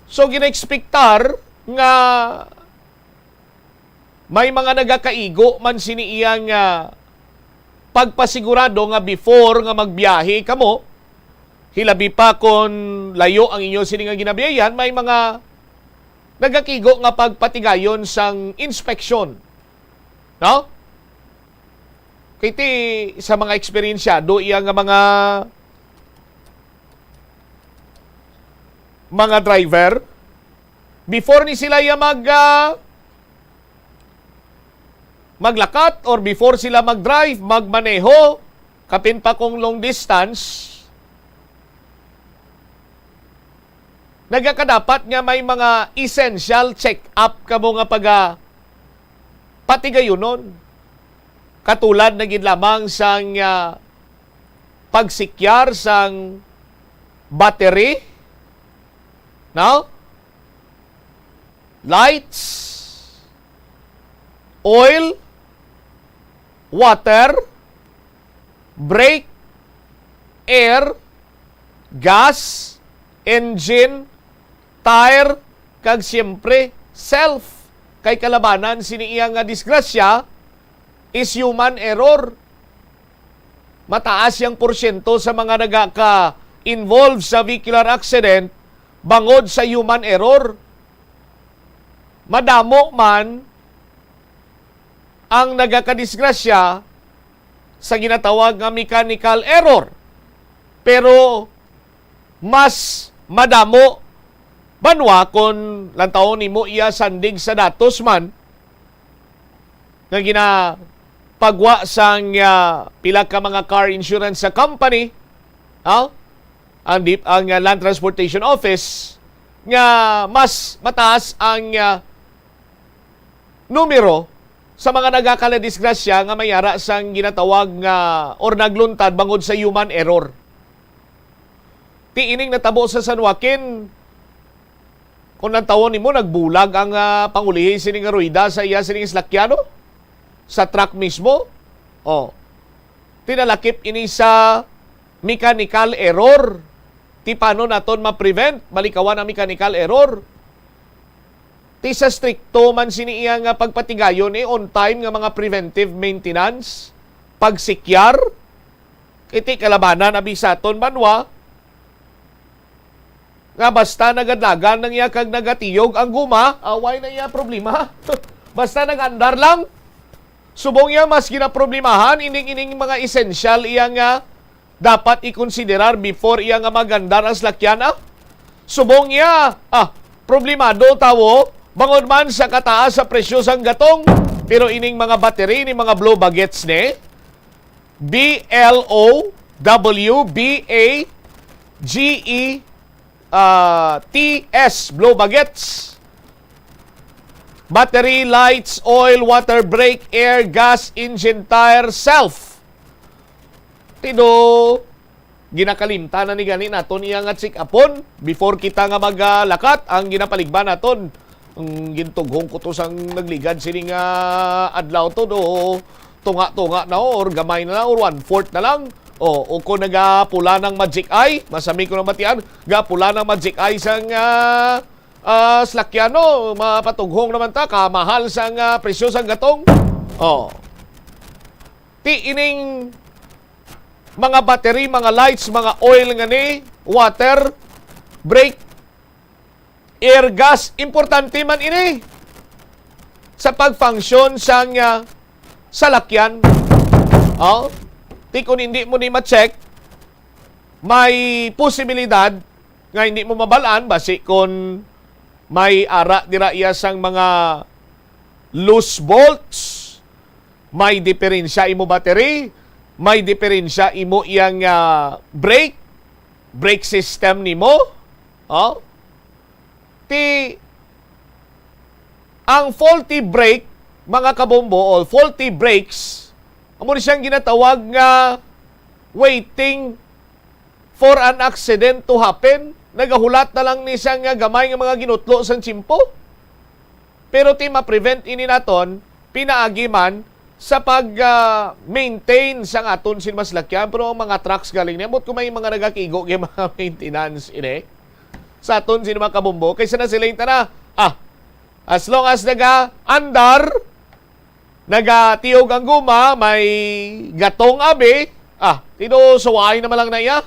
So, ginaekspektar nga may mga nagakaigo man sini iyang, ah, pagpasigurado nga before nga magbiyahe kamo, hilabi pa kon layo ang inyo sini nga ginabiyayan, may mga nagakaigo nga pagpatigayon sang inspeksyon. No? Kay ti sa mga eksperensyado iya nga mga, mga driver, before ni sila iya mag, ah, maglakat or before sila mag-drive, magmaneho, kapin pa kung long distance, nagakadapat nga may mga essential check-up kamo nga paga-, patigayunon. Katulad na gid lamang sang, ah, pagsikyar sang battery, no? Lights, oil, water, brake, air, gas, engine, tire, kag siyempre, self. Kay kalabanan sini iya nga disgrasya is human error. Mataas yang porsyento sa mga nagaka-involve sa vehicular accident bangod sa human error. Madamo man ang nagakadisgrasya sa ginatawag nga mechanical error. Pero mas madamo banwa kon lantawon nimo iya sandig sa datos man nga ginapagwa sang, ah, pila ka mga car insurance sa company, ah, ang dip-, ang, ah, Land Transportation Office, nga mas mataas ang, ah, numero sa mga nagakaladisgrasya nga may ara sang ginatawag nga or nagluntad bangod sa human error. Ti ining natabo sa San Joaquin, kung nantawon nimo, nagbulag ang, ah, pangulihi sini nga rueda sa iya sining salakyan, no? Sa truck mismo. Oh. Ti nalakip ini sa mechanical error. Ti paano naton ma-prevent, malikawan ang mechanical error? Ti sa strikto man sini iya nga pagpatigayon, eh, on time nga mga preventive maintenance, pagsikyar, kay ti kalabanan abi sa aton banwa nga basta nagadagan lang iya kag nagatiyog ang guma, away na iya problema. Basta nag-andar lang. Subong iya mas ginaproblemahan ining, ining mga essential iya nga dapat ikonsiderar before iya nga mag-andar ang salakyan, ah. Subong iya, ah, problemado tawo bangod man sa kataas sa presyo sang gatong, pero ining mga battery ni mga Blo Bagets ni, B L O W B A G E, ah, T S, Blo Bagets. Battery, lights, oil, water, brake, air, gas, engine, tire, self. Tido, ginakalimtan na ni gani naton iya nga check-upon before kita nga maglakat. Ang ginapaligban naton, ang gintughong ko to sang nagligad sini nga adlaw to, do tunga-tunga na, or gamay na lang, or one-fourth na lang. O, o kung nagapula ng magic eye, masami ko nang batian, gapula ng magic eye sang, ah, ah, slakyano, mapatughong naman ta, kamahal sang, ah, presyo sang gatong. O. Ti ining mga battery, mga lights, mga oil nga ni, water, brake, air gas, importante man ini sa pag-function sang, ah, salakyan. O, ti kung hindi mo ni ma-check, may posibilidad nga hindi mo mabalaan, basi kon may ara dira iya sang mga loose bolts, may diferensya imo battery, may diferensya imo iyang, ah, brake, brake system nimo. O? Ti, ang faulty brake, mga kabombo, o faulty brakes, amo ni siyang ginatawag nga waiting for an accident to happen. Nagahulat na lang ni siya nga gamay nga mga ginutlo sang tiyempo. Pero ti ma-prevent ini naton, pinaagi man sa pag, ah, maintain sang aton sin maslakyan, pero ang mga trucks galing niya, ambot kung may mga nagakigo kay mga maintenance ini sa aton sin mga kabombo, kaysa na sila yung tana, ah, as long as naga-andar, nagatiyog ang guma, may gatong abi, ah, tido suway naman lang na iya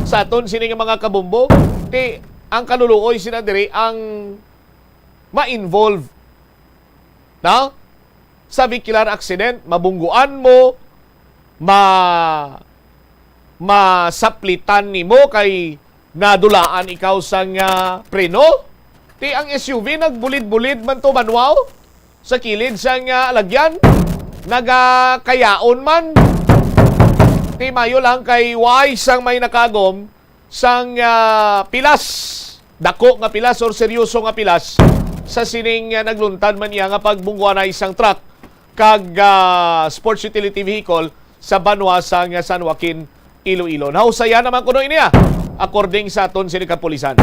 sa aton sini nga mga kabombo. Ti, ang kaluluoy sina diri ang ma-involve, no? Sa vehicular accident, mabungguan mo, ma-, masaplitan nimo kay nadulaan ikaw sang, ah, preno. Ti ang S U V nagbulid-bulid man to, banwa, o, sa kilid sang, ah, alagyan. Nagakayaon man. Ti mayo lang kay why sang may nakagom sang, ah, pilas. Dako nga pilas or seryoso nga pilas sa sining, ah, nagluntad man niya nga pagbungguan na isang truck kag, ah, sports utility vehicle sa banwa sang San Joaquin, Iloilo. Nahusayan naman kuno ini, ah, according sa aton sini kapulisan.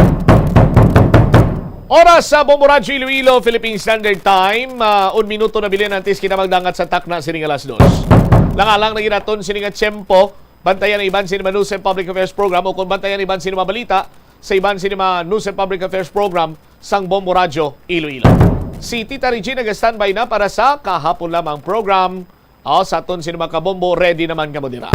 Oras sa Bombo Radyo Iloilo, Philippine Standard Time, ah, un minuto na bilin antes kita magdangat sa takna sini nga alas dos. Langalang na ginaton sini nga tiyempo, bantayan ang iban sini mga news and public affairs program o kung bantayan ang iban sini mga balita sa iban sini mga news and public affairs program sang Bombo Radyo Iloilo. Si Tita Regina nag-standby na para sa kahapon lamang program. O, sa aton sini mga kabombo, ready naman kamo dira.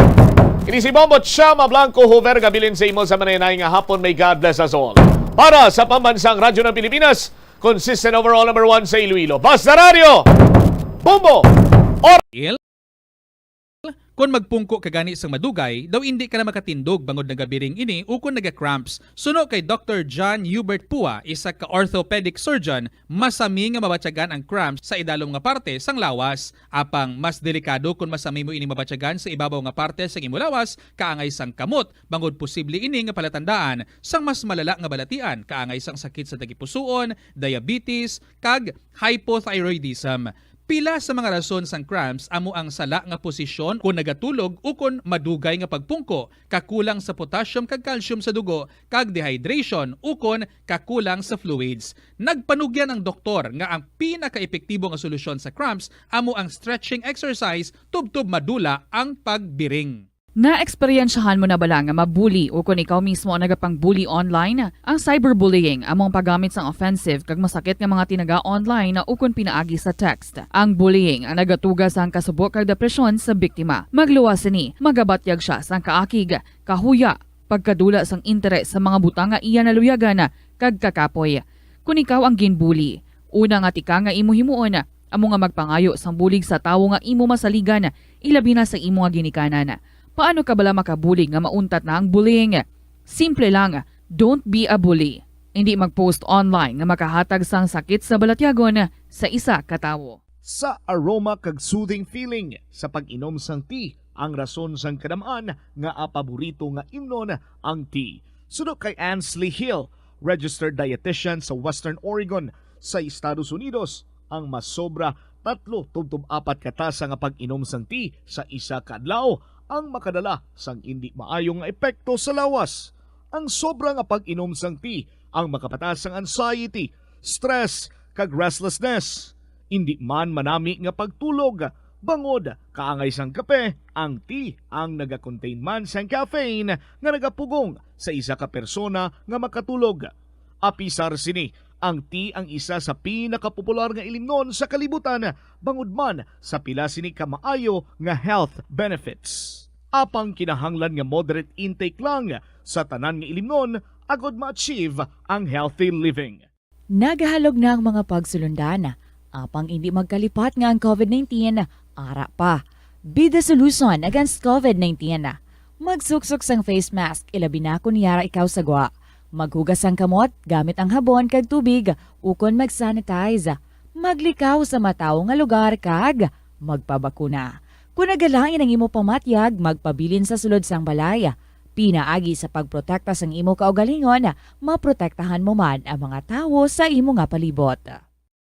Ini si Bombo Chama Blanco Hoover, gabilin sa imo sa manaynayan nga hapon. May God bless us all. Para sa Pambansang Radyo ng Pilipinas, consistent overall number one sa Iloilo. Basta Radyo, Bombo! Or Il? Kon magpungko ka gani sang madugay, daw indi ka na makatindog bangod nagabiring ini ukon naga-cramps. Suno kay Doctor John Hubert Pua, isa ka orthopedic surgeon, masami nga mabatyagan ang cramps sa idalom nga parte sang lawas. Apang mas delikado kon masami mo ini mabatyagan sa ibabaw nga parte sang imo lawas, kaangay sang kamot, bangod posible ini nga palatandaan sang mas malala nga balatian, kaangay sang sakit sa tagipusoon, diabetes, kag hypothyroidism. Pila sa mga rason sang cramps amo ang sala nga posisyon kon nagatulog ukon madugay nga pagpungko, kakulang sa potassium kag calcium sa dugo, kag dehydration ukon kakulang sa fluids. Nagpanugyan ang doktor nga ang pinakaepektibo nga solusyon sa cramps amo ang stretching exercise tubtob madula ang pagbiring. Naeksperyensyahan mo na bala nga ma-bully o kon ikaw mismo ang nagapang-bully online? Ang cyberbullying amo ang paggamit sang offensive kag masakit nga mga tinaga online o kon pinaagi sa text. Ang bullying ang nagatuga sang kasubo kag depresyon sa biktima. Magluwas sini, magabatyag sia sang kaakig, kahuya, pagkadula sang interes sa mga butang nga iya naluyagan kag kakapoy. Kon ikaw ang ginbully, una nga tikang nga imo himuon amo nga magpangayo sang bulig sa tawo nga imo masaligan, ilabi na sa imo nga ginikanan. Paano ka bala makabulig nga mauntat na ang bullying? Simple lang, don't be a bully. Indi mag-post online nga makahatag sang sakit sa balatyagon sa isa ka tawo. Sa aroma kag soothing feeling sa pag-inom sang tea ang rason sang kadam-an nga paborito nga imnon ang tea. Suno kay Ansley Hill, registered dietitian sa Western Oregon sa Estados Unidos, ang masobra tatlo tubtob apat ka tasa nga pag-inom sang tea sa isa ka adlaw ang makadala sang indi maayo nga epekto sa lawas. Ang sobra nga pag-inom sang tea ang makapatas sang anxiety, stress, kag restlessness. Indi man manami nga pagtulog, bangod kaangay sang kape, ang tea ang nagakontain man sang caffeine nga nagapugong sa isa ka persona nga makatulog. Apisar sini, ang tea ang isa sa pinakapopular nga ilimnon sa kalibutan, bangod man sa pila sini ka maayo nga health benefits. Apang kinahanglan nga moderate intake lang sa tanan nga ilimnon agod ma-achieve ang healthy living. Nagahalog na ang mga pagsulundan, apang indi magkalipat nga ang covid nineteen ara pa. Be the solution against covid nineteen. Magsuksok sang face mask, ilabi na kon yara ikaw sa gwa. Maghugas sang kamot gamit ang habon kag tubig, ukon mag-sanitize. Maglikaw sa matawo nga lugar kag magpabakuna. Kon nagalain ang imo pamatyag, magpabilin sa sulod sang balay. Pinaagi sa pagprotekta sang imo kaugalingon, maprotektahan mo man ang mga tawo sa imo nga palibot.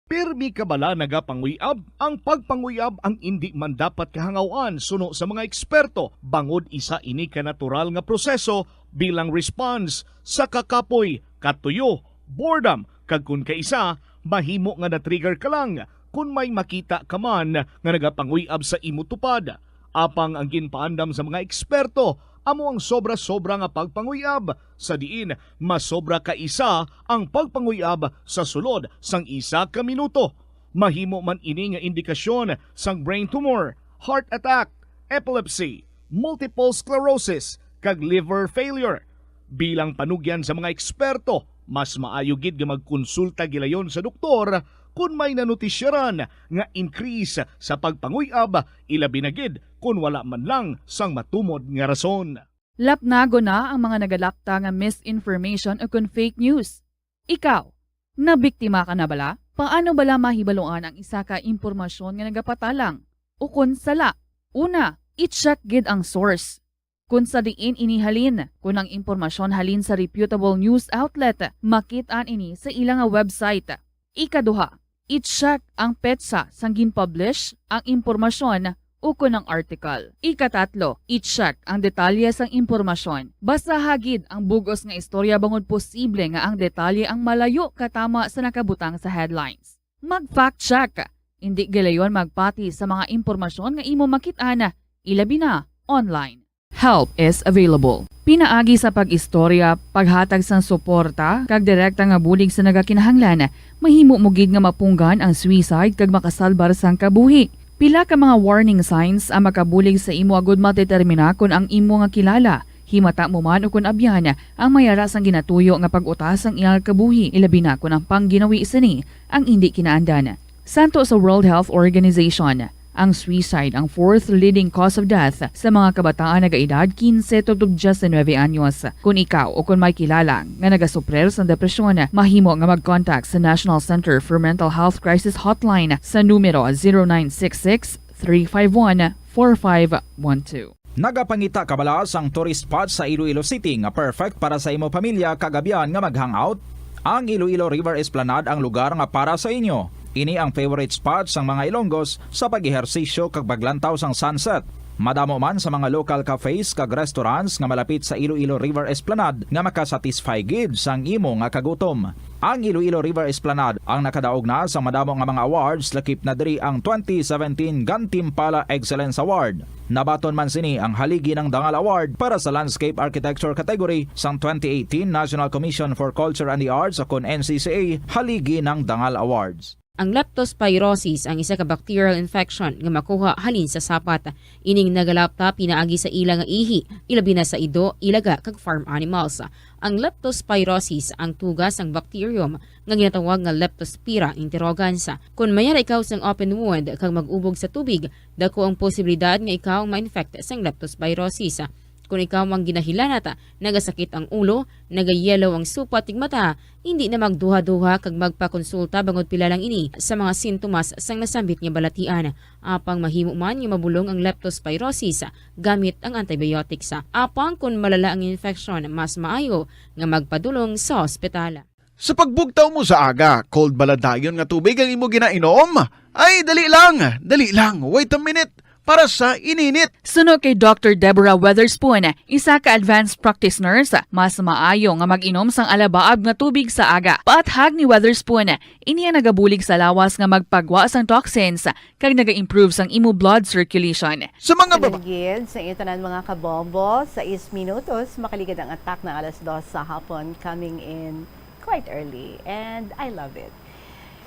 Pirmi ka bala nagapanguy-ab? Ang pagpanguy-ab ang indi man dapat kahangaw-an suno sa mga eksperto, bangod isa ini ka natural nga proseso bilang response sa kakapoy, katuyo, boredom, kag kon kaisa, mahimo nga na-trigger ka lang kon may makita ka man nga nagapanguy-ab sa imo tupad. Apang ang ginpaandam sa mga eksperto amo ang sobra-sobra nga pagpanguy-ab, sa diin masobra ka isa ang pagpanguy-ab sa sulod sang isa ka minuto. Mahimo man ini nga indikasyon sang brain tumor, heart attack, epilepsy, multiple sclerosis, kag liver failure. Bilang panugyan sa mga eksperto, mas maayo gid nga magkonsulta gilayon sa doktor kon may nanotisyaran nga increase sa pagpanguy-ab, ilabi na gid kon wala man lang sang matumod nga rason. Lapnagon na ang mga nagalapta nga misinformation o kon fake news. Ikaw, nabiktima ka na bala? Paano bala mahibaluan ang isa ka impormasyon nga nagapatalang o kon sala? Una, i-check gid ang source. Kon sa diin ini halin, kon ang impormasyon halin sa reputable news outlet, makit-an ini sa ila nga website. Ikaduha, i-check ang petsa sang gin-publish ang impormasyon ukon ang article. Ikatatlo, i-check ang detalye sang impormasyon. Basaha gid ang bug-os nga istorya bangod posible nga ang detalye ang malayo katama sa nakabutang sa headlines. Mag-fact check. Indi gilayon magpati sa mga impormasyon nga imo makit-an, ilabi na online. Help is available. Pinaagi sa pag-istorya, paghatag sang suporta, kag direkta nga bulig sa nagakinahanglan, mahimo mo gid nga mapunggan ang suicide kag makasalbar sang kabuhi. Pila ka mga warning signs ang makabulig sa imo agud madetermina kon ang imo nga kilala, himata mo man ukon abyan, ang may ara sang ginatuyo nga pag-utas sang iyang kabuhi, ilabi na kon ang pangginawi sini ang indi kinaandan. Santo sa World Health Organization, ang suicide ang fourth leading cause of death sa mga kabataan nagaedad kinse tubtob diyes nuebe anyos. Kon ikaw o kon may kilala nga nagasuprir sang depresyon, mahimo nga mag-contact sa National Center for Mental Health Crisis Hotline sa numero zero nine six six, three five one, four five one two. Nagapangita ka bala sang tourist spot sa Iloilo City nga perfect para sa imo pamilya kag abyan nga mag-hangout? Ang Iloilo River Esplanade ang lugar nga para sa inyo. Ini ang favorite spot sang mga Ilonggos sa pag-ehersisyo kag paglantaw sang sunset. Madamo man sa mga local cafes kag restaurants nga malapit sa Iloilo River Esplanade nga makasatisfy gid sang imo nga kagutom. Ang Iloilo River Esplanade ang nakadaog na sa madamo nga mga awards, lakip na diri ang twenty seventeen Gantimpala Excellence Award. Nabaton man sini ang Haligi ng Dangal Award para sa Landscape Architecture category sang twenty eighteen National Commission for Culture and the Arts, o kon N C C A Haligi ng Dangal Awards. Ang leptospirosis ang isa ka bacterial infection nga makuha halin sa sapat. Ining nagalapta pinaagi sa ila nga ihi, ilabi na sa ido, ilaga, kag farm animals. Ang leptospirosis ang tuga sang bacterium nga ginatawag nga Leptospira interrogans. Kon mayara ikaw sang open wound kag mag-ubog sa tubig, dako ang posibilidad nga ikaw ma-infect sang leptospirosis. Kon ikaw ang ginahilanat, nagasakit ang ulo, nagayellow ang supat ning mata, hindi na magduha-duha kag magpakonsulta bangod pila lang ini sa mga sintomas sang nasambit nga balatian. Apang mahimo man nga mabulong ang leptospirosis gamit ang antibiotics. Apang kon malala ang infection, mas maayo nga magpadulong sa ospital. Sa pagbugtaw mo sa aga, cold bala dayon nga tubig ang imo ginainom? Ay, dali lang, dali lang, wait a minute. para sa ininit. Suno kay Doctor Deborah Weatherspoon, isa ka advanced practice nurse, mas maayo nga mag-inom sang alabaab nga tubig sa aga. Paathag ni Weatherspoon, ini ang nagabulig sa lawas nga magpagwa sang toxins kag naga-improve sang imo blood circulation. Sa mga baba- Kalinggid sa inyo tanan, mga kabombo, sa is minutos, makaligad ang atak ng alas dos sa hapon, coming in quite early, and I love it.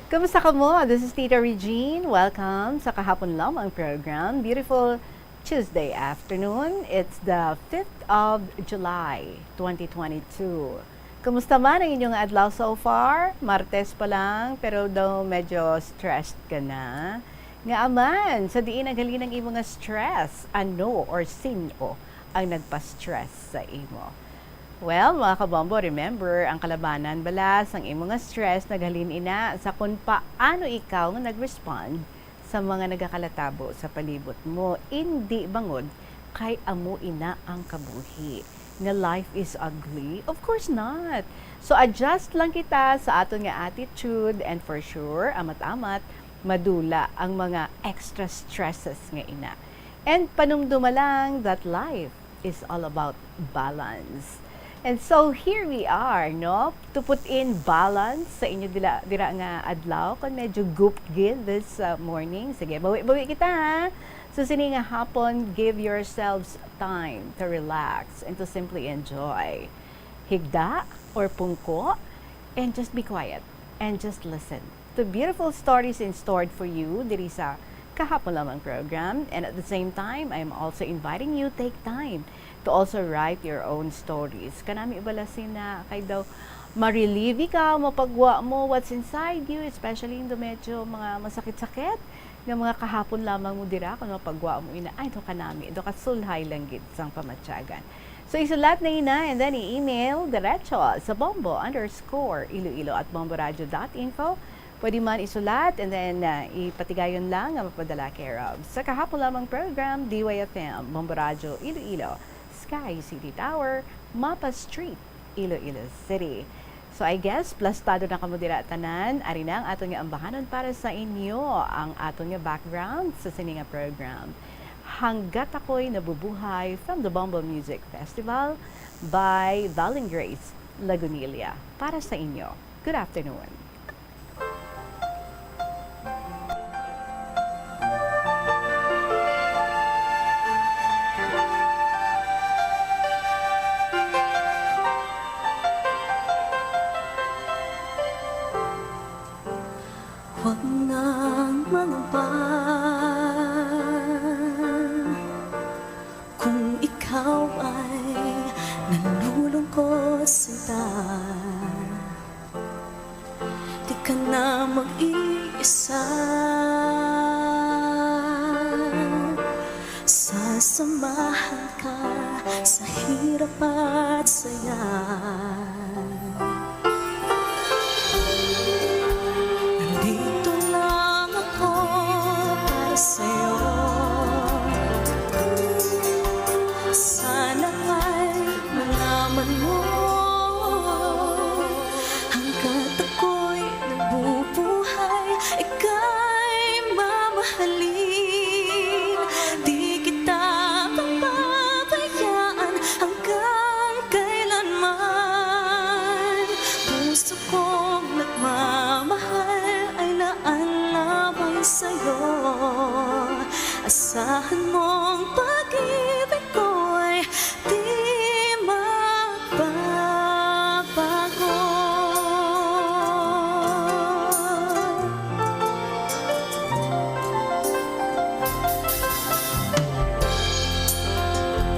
Kumusta kamo? This is Tita Regine. Welcome sa Kahapon Lamang program. Beautiful Tuesday afternoon. It's the fifth of July, twenty twenty-two. Kumusta man ang inyong adlaw so far? Martes pa lang, pero daw medyo stressed ka na. Nga aman, sa diin naghalin ang imo nga stress? Ano or sino ang nagpa-stress sa imo? Well, mga kabombo, remember, ang kalabanan bala sang imo nga stress naghalin ina sa kung paano ikaw nga nag-respond sa mga nagakalatabo sa palibot mo. Indi bangod kay amo ina ang kabuhi, nga life is ugly? Of course not. So adjust lang kita sa aton nga attitude, and for sure, amat-amat, madula ang mga extra stresses nga ina. And panumduma lang that life is all about balance. And so here we are, no? To put in balance sa inyo dila, dira nga adlaw, kung medyo gupgil this uh, morning. Sige, bawi-bawi kita, ha? So sini nga hapon, give yourselves time to relax and to simply enjoy. Higda or pungko, and just be quiet and just listen to beautiful stories in stored for you diri sa Kahapon Lamang program. And at the same time, I am also inviting you, take time to also write your own stories. Kanami bala sina, kay daw ma-relieve ikaw, mapagwa mo what's inside you, especially yung medyo mga masakit-sakit nga mga kahapon lamang mo dira, kung mapagwa mo ina, ay, do kanami, do kasulhay lang gid sang pamatyagan. So, isulat na ina, and then i-email diretso sa bombo underscore iloilo at bomboradio dot info. Pwede man isulat, and then uh, ipatigayon lang nga mapadala care of sa Kahapon Lamang program, D Y F M, Bombo Radio Iloilo, Sky City Tower, Mapa Street, Iloilo City. So I guess plastado na kamo dira tanan. Ari na ang aton nga ambahanon para sa inyo, ang aton nga background sa sini nga program. Hanggat Ako'y Nabubuhay from the Bombo Music Festival by Valing Grace Lagunilla. Para sa inyo. Good afternoon. Huwag nang mangamba kung ikaw ay nalulungkot, sinta. Di ka na mag-iisa. Sasamahan ka sa hirap at saya. Nandito lang ako para sa'yo. Sana ay malaman mo, hanggat ako'y nabubuhay, ika'y mamahalin. Di kita pababayaan hanggang kailanman. Puso kong nagmamahal ay naanaway sa'yo. Asahan mong pag-ibig ko'y di magbabago.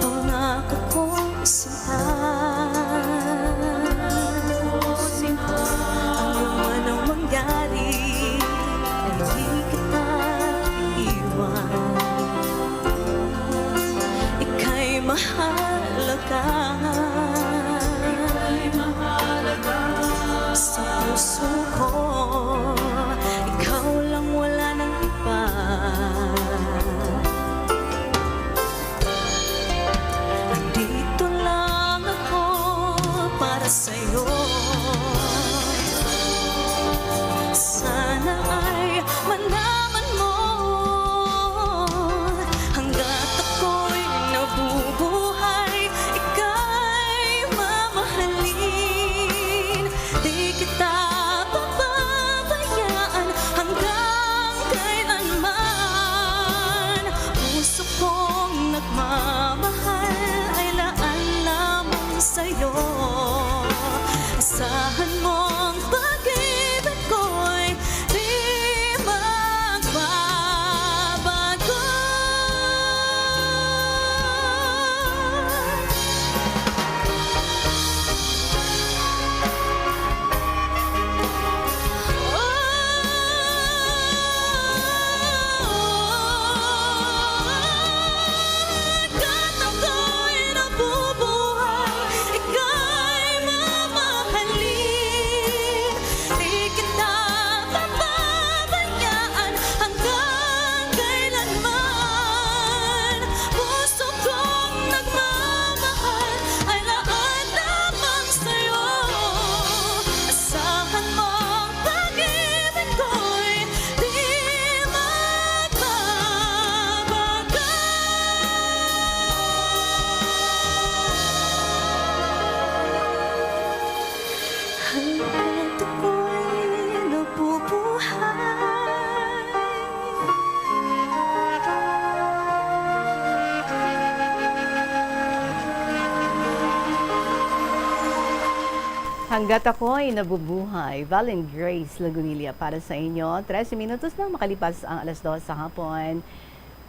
Pangako kong sinta, ano man ang mangyari, ay di kita iwan. Ika'y mahalaga sa puso ko. Ikaw lang, wala nang iba. Nandito lang ako para sa'yo. Sana ay malaman mo, Hanggang ako'y nabubuhay. Hanggat ako'y nabubuhay, Val and Grace Lagunilla para sa inyo. Trese minutos lang makalipas ang alas dos sa hapon.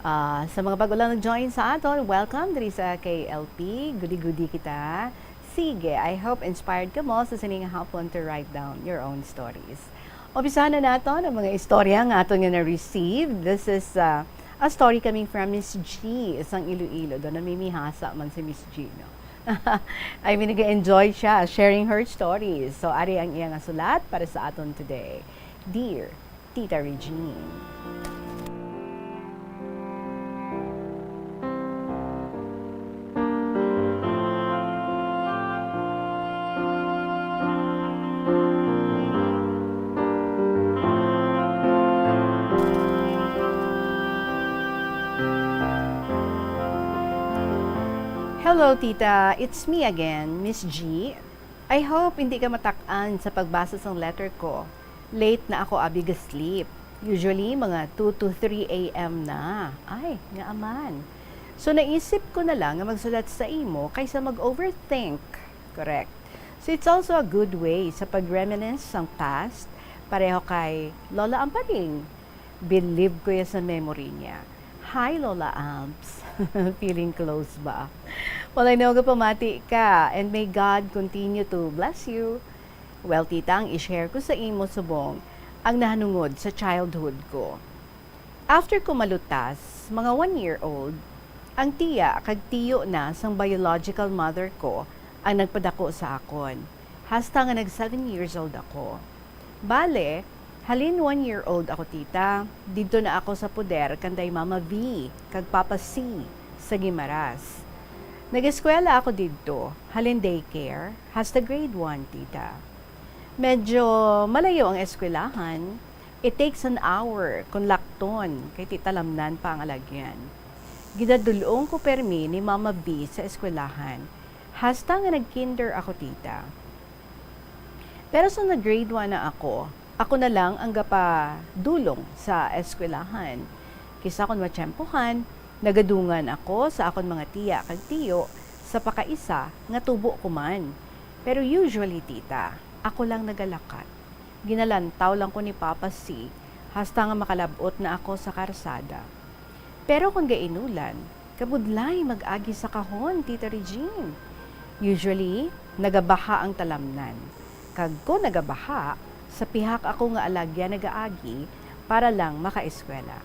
Ah, sa mga bago lang nag-join sa aton, welcome diri sa K L P. Gudi-gudi kita. Sige, I hope inspired kamo sa sining hapon to write down your own stories. Umpisahan na naton ang mga istorya nga aton nga na-receive. This is, ah, a story coming from Miss G sang Iloilo. Daw namimihasa man si Miss G, no? I mean, nag-enjoy siya sharing her stories. So, ari ang iya nga sulat para sa aton today. Dear Tita Regine. Hello, Tita. It's me again, Miss G. I hope hindi ka matak-an sa pagbasa sang letter ko. Late na ako abi ga-sleep. Usually, mga two to three a m na. Ay, nga aman. So, naisip ko na lang nga magsulat sa imo kaysa mag-overthink. Correct. So, it's also a good way sa pag-reminisce sang past, pareho kay Lola Amparing. Believe ko ya sa memory niya. Hi, Lola Amps. Feeling close ba? Well, I know gapamati ka, and may God continue to bless you. Well, tita, ang i-share ko sa imo subong ang nahanungod sa childhood ko. After ko malutas, mga one year old, ang tiya kag tiyo na sang biological mother ko ang nagpadako sa akon, hasta nga nag seven years old ako. Bale, halin one year old ako, tita, didto na ako sa poder kanday Mama V kag Papa C sa Guimaras. Nag-eskwela ako didto, halin daycare hasta grade one, tita. Medyo malayo ang eskwelahan. It takes an hour kon lakton kay ti talamnan pa ang alagyan. Ginadul-ong ko permi ni Mama V sa eskwelahan, hasta nga nag-kinder ako, tita. Pero sa nag-grade one na ako, ako na lang ang gapadulong sa eskwelahan. Kisa kon matyempohan, nagadungan ako sa akon mga tiya kag tiyo sa pakaisa nga tubo ko man. Pero usually, tita, ako lang nagalakat. Ginalantaw lang ko ni Papa C hasta nga makalab-ot na ako sa karsada. Pero kon gainulan, kabudlay mag-agi sa kahon, Tita Regine. Usually, nagabaha ang talamnan. Kag kon nagabaha, sa pihak ako nga alagyan nagaagi para lang makaeskwela.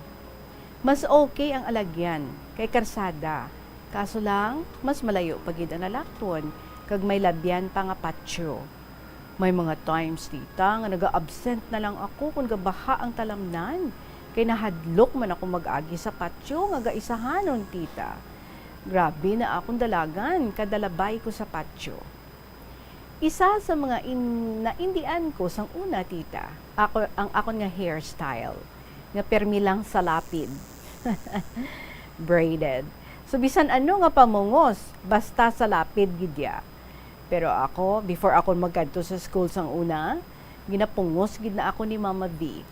Mas okay ang alagyan kay karsada, kaso lang, mas malayo pa gid ang lalakton kag may labyan pa nga patio. May mga times, tita, nga naga-absent na lang ako kon gabaha ang talamnan, kay nahadlok man ako mag-agi sa patio nga gaisahanon, tita. Grabe na akon dalagan kada labay ko sa patio. Isa sa mga in-, naindian ko sang una, tita, ako, ang akon nga hairstyle, nga permi lang salapid. Braided. So, bisan ano nga pamungos, basta salapid gid ya. Pero ako, before ako magkadto sa school sang una, ginapungos gid na ako ni Mama V.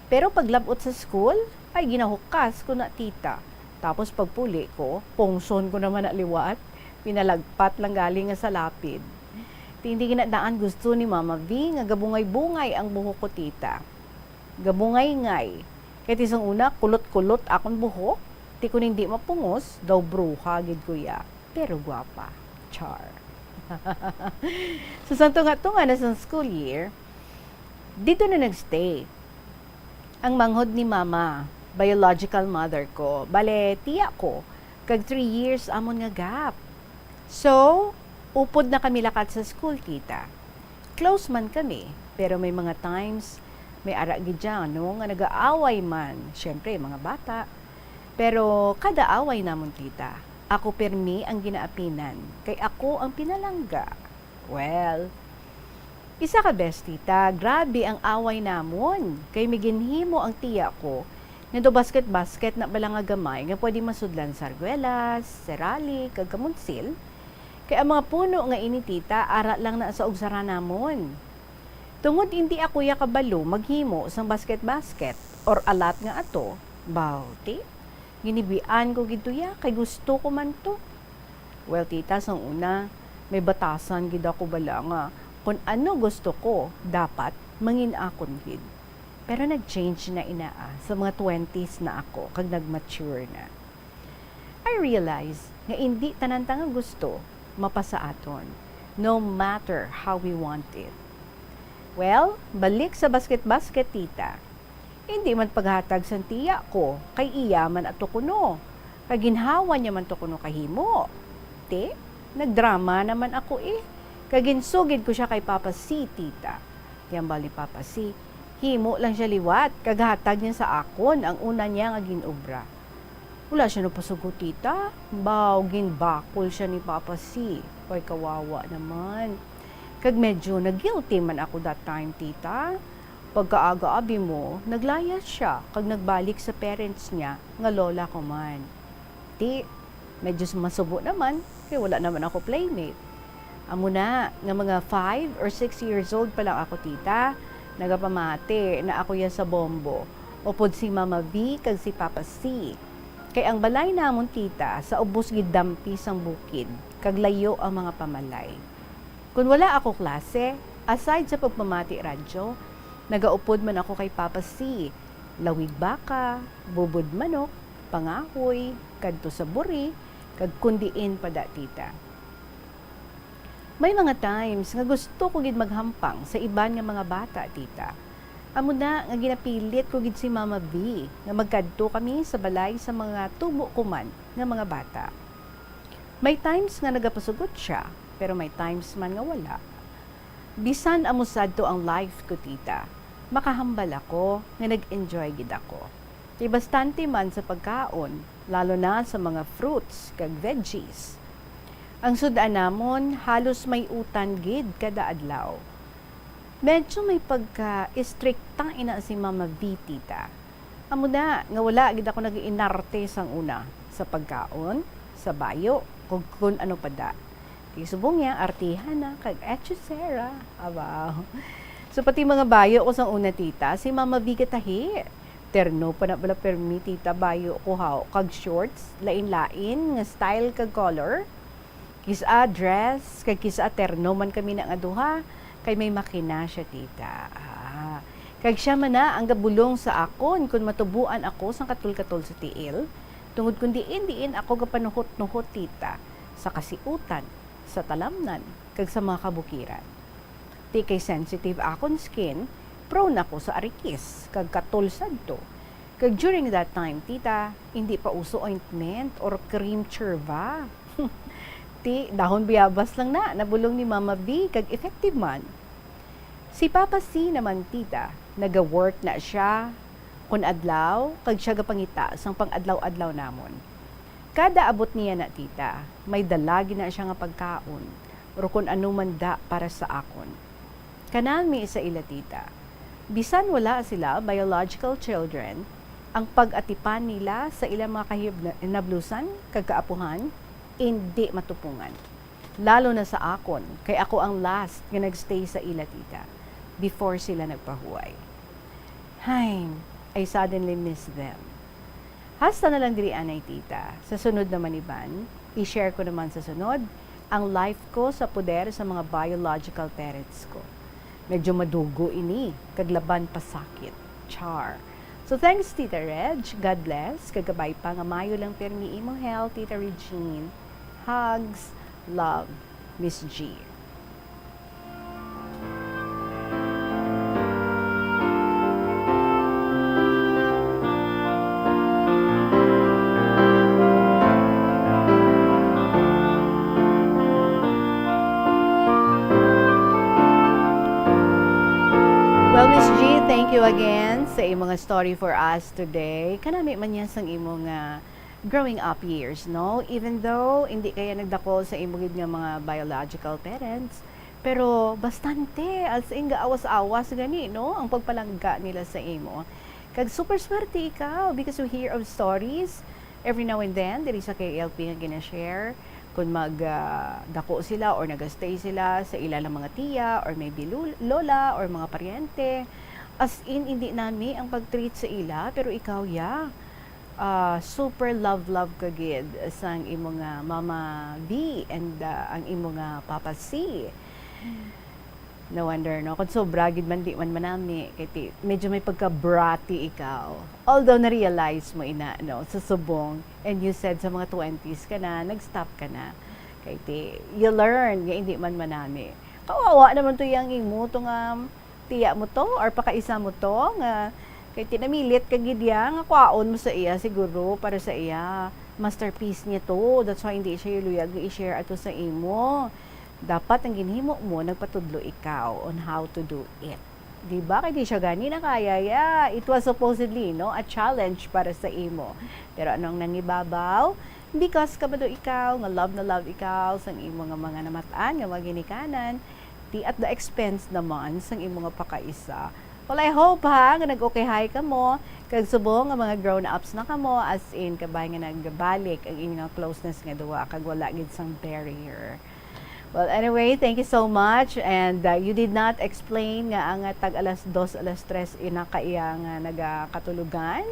Pero paglab-ot sa school, ay ginahukas ko na, tita. Tapos pagpuli ko, pungson ko naman na liwat. Pinalagpat lang gali nga salapid. Ti hindi gid na daan gusto ni Mama V nga gabungay-bungay ang buhok ko, tita. Gabungay-ngay. Kay ti sang una, kulot-kulot akon buhok. Ti kon hindi mapungos, daw bruha gid ko ya. Pero gwapa. Char. So, sang tunga-tunga na sang school year, dito na nagstay ang manghod ni Mama, biological mother ko. Bale, tiya ko, kag three years amon nga gap. So, upod na kami lakat sa school, tita. Close man kami, pero may mga times, may ara gid dyan, no, nga nag-aaway man. Siyempre, mga bata. Pero kada away namon, tita, ako pirmi ang ginaapinan, kay ako ang pinalangga. Well, isa ka bes, tita, grabe ang away namon, kay may ginhimo ang tiya ko nga daw basket-basket na bala nga gamay nga pwede masudlan sa argwelas, serali, kag kamunsil, kay ang mga puno nga ini, tita, ara lang na sa ugsaran namon. Tungod indi ako ya kabalo maghimo sang basket-basket or alat nga ato, baw, ti, ginibian ko gid to ya kay gusto ko man to. Well, tita, sang una, may batasan gid ako bala nga kon ano gusto ko, dapat mangin-akon gid. Pero nag-change na inaa sa mga twenties na ako kag nag-mature na. I realize nga indi tanan ta nga gusto mapasa aton, no matter how we want it. Well, balik sa basket-basket, tita. Indi man paghatag sang tiya ko, kay iya man ato kuno. Kay ginhawa niya man to kuno kahimo. Ti, nagdrama naman ako, eh. Kay ginsugid ko sia kay Papa C, tita. Ti hambal ni Papa C, himo lang sia liwat, kag hatag niya sa akon ang una niya nga gin-obra. Wala sia napasugot, tita. Baw, ginbakol sia ni Papa C. Ay, kawawa naman. Kag medyo na-guilty man ako that time, tita. Pagkaaga abi mo, naglayas sia kag nagbalik sa parents niya nga lola ko man. Ti, medyo masubo naman, kay wala naman ako playmate. Amo na, nga mga five or six years old pa lang ako, tita, nagapamati na ako ya sa Bombo, upod si Mama V kag si Papa C. Kay ang balay namon, tita, sa ubos gid dampi sang bukid, kag layo ang mga pamalay. Kon wala ako klase, aside sa pagpamati radyo, nagaupod man ako kay Papa C, lawig baka, bubod manok, pangahoy, kadto sa buri, kag kon diin pa da, tita. May mga times nga gusto ko gid maghampang sa iban nga mga bata, tita. Amo na nga ginapilit ko gid si Mama V nga magkadto kami sa balay sa mga tubo ko man nga mga bata. May times nga nagapasugot sia, pero may times man nga wala. Bisan amo sadto ang life ko, tita, makahambal ako nga nag-enjoy gid ako. Kay bastante man sa pagkaon, lalo na sa mga fruits kag veggies. Ang sud-an namon, halos may utan gid kada adlaw. Medyo may pagka-istrikta ina si Mama V, tita. Amo na nga wala gid ako nag-iinarte sang una sa pagkaon, sa bayo, kag kun ano pa da. Kay subong niya, artihan na, kag et cetera. Abaw. So, pati mga bayo ko sang una, tita, si Mama V gatahi. Terno pa na bala permi, tita, bayo ko, haw, kag shorts, lain-lain nga style kag color. Kis-a dress, kag kis-a terno man kami na nga duha, kay may makina sia, tita. Ah. Kag sia man na ang gabulong sa akon kon matuboan ako sang katol-katol sa tiil, tungod kon diin-diin ako gapanuhot-nuhot, tita, sa kasiutan, sa talamnan, kag sa mga kabukiran. Ti kay sensitive akon skin, prone ako sa arikis, kag katol sadto. Kag during that time, tita, hindi pa uso ointment or cream cherva. Ti, dahon bayabas lang na, nabulong ni Mama V, kag effective man. Si Papa C naman, tita, naga-work na sia kon adlaw, kag sia gapangita sang pang-adlaw-adlaw namon. Kada abot niya na, tita, may dala gid na sia nga pagkaon, or kon ano man da para sa akon. Kanami sa ila, tita. Bisan wala sila biological children, ang pag-atipan nila sa ilang mga kahibna-, hinablusan kag kaapuhan, indi matupungan. Lalo na sa akon, kay ako ang last nga nagstay sa ila, tita, before sila nagpahuway. Hay, I suddenly miss them. Hasta na lang diri anay, tita. Sa sunod naman iban, i-share ko naman sa sunod ang life ko sa poder sa mga biological parents ko. Medyo madugo ini, kag laban pa sakit. Char. So thanks, Tita Reg. God bless. Kag kabay pa nga mayo lang pirmi imo health, Tita Regine. Hugs, love, Miss G. Well, Miss G, thank you again sa imong story for us today. Kanami man yan sang imo nga growing up years, no? Even though hindi kaya nagdakol sa imo gid nga mga biological parents, pero bastante, as in, gaawas-awas gani, no, ang pagpalangga nila sa imo. Kag super swerte ikaw because we hear of stories every now and then diri sa K L P nga gina-share. Kung mag, ah, dako sila or nagastay sila sa ila lang mga tiya or maybe lul-, lola or mga paryente, as in, hindi nami ang pag-treat sa ila, pero ikaw, ya, ah, super love, love ka gid sang imo nga Mama V and, ah, ang imo nga Papa C. No wonder, no? Kung sobra gid man, di man manami. Kay ti, medyo may pagka-bratty ikaw. Although na-realize mo ina, no, sa subong, and you said sa mga twenties ka na, nag-stop ka na. Kay ti, you learn nga hindi man manami. Kawawa naman to yang imo to nga tiya mo to or pakaisa mo to nga kay ti namilit ka gid ya nga kwaon mo sa iya siguro para sa iya masterpiece niya to. That's why hindi siya luyag nga i-share ato sa imo. Dapat ang ginhimo mo, nagpatudlo ikaw on how to do it. Di ba? Kay di siya gani na kaya, ya. It was supposedly, no, a challenge para sa imo. Pero anong nangibabaw? Because kabalo ikaw nga love na love ikaw sang imo nga mga namat-an nga mga ginikanan, di at the expense naman sang imo nga pakaisa. Well, I hope, ha, nga nag-okay-hay kamo, kag subong nga mga grown-ups na kamo, as in, kabay nga nagbalik ang inyo nga closeness nga duwa, kag wala gid sang barrier. Well, anyway, thank you so much. And, uh, you did not explain nga ang, uh, tag alas dos, alas tres ina ka iya nga nagakatulugan.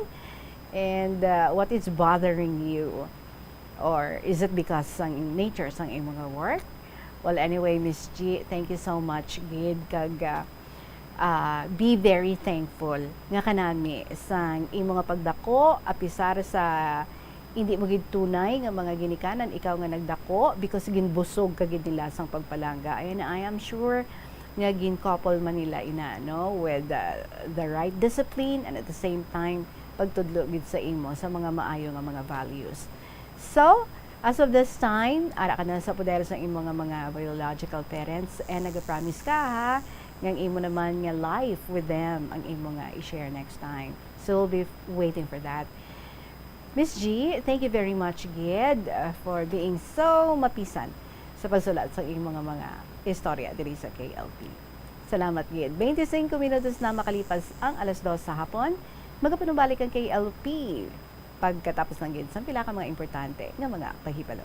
And, uh, what is bothering you? Or is it because sang nature sang imo nga work? Well, anyway, Miss G, thank you so much gid kag, uh, uh, be very thankful nga kanami sang imo nga pagdako, apisar sa hindi mo gid tunay nga mga ginikanan, ikaw nga nagdako, because ginbusog ka gid nila sang pagpalangga. And I am sure nga gin-couple man nila ina, no, with, uh, the right discipline and at the same time pagtudlo gid sa imo sa mga maayo nga mga values. So, as of this time, ara ka na sa poder sa imo nga mga biological parents and nag-promise ka, ha, nga ang imo naman nga life with them ang imo nga i-share next time. So we'll be waiting for that. Miss G, thank you very much gid, uh, for being so mapisan sa pagsulat sa imo nga mga istorya diri sa K L P. Salamat gid. Twenty-five minutos na makalipas ang alas dos sa hapon. Magapanubalik ang K L P pagkatapos lang gid sang pila ka mga importante nga mga pahibalo.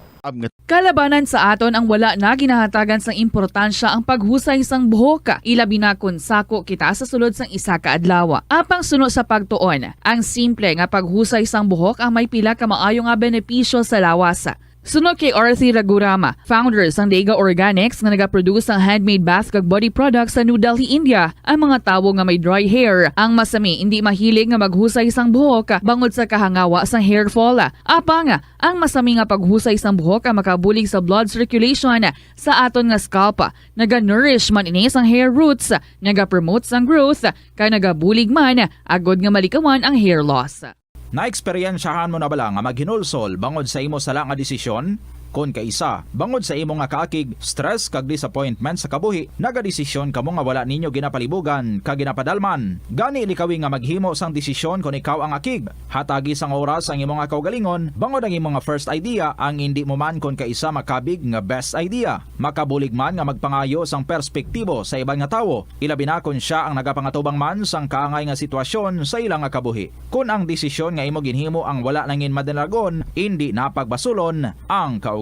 Kalabanan sa aton ang wala na ginahatagan sang importansya ang paghusay sang buhok, ilabi na kon sako kita sa sulod sang isa ka adlaw. Apang suno sa pagtuon, ang simple nga paghusay sang buhok ang may pila ka maayo nga benepisyo sa lawas. Suno kay Arthi Ragurama, founder sang Dega Organics nga nagaproduce sang handmade bath kag body products sa New Delhi, India, ang mga tawo nga may dry hair, ang masami indi mahilig nga maghusay sang buhok bangod sa kahangawa sang hair fall. Apang, ang masami nga paghusay sang buhok ang makabulig sa blood circulation sa aton nga scalp. Naga-nourish man ini sang hair roots, naga-promote sang growth, kag nagabulig man agod nga malikawan ang hair loss. Naeksperyensyahan mo na bala nga maghinulsol bangod sa imo sala nga desisyon? Kon kaisa, bangod sa imo nga kaakig, stress, kag disappointment sa kabuhi, nagadesisyon kamo nga wala ninyo ginapalibugan kag ginapadalman. Gani, likawi nga maghimo sang desisyon kon ikaw ang akig. Hatagi sang oras ang imo nga kaugalingon, bangod ang imo nga first idea ang indi mo man kon kaisa makabig nga best idea. Makabulig man nga magpangayo sang perspektibo sa iban nga tawo, ilabi na kon sia ang nagapangatubang man sang kaangay nga sitwasyon sa ila nga kabuhi. Kon ang desisyon nga imo ginhimo ang wala nangin madalagon, indi na pagbasulon ang kaugalingon.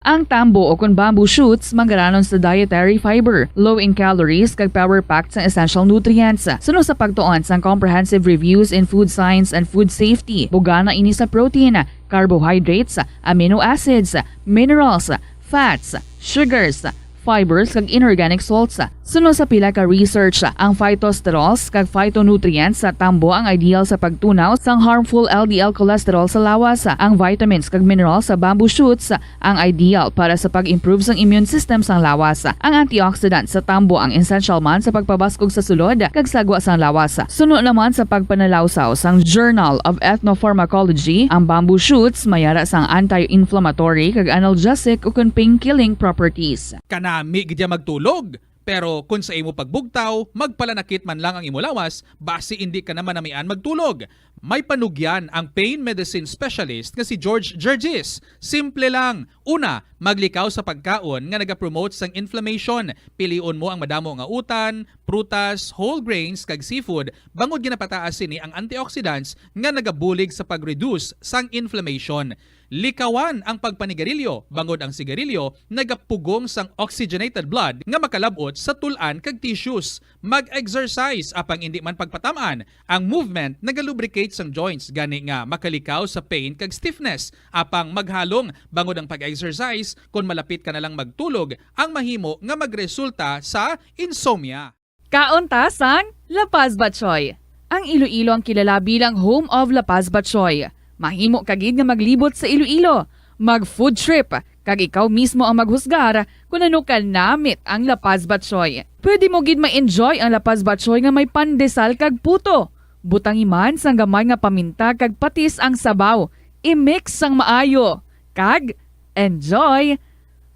Ang tambo o kon bamboo shoots manggaranon sa dietary fiber, low in calories, kag power-packed sang essential nutrients. Suno sa pagtuon sang Comprehensive Reviews in Food Science and Food Safety, bugana ini sa protein, carbohydrates, amino acids, minerals, fats, sugars, fibers, kag inorganic salts. Suno sa pila ka research, ang phytosterols kag phytonutrients sa tambo ang ideal sa pagtunaw sang harmful L D L cholesterol sa lawas. Ang vitamins kag minerals sa bamboo shoots ang ideal para sa pag-improve sang immune system sang lawas. Ang antioxidant sa tambo ang essential man sa pagpabaskog sa sulod kag sagwa sang lawas. Suno naman sa pagpanalawsaw sang Journal of Ethnopharmacology, ang bamboo shoots may ara sang anti-inflammatory kag analgesic ukon pain-killing properties. Kanami gid ya magtulog, pero kon sa imo pagbugtaw, magpalanakit man lang ang imo lawas, basi indi ka na manamian magtulog. May panugyan ang pain medicine specialist nga si George Gergis. Simple lang. Una, maglikaw sa pagkaon nga nagapromote sang inflammation. Pilion mo ang madamo nga utan, prutas, whole grains, kag seafood, bangod ginapataas sini ang antioxidants nga nagabulig sa pag-reduce sang inflammation. Likawan ang pagpanigarilyo, bangod ang sigarilyo nagapugong sang oxygenated blood nga makalab-ot sa tul-an kag tissues. Mag-exercise, apang indi man pagpatam-an. Ang movement nagalubricate sang joints, gani nga makalikaw sa pain kag stiffness. Apang maghalong, bangod ang pag-exercise, kon malapit ka na lang magtulog, ang mahimo nga magresulta sa insomnia. Kaon ta sang La Paz Batchoy. Ang Iloilo ang kilala bilang home of La Paz Batchoy. Mahimo ka gid nga maglibot sa Iloilo, mag food trip, kag ikaw mismo ang maghusgar kon ano ka namit ang La Paz Batchoy. Pwede mo gid ma-enjoy ang La Paz Batchoy nga may pandesal kag puto. Butangi man sang gamay nga paminta kag patis ang sabaw. I-mix sang maayo. Kag enjoy!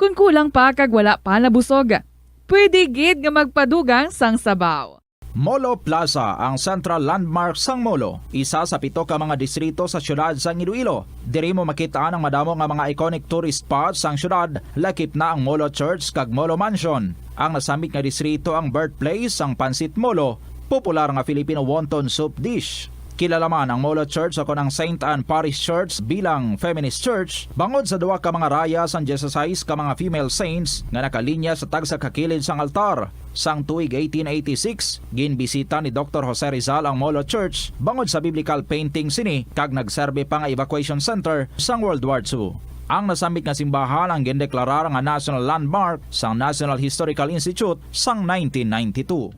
Kon kulang pa kag wala pa nabusog, pwede gid nga magpadugang sang sabaw. Molo Plaza, ang central landmark sang Molo, isa sa pito ka mga distrito sa siyudad sang Iloilo. Diri mo makit-an ang madamo nga mga iconic tourist spots sang siyudad, lakip na ang Molo Church kag Molo Mansion. Ang nasambit nga distrito ang birthplace sang Pancit Molo, popular nga Filipino wonton soup dish. Kilala man ang Molo Church, o kon ang Saint Anne Parish Church, bilang feminist church bangod sa duha ka mga raya sang dieciséis ka mga female saints nga nakalinya sa tagsa ka kilid sang altar. Sang tuig eighteen eighty-six, ginbisita ni Doktor Jose Rizal ang Molo Church bangod sa biblical painting sini, kag nagserbi pa nga evacuation center sang World War Two. Ang nasambit nga simbahan ang gindeklarar nga national landmark sang National Historical Institute sang nineteen ninety-two.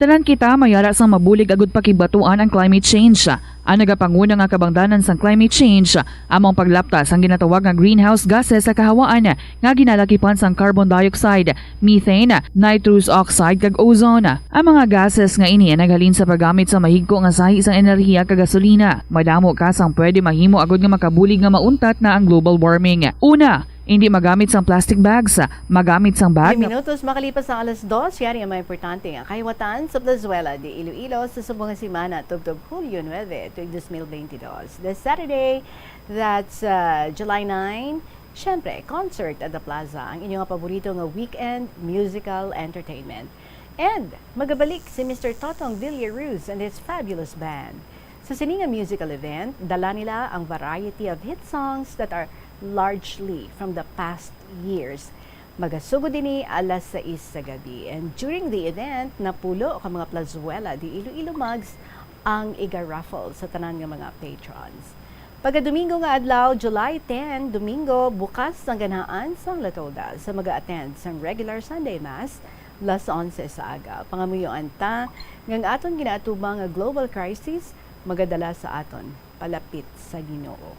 Tanan kita may ara sang mabulig agud pakigbatuan ang climate change. Ang nagapanguna nga kabangdanan sang climate change amo ang paglapta sang ginatawag nga greenhouse gases sa kahawaan, nga ginalakipan sang carbon dioxide, methane, nitrous oxide, kag ozone. Ang mga gases nga ini naghalin sa paggamit sa mahigko nga sahi sang enerhiya kag gasolina. Madamo ka sang pwede mahimo agud nga makabulig nga mauntat na ang global warming. Una, hindi magamit sang plastic bags. Magamit sang bag. Minutos makalipas ang alas dos, yari ang mga importante nga kahiwatan sa Plazuela de Iloilo sa subong nga semana, tubtob Hulyo nuebe, tuig dos mil beintidos. This Saturday, that's, uh, July nine, syempre, concert at the Plaza, ang inyo nga paborito nga weekend musical entertainment. And magabalik si Mister Totong Villaruz and his fabulous band. Sa sini nga musical event, dala nila ang variety of hit songs that are largely from the past years. Magasugod ini alas sais sa gabi, and during the event, napulo ka mga Plazuela de Iloilo mugs ang iga-raffle sa tanan nga mga patrons. Pagka-Domingo nga adlaw, July ten, Domingo, bukas ang ganahan sang Latoda sa mag-attend sang regular Sunday Mass, las onse sa aga. Pangamuyoan ta nga ang aton ginaatubang nga global crisis magadala sa aton palapit sa Ginoo,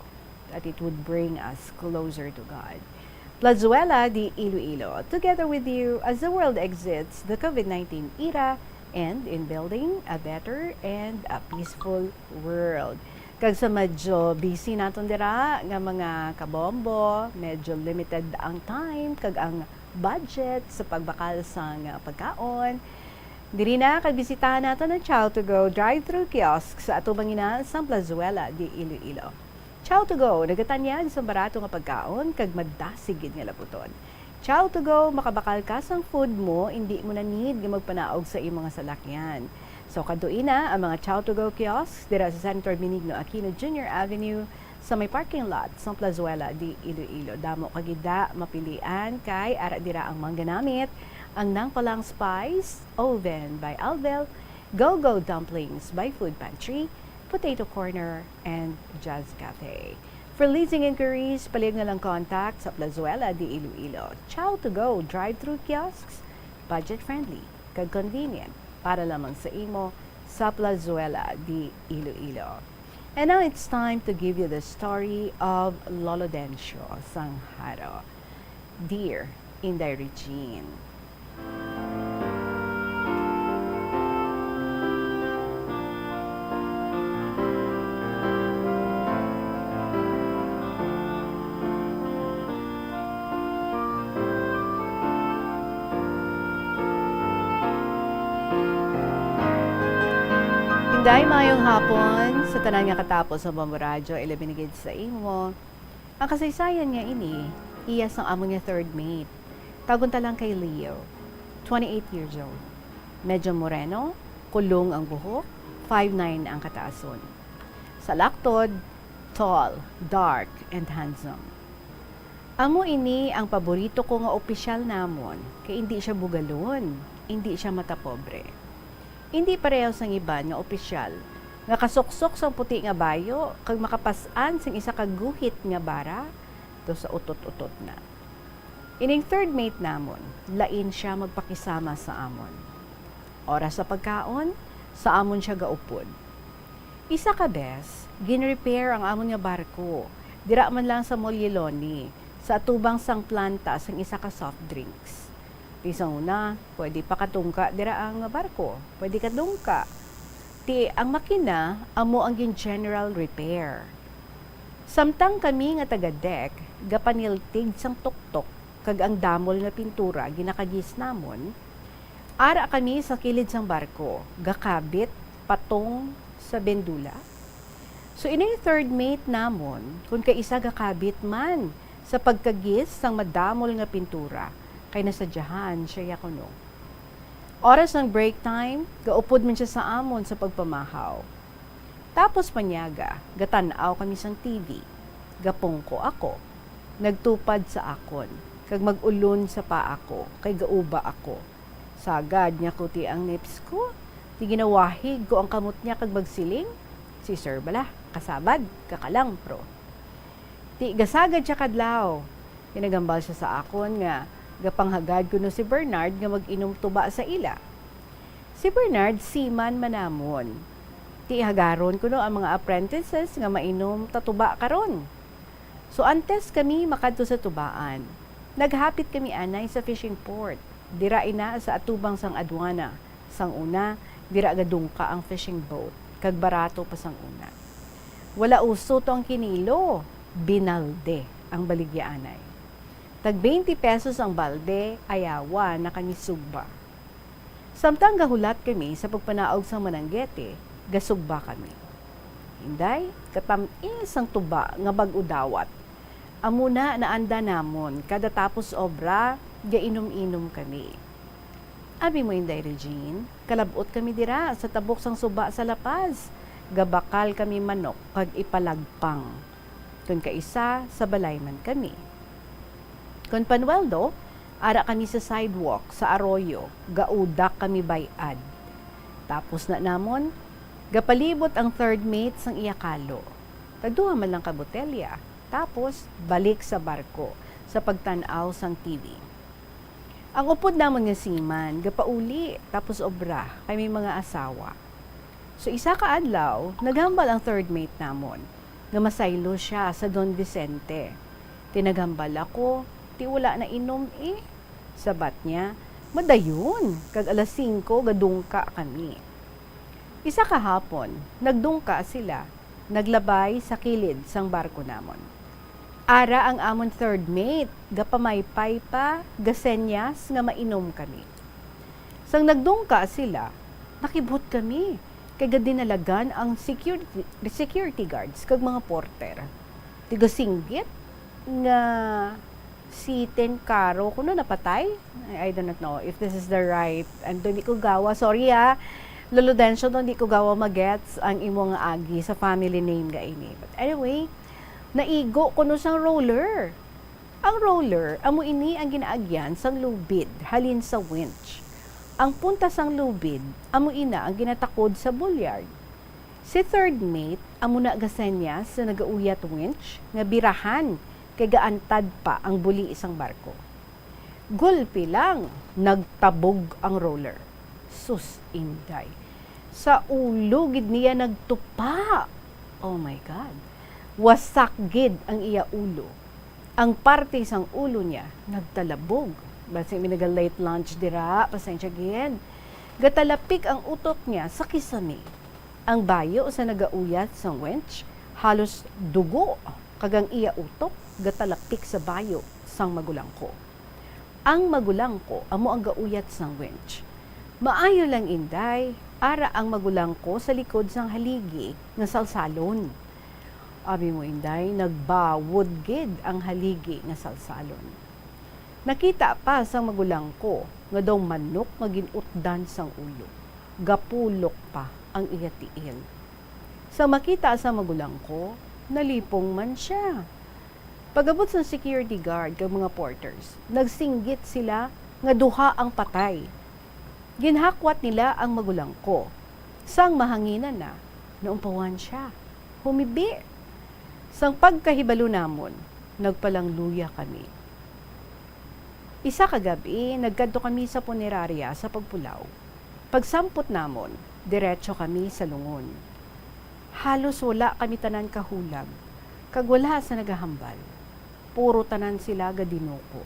that it would bring us closer to God. Plazuela de Iloilo, together with you as the world exits the COVID nineteen era and in building a better and a peaceful world. Kag sa medyo busy naton dira nga mga kabombo, medyo limited ang time kag ang budget sa pagbakal sang pagkaon. Diri na, kag bisitahan naton ang Chow to Go drive-thru kiosk sa atubang ina sang Plazuela de Iloilo. Chow to Go nagatanyag sang barato nga pagkaon kag madasig gid nga laputon. Chow to Go, makabakal ka sang food mo, indi mo na need nga magpanaog sa imo nga salakyan. So, kadto ina ang mga Chow to Go kiosks dira sa Senator Benigno Aquino Junior Avenue, sa may parking lot sang Plazuela de Iloilo. Damo ka gid da mapilian, kay ara dira ang mangganamit, ang Nangpalang Spice, Oven by Alvel, Go Go Dumplings by Food Pantry, Potato Corner, and Jazz Cafe. For leasing inquiries, palihog na lang contact sa Plazuela de Iloilo. Chow to Go drive-thru kiosks, budget-friendly kag convenient para lamang sa imo sa Plazuela de Iloilo. And now it's time to give you the story of Lolo Dencio sang Jaro. Dear Inday Regine. Day, mayong hapon sa tanan nga katapos sa Bombo Radyo, ilabi na gid sa imo. Ang kasaysayan nga ini, iya sang amon nga third mate. Tawgon ta lang kay Leo, twenty-eight years old. Medyo moreno, kulong ang buhok, five nine ang kataason. Sa laktod, tall, dark, and handsome. Amo ini ang paborito ko nga opisyal namon, kay indi siya bugalon, indi siya matapobre. Indi pareho sang iban nga opisyal nga kasuksok sang puti nga bayo kag makapas-an sing isa ka guhit nga bara daw sa utot-utot na. Ining third mate namon, lain siya magpakisama sa amon. Oras sa pagkaon, sa amon siya gaupod. Isa ka bes, gin-repair ang amon nga barko. Dira man lang sa Molliloni, sa atubang sang planta sang isa ka soft drinks. Ti sa una, pwede pa kadungka dira ang barko. Pwede kadungka. Ti ang makina, amo ang gin-general repair. Samtang kami nga taga-deck, gapaniltig sang tuktok, kag ang damol nga pintura ginakagis namon, ara kami sa kilid sang barko, gakabit patong sa bendula. So, ining third mate namon, kun kaisa gakabit man sa pagkagis sang madamol nga pintura, kay nasadyahan siya ya kuno. Oras sang break time, gaupod man siya sa amon sa pagpamahaw. Tapos panyaga, gatan-aw kami sang T V. Gapungko ako. Nagtupad sa akon, kag mag-ulon sa paa ko, kay gauba ako. Sagad niya kuti ang nips ko. Ti ginawahig ko ang kamot niya kag magsiling, "Si Sir bala, kasabad, kakalangpro." Ti gasagad siya kadlaw. Ginagambal siya sa akon nga gapanghagad kuno si Bernard nga mag-inom tuba sa ila. Si Bernard, seaman man namon. Ti hagaron kuno ang mga apprentices nga mainom ta tuba karon. So, antes kami makadto sa tubaan, naghapit kami anay sa fishing port. Dira ina sa atubang sang adwana. Sang una, dira gadungka ang fishing boat, kag barato pa sang una. Wala uso to ang kinilo, binalde ang baligya anay. Tag twenty pesos ang balde, ayawa na kami sugba. Samtang gahulat kami sa pagpanaog sang mananggete, gasugba kami. Inday, katamis ang tuba nga bag-o dawat. Amo na naanda namon, kada tapos obra, gainom-inom kami. Abi mo, Inday Regine, kalab-ot kami dira sa tabok sang suba sa La Paz. Gabakal kami manok kag ipalagpang. Kon kaisa, sa balay man kami. Kon Panueldo, ara kami sa sidewalk sa Arroyo, gaudak kami bay-ad. Tapos na namon, gapalibot ang third mate sang iya kalo. Tagduha man lang ka botelya. Tapos, balik sa barko sa pagtan-aw sang T V. Ang upod namon nga seaman, gapauli, tapos obra, kay may mga asawa. So, isa ka adlaw, naghambal ang third mate namon nga masaylo siya sa Don Vicente. Ti naghambal ako, ti wala na inom, eh. Sabat niya, madayon, kag alas singko gadungka kami. Isa ka hapon, nagdungka sila, naglabay sa kilid sang barko namon. Ara ang amon third mate, gapamaypay pa, gasenyas nga mainom kami. Sang nagdungka sila, nakibhot kami, kay gadinalagan ang security, security guards kag mga porter. Ti gasinggit nga si Ten Caro kuno napatay. I, I do not know if this is the right, and hindi ko gawa, sorry ah, Lolo Dencio, hindi ko gawa magets ang imo nga agi sa family name nga ini. But anyway, naigo kuno sang roller. Ang roller, amo ini ang ginaagyan sang lubid halin sa winch. Ang punta sang lubid, amo ina ang ginatakod sa bullyard. Si third mate, amo na gasenyas sa nagauyat winch nga birahan kay gaantad pa ang buli sang barko. Gulpi lang, nagtabog ang roller. Sus, Inday. Sa ulo gid niya nagtupa. Oh my God. Wasak gid ang iya ulo. Ang parte sang ulo niya nagtalabog. Basi may naga-late lunch dira, pasensya gid. Gatalapik ang utok niya sa kisame. Ang bayo sa nagauyat sang winch halos dugo, kag ang iya utok gatalapik sa bayo sang magulang ko. Ang magulang ko amo ang gauyat sang winch. Maayo lang, Inday, ara ang magulang ko sa likod sang haligi nga salsalon. Abi mo, Inday, nagbawod gid ang haligi nga salsalon. Nakita pa sang magulang ko nga daw manok nga gin-utdan sang ulo. Gapulok pa ang iya tiil. Sa makita sa magulang ko, nalipong man sia. Pag-abot sang security guard kag mga porters, nagsinggit sila nga duha ang patay. Ginhakwat nila ang magulang ko. Sang mahanginan na, naumpawan sia. Humibi. Sang pagkahibalo namon, nagpalangluya kami. Isa ka gab-i, nagkadto kami sa punerarya sa Pagpulaw. Pagsampot namon, diretso kami sa lungon. Halos wala kami tanan kahulag, kag wala sa nagahambal. Puro tanan sila gadinuko.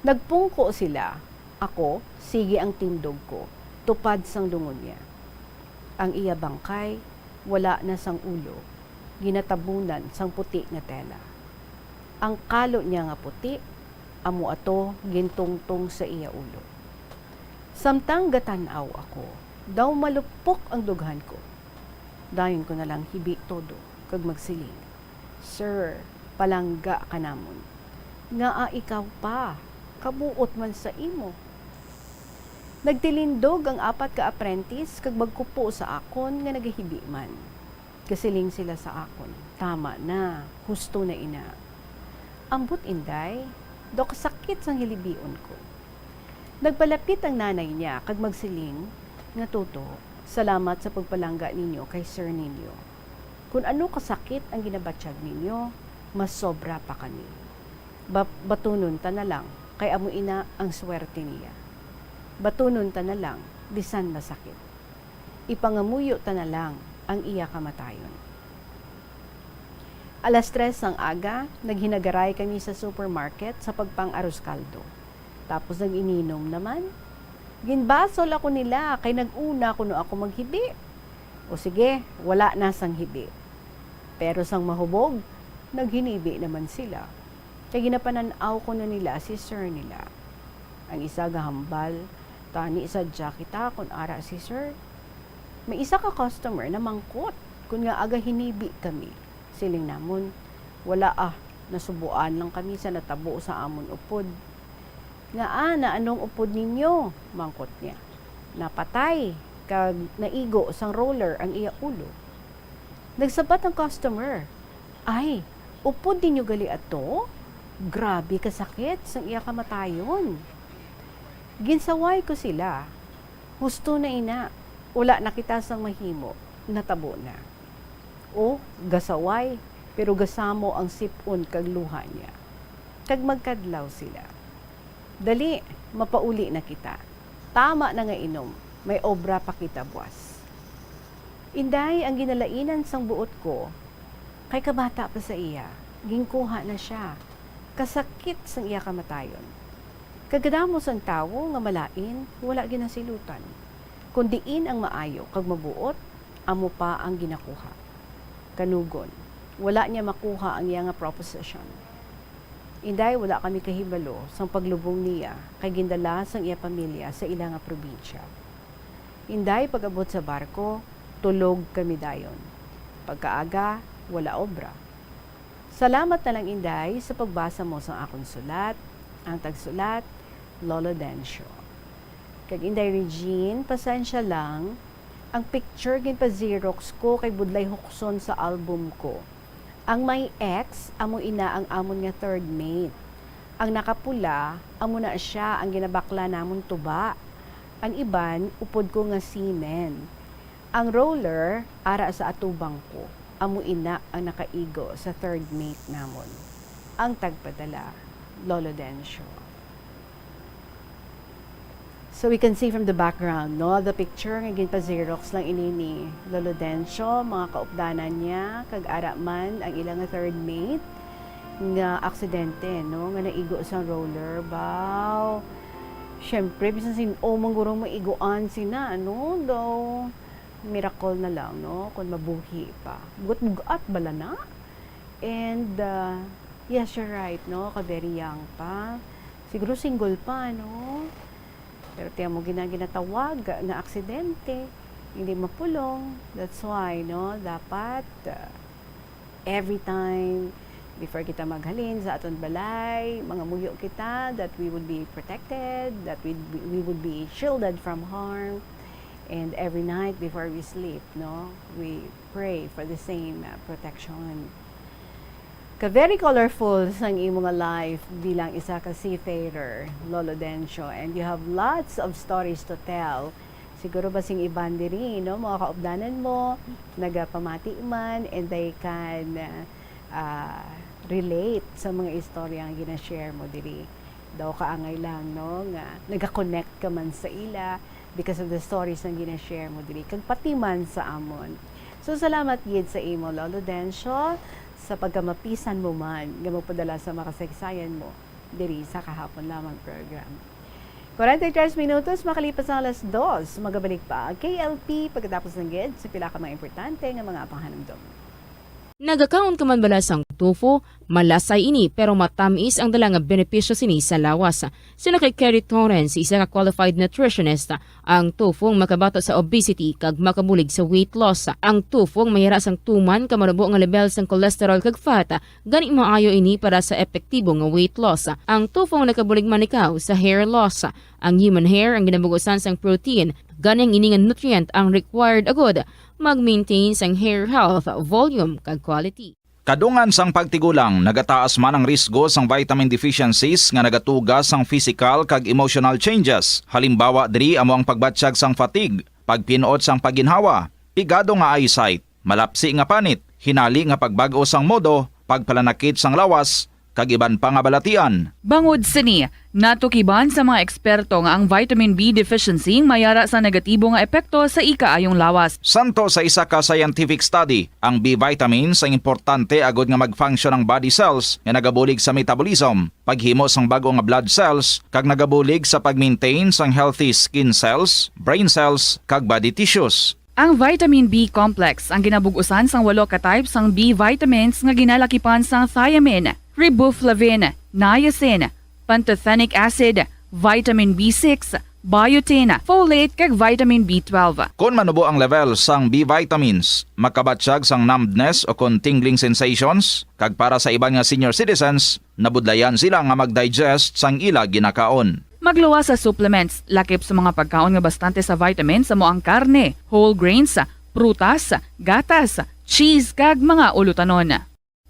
Nagpungko sila, ako, sige ang tindog ko, tupad sang lungon niya. Ang iya bangkay, wala na sang ulo, ginatabunan sang puti nga tela. Ang kalo niya nga puti, amo ato gintungtong sa iya ulo. Samtang gatan-aw ako, daw malupok ang dughan ko. Dayon ko na lang hibi todo kag magsiling, "Sir, palangga ka namon. Ngaa ikaw pa? Kabuot man sa imo." Nagtilindog ang apat ka apprentice kag magkupo sa akon nga nagahibi man. Gasiling sila sa akon, "Tama na, husto na ina." Ambot, Inday, daw kasakit sang hilibion ko. Nagpalapit ang nanay niya kag magsiling nga, "Toto, salamat sa pagpalangga ninyo kay sir ninyo. Kun ano kasakit ang ginabatyag ninyo, mas sobra pa kami. Ba-, batunon ta na lang, kay amo ina ang swerte niya. Batunon ta na lang, bisan masakit. Ipangamuyo ta na lang ang iya kamatayon." Alas tres sang aga, naghinagaray kami sa supermarket sa pagpang-arroz caldo. Tapos nag-ininom naman. Ginbasol ako nila kay nag-una kuno ako maghibi. O sige, wala na sang hibi. Pero sang mahubog, naghinibi naman sila. Kay ginapanan-aw kuno nila si sir nila. Ang isa gahambal, "Tani sadya kita kun ara si sir." May isa ka customer namangkot kun ngaa gahinibi kami. Siling namon, "Wala ah, nasubuan lang kami sa natabo sa amon upod." "Ngaa, naanong upod ninyo?" mangkot niya. "Napatay, kag naigo sang roller ang iya ulo." Nagsabat ang customer, "Ay, upod ninyo gali ato? Grabe kasakit sang iya kamatayon." Ginsaway ko sila. Husto na ina, wala na kita sang mahimo, natabo na. O, gasaway, pero gasamo ang sip-on kag luha niya. Kag magkadlaw sila. "Dali, mapauli na kita. Tama na nga inom, may obra pa kita buas." Inday, ang ginalainan sang buot ko, kay kabata pa sa iya, ginkuha na sia. Kasakit sang iya kamatayon. Kag kadamo sang tawo nga malain, wala ginasilutan. Kon diin ang maayo kag mabuot, amo pa ang ginakuha. Kanugon, wala niya makuha ang iya nga proposition. Inday, wala kami kahibalo sang paglubong niya kay gindala sang iya pamilya sa ila nga probinsya. Inday, pag-abot sa barko, tulog kami dayon. Pagkaaga, wala obra. Salamat na lang, Inday, sa pagbasa mo sang akon sulat. Ang tagsulat, Lolo Dencio. Kag Inday Regine, pasensya lang, ang picture ginpa-xerox ko kay budlay hukson sa album ko. Ang may X, amo ina ang amon nga third mate. Ang nakapula, amo na sia ang ginabakla namon tuba. Ang iban, upod ko nga seaman. Ang roller, ara sa atubang ko. Amo ina ang nakaigo sa third mate namon. Ang tagpadala, Lolo Dencio. So we can see from the background, no, the picture nga ginpa-xerox lang ini ni Lolo Dencio, mga kaupdanan niya, kag ara man ang ila nga third mate nga aksidente, no, nga naigo sa roller. Baw, syempre, bisan sin-o man guro maiguan sina, ano, daw, miracle na lang, no, kung mabuhi pa. Bugat-bugat bala na. And, uh, yes, you're right, no, ka very young pa. Siguro single pa, no? Pero tiyan mo, gina-, ginatawag nga aksidente, hindi mapulong. That's why, no, dapat, uh, every time before kita maghalin sa aton balay, mangamuyo kita that we would be protected, that we, we would be shielded from harm. And every night before we sleep, no, we pray for the same, uh, protection. Ka very colorful sang imo nga life bilang isa ka seafarer, Lolo Dencio, and you have lots of stories to tell. Siguro ba sing iban diri, no, mga kaupdanan mo, nagapamati man, and they can, uh, uh, relate sa mga istorya nga gina-share mo diri. Daw kaangay lang, no, nga nagakonect ka man sa ila because of the stories nga gina-share mo diri, kag pati man sa amon. So, salamat gid sa imo, Lolo Dencio, sa pagkamapisan mo man nga magpadala sa mga kasaysayan mo diri sa Kahapon Lamang program. Forty-three minutos makalipas ang alas dos, magabalik pa ang K L P pagkatapos ng gid sa pila ka mga importante nga mga panghanumdom. Nagakaon ka man bala sang tofu? Malasay ini, pero matamis ang dala nga benepisyo sini sa lawas. Suno kay Kerry Torrens, isa ka qualified nutritionist, ang tofu ang makabato sa obesity kag makabulig sa weight loss. Ang tofu ang mayara sang tuman ka manubo nga level sang cholesterol kag fat, gani maayo ini para sa epektibo nga weight loss. Ang tofu ang nakabulig man ikaw sa hair loss. Ang human hair ang ginabugusan sang protein, gani ang ini nga nutrient ang required agud mag-maintain sang hair health, volume, kag quality. Kadungan sang pagtigulang, nagataas man ang risgo sang vitamin deficiencies nga nagatuga sang physical kag emotional changes. Halimbawa diri amo ang pagbatyag sang fatigue, pagpin-ot sang pagginhawa, pigado nga eyesight, malapsi nga panit, hinali nga pagbag-o sang modo, pagpalanakit sang lawas, kag iban pa nga balatian. Bangod sini, natukiban sa mga eksperto nga ang vitamin B deficiency mayara sa negatibo nga epekto sa ikaayong lawas. Santo sa isa ka scientific study, ang B vitamins ang importante agud nga mag-function ang body cells nga nagabulig sa metabolism, paghimo sang bag-o nga blood cells, kag nagabulig sa pag-maintain sang healthy skin cells, brain cells, kag body tissues. Ang vitamin B complex ang ginabug-usan sang walo ka type sang B vitamins nga ginalakipan sang thiamine, riboflavin, niacin, pantothenic acid, vitamin B six, biotin, folate, kag vitamin B twelve. Kon manubo ang level sang B vitamins, makabatyag sang numbness o kon tingling sensations, kag para sa iban nga senior citizens, nabudlayan sila nga mag-digest sang ila ginakaon. Magluwas sa supplements, lakip sa mga pagkaon nga bastante sa vitamins amo ang karne, whole grains, prutas, gatas, cheese, kag mga ulutanon.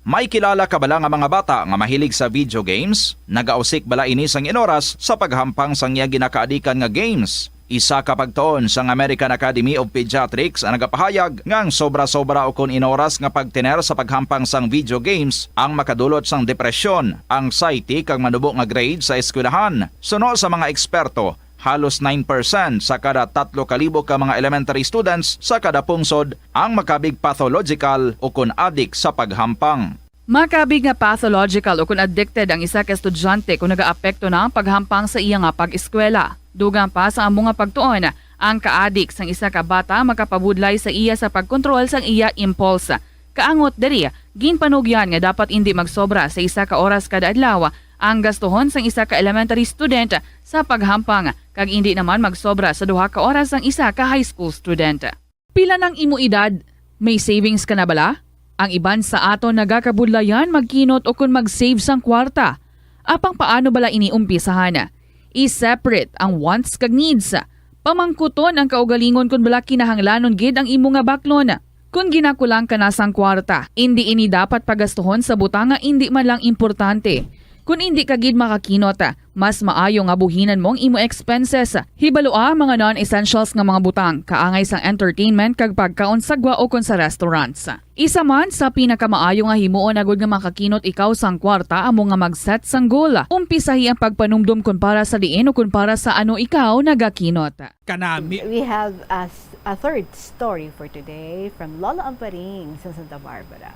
May kilala ka bala nga mga bata nga mahilig sa video games? Nagausik bala ini sang inoras sa paghampang sang iya ginakaadikan nga games? Isa ka pagtuon sang American Academy of Pediatrics ang nagapahayag nga ang sobra-sobra ukon inoras nga pagtener sa paghampang sang video games ang makadulot sang depresyon, anxiety, kag manubo nga grade sa eskwelahan. Suno sa mga eksperto, halos nine percent sa kada tatlo ka libo ka mga elementary students sa kada pungsod ang makabig pathological ukon adik sa paghampang. Makabig nga pathological ukon addicted ang isa ka estudyante kon nagaapekto na ang paghampang sa iya nga pag-eskwela. Dugang pa sa amo nga pagtuon, ang kaadik sang isa ka bata makapabudlay sa iya sa pagkontrol sang iya impulse. Kaangot diri, ginpanugyan nga dapat indi magsobra sa isa ka oras kada adlaw ang gastuhon sang isa ka elementary student sa paghampang, kag indi naman magsobra sa duha ka oras sang isa ka high school student. Pila nang imo edad? May savings ka na bala? Ang iban sa aton nagakabudlayan magkinot ukon mag-save sang kwarta. Apang paano bala ini umpisahan? I-separate ang wants kag needs. Pamangkuton ang kaugalingon kon bala kinahanglanon gid ang imo nga baklon. Kon ginakulang ka na sang kwarta, indi ini dapat pagastuhon sa butang nga indi man lang importante. Kon indi ka gid makakinot, mas maayo nga buhinan mo ang imo expenses. Hibalua mga non-essentials nga mga butang, kaangay sang entertainment kag pagkaon sa gwa ukon sa restaurants. Isa man sa pinakamaayo nga himuon agud nga makakinot ikaw sang kwarta amo nga mag-set sang goal. Umpisahi ang pagpanumdom kon para sa diin ukon para sa ano ikaw nagakinot. Kanami. We have a, s- a third story for today from Lola Amparing sa Santa Barbara.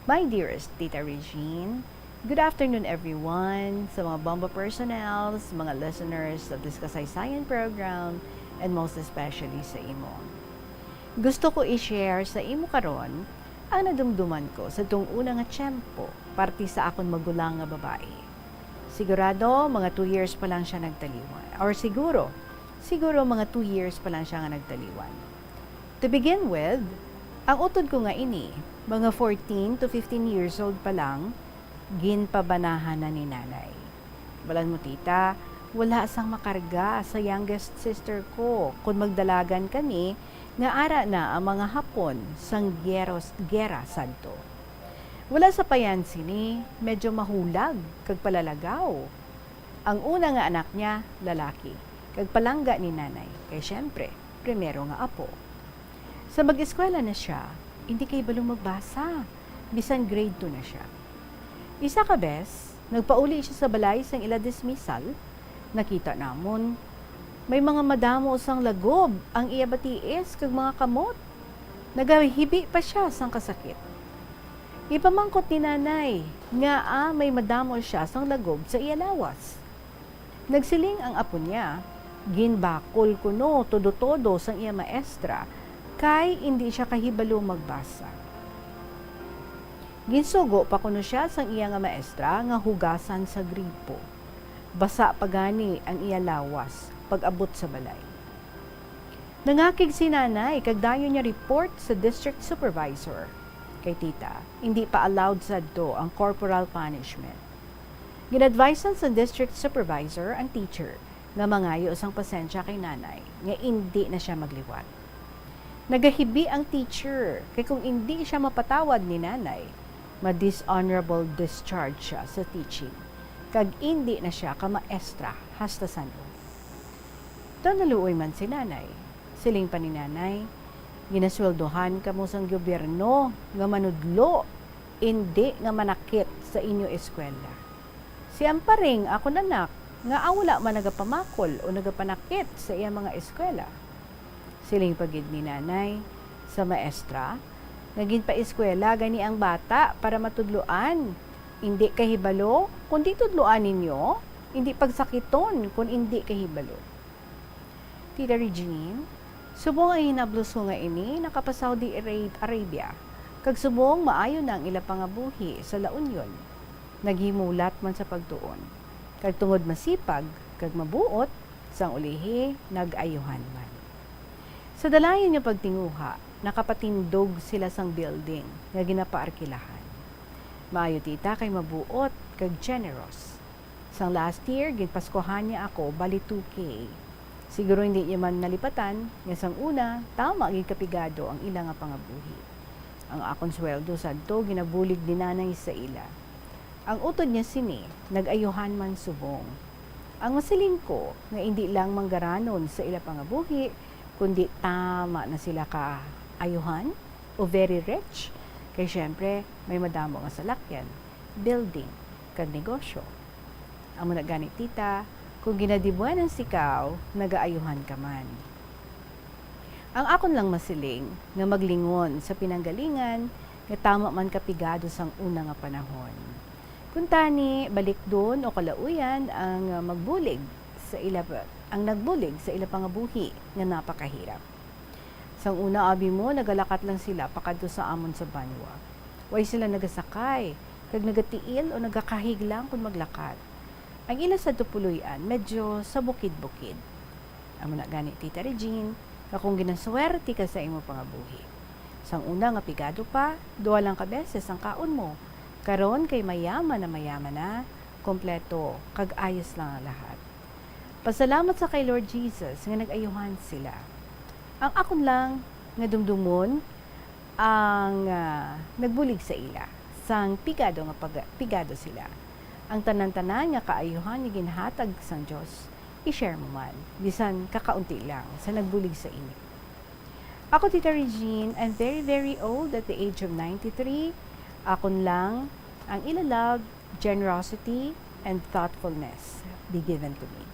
My dearest Tita Regine, good afternoon everyone, sa mga Bombo personnel, sa mga listeners of this kasaysayan program, and most especially sa imo. Gusto ko i-share sa imo karon ang nadumduman ko sa tung una nga tiyempo parte sa akon magulang nga babayi. Sigurado, mga two years pa lang siya nagtaliwan. Or siguro, siguro mga two years pa lang siya nga nagtaliwan. To begin with, ang utod ko nga ini, mga fourteen to fifteen years old pa lang, ginpabanahan na ni nanay. Balan mo, tita, wala sang makarga sa youngest sister ko kon magdalagan kami nga ara na ang mga Hapon sang gyeros-, gera sadto. Wala sa payan sini, medyo mahulag kag palalagaw. Ang una nga anak niya, lalaki, kag palangga ni nanay, kay siyempre, primero nga apo. Sa mag-eskwela na siya, hindi kahibalo magbasa, bisan grade two na siya. Isa ka bes, nagpauli siya sa balay sang ila dismissal, nakita namon may mga madamo sang lagob ang iya batiis kag mga kamot. Nagahibi pa sia sang kasakit. Ipamangkot ni nanay nga, ah, may madamo sia sang lagob sa iya lawas. Nagsiling ang apo niya, "Ginbakol kuno todo-todo sang iya maestra, kay indi sia kahibalo magbasa." Ginsugo pa kuno sia sang iya nga maestra nga hugasan sa gripo. Basa pa gani ang iya lawas pag-abot sa balay. Nangakig si nanay kag dayon niya report sa district supervisor. Kay tita, hindi pa allowed sadto ang corporal punishment. Gin-advisean sa district supervisor ang teacher nga mangayo sang pasensya kay nanay nga indi na siya magliwat. Nagahibi ang teacher kay kung indi siya mapatawad ni nanay, ma-dishonorable discharge siya sa teaching kag indi na siya ka maestra hasta san-o. Daw naluoy man si nanay. Siling pa ni nanay, "Ginasweldohan kamo sang gobyerno nga manudlo, indi nga manakit sa inyo eskwela. Si Amparing, akon anak, ngaa wala man nagapamakol o nagapanakit sa iya mga eskwela?" Siling pa gid ni nanay, "Sa maestra nga ginpaeskwela gani ang bata para matudloan, indi kahibalo, kundi tudloan ninyo, indi pagsakiton kon indi kahibalo." Tita Regine, subong ang hinablos ko nga ini nakapasaudi Ara-, Arabia, kag subong maayo na ang ila pangabuhi sa La Union. Naghimulat man sa pagtuon, kag tungod masipag kag mabuot, sang ulihi nag-ayuhan man. Sa dalayon nga pagtinguha, nakapatindog sila sang building nga ginapaarkilahan. Maayo, tita, kay mabuot kag generous. Sang last year, ginpaskuhan niya ako bali two K. Siguro hindi niya man nalipatan nga sang una, tama gid kapigado ang ila nga pangabuhi. Ang akon sweldo sadto ginabulig ni nanay sa ila. Ang utod niya sini, nag-ayuhan man subong. Ang masiling ko nga indi lang manggaranon sa ila pangabuhi, kundi tama na sila ka ayuhan o very rich, kay siyempre may madamo nga salakyan, building, kag negosyo. Amo na gani, tita, kung ginadibuan ang sikaw, nagaayuhan ka man. Ang akon lang masiling nga maglingon sa pinanggalingan nga tama man kapigado sang una nga panahon. Kuntani, balikdon o kalauyan ang, ah, magbulig sa ila pa, ang nagbulig sa ila pangabuhi nga napakahirap. Sang una, abi mo, nagalakat lang sila pakadto sa amon sa banwa. Way sila nagasakay, kag nagatiil o nagakahig lang kon maglakat. Ang ila sadto puloy-an medyo sa bukid-bukid. Amo na gani, Tita Regine, nga kung ginaswerte ka sa imo pangabuhi. Sang una nga pigado pa, duha lang ka beses ang kaon mo. Karon kay mayaman na mayaman na, kompleto, kag ayos lang ang lahat. Pasalamat sa kay Lord Jesus nga nag-ayuhan sila. Ang akon lang nga dumdumon, ang, ah, nagbulig sa ila, sang pigado nga pag-, pigado sila. Ang tanan-tanan nga kaayuhan nga ginhatag sang Dios, i-share mo man, bisan kakaunti lang, sa nagbulig sa inyo. Ako, Tita Regine, I'm very, very old at the age of ninety-three. Akon lang ang ila love, generosity, and thoughtfulness be given to me.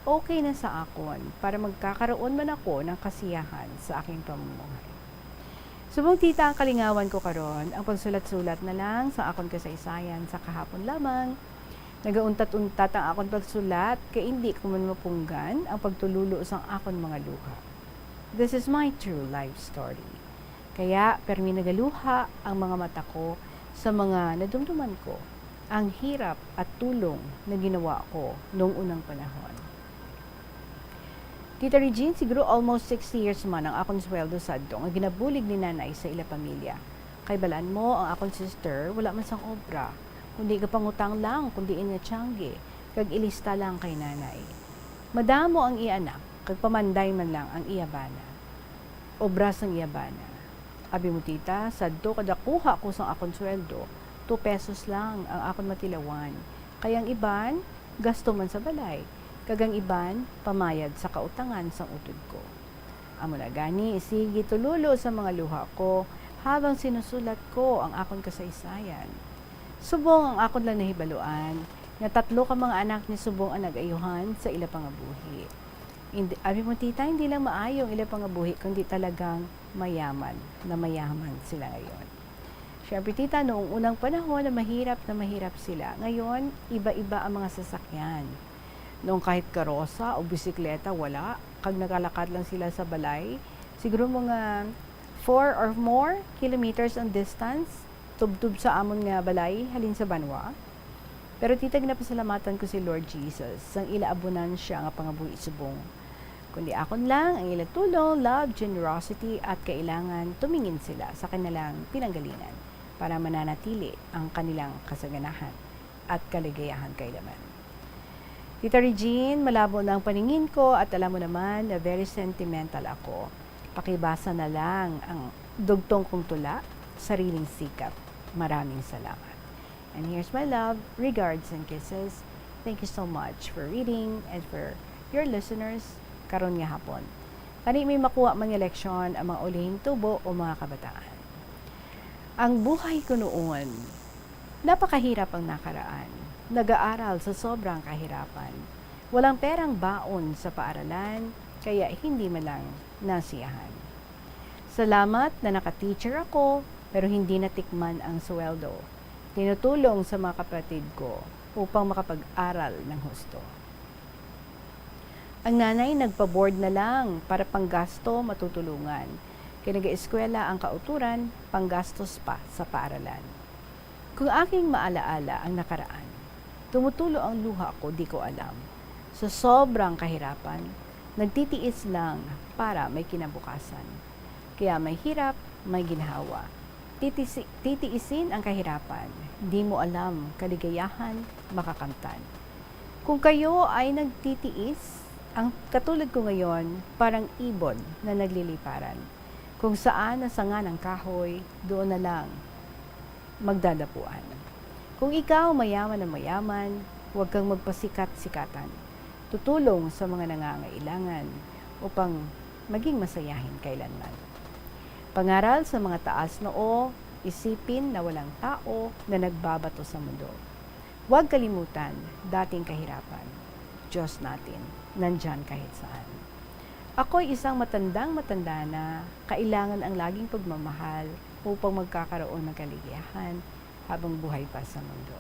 Okay na sa akon para magkakaroon man ako ng kasiyahan sa aking pamumuhay. Subong, tita, ang kalingawan ko karon, ang pagsulat-sulat na lang sa akon kasaysayan sa kahapon lamang. Nagauntat-untat ang akon pagsulat, kay indi ko man mapunggan ang pagtulolo sang akon mga luha. This is my true life story. Kaya, permi nagaluha ang mga mata ko sa mga nadumduman ko. Ang hirap at tulong na ginawa ko noong unang panahon. Tita Regine, siguro almost six years man ang akon sweldo sadto nga ginabulig ni Nanay sa ila pamilya. Kay balaan mo, ang akon sister wala man sang obra, kundi gapangutang lang kun diin nga tiyangge, kag ilista lang kay Nanay. Madamo ang iya anak, kag pamanday man lang ang iya bana. Obra sang iya bana. Abi mo, tita, sadto kada kuha ko sang akon sweldo, two pesos lang ang akon matilawan, kay ang iban gasto man sa balay, kag ang iban pamayad sa kautangan sang utod ko. Amo na gani, sige tululo sa mga luha ko habang sinusulat ko ang akon kasaysayan. Subong ang akon lang nahibaluan nga tatlo ka mga anak ni subong ang nag-ayuhan sa ila pangabuhi. Hindi, abi mo, tita, hindi lang maayo ang ila pangabuhi, kundi talagang mayaman na mayaman sila ngayon. Siyempre, tita, noong unang panahon na mahirap na mahirap sila, ngayon, iba-iba ang mga sasakyan. Noong kahit karosa o bisikleta, wala. Kag nagalakad lang sila sa balay, siguro mga four or more kilometers ang distance, tubtob sa amon nga balay, halin sa banwa. Pero, tita, ginapasalamatan ko si Lord Jesus sang ila abonansya nga pangabuhi subong. Kundi akon lang ang ila tulong, love, generosity, at kailangan tumingin sila sa kanilang pinanggalingan para mananatili ang kanilang kasaganahan at kaligayahan kailaman. Tita Regine, malabo na ang paningin ko at alam mo naman na very sentimental ako. Pakibasa na lang ang dugtong kong tula, Sariling Sikap. Maraming salamat. And here's my love, regards and kisses. Thank you so much for reading and for your listeners karon nga hapon. Kani may makuha man nga leksyon ang mga ulihing tubo o mga kabataan. Ang buhay ko noon, napakahirap ang nakaraan. Nag-aaral sa sobrang kahirapan. Walang perang baon sa paaralan, kaya hindi man lang nasiyahan. Salamat na naka-teacher ako, pero hindi natikman ang sweldo. Tinutulong sa mga kapatid ko upang makapag-aral ng husto. Ang nanay nagpa-board na lang para panggasto matutulungan, kay nag-eskwela ang kauturan, panggastos pa sa paaralan. Kung aking maalaala ang nakaraan, tumutulo ang luha ko, di ko alam. Sa sobrang kahirapan, nagtitiis lang para may kinabukasan. Kaya may hirap, may ginhawa. Titisi-, titiisin ang kahirapan, di mo alam kaligayahan makakamtan. Kung kayo ay nagtitiis, ang katulad ko ngayon parang ibon na nagliliparan. Kung saan nasangan ang kahoy, doon na lang magdadapuan. Kung ikaw mayaman na mayaman, huwag kang magpasikat-sikatan. Tutulong sa mga nangangailangan upang maging masayahin kailanman. Pangaral sa mga taas noo, isipin na walang tao na nagbabato sa mundo. Huwag kalimutan, dating kahirapan, Diyos natin, nandyan kahit saan. Ako'y isang matandang matanda na kailangan ang laging pagmamahal upang magkakaroon ng kaligayahan habang buhay pa sa mundo.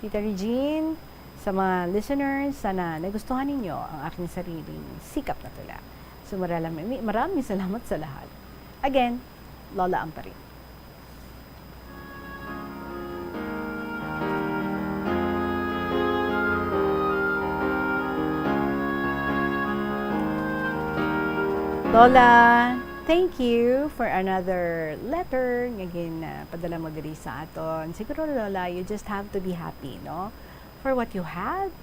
Tita Regine, sa mga listeners, sana nagustuhan ninyo ang aking sariling sikap na tula. So, marami-, maraming salamat sa lahat. Again, Lola Amparin. Lola, thank you for another letter nga gin, ah, padala mo diri sa aton. Siguro, Lola, you just have to be happy, no? For what you have,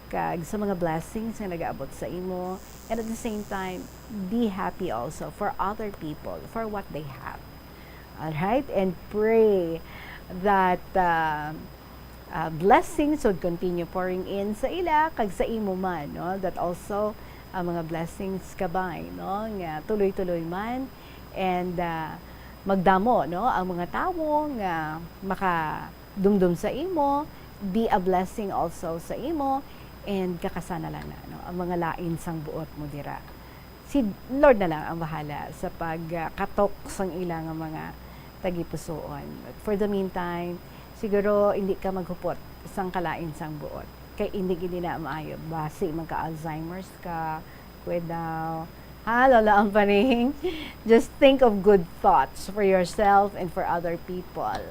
kag sa mga blessings nga nagaabot sa imo. And at the same time, be happy also for other people, for what they have. All right? And pray that, uh, uh, blessings would continue pouring in sa ila kag sa imo man, no? That also, ang mga blessings kabay, no? Nga tuloy-tuloy man, and, uh, magdamo, no? Ang mga tawo nga makadumdom sa imo, be a blessing also sa imo, and kakasana lang na, no? Ang mga lain sang buot mo dira. Si Lord na lang ang bahala sa pagkatok sang ila nga mga tagipusoon. But for the meantime, siguro hindi ka maghupot sang kalain sang buot. Kay hindi gid na maayo. Basi magka-Alzheimer's ka, kwe daw. Ha, Lola Amparing? Just think of good thoughts for yourself and for other people.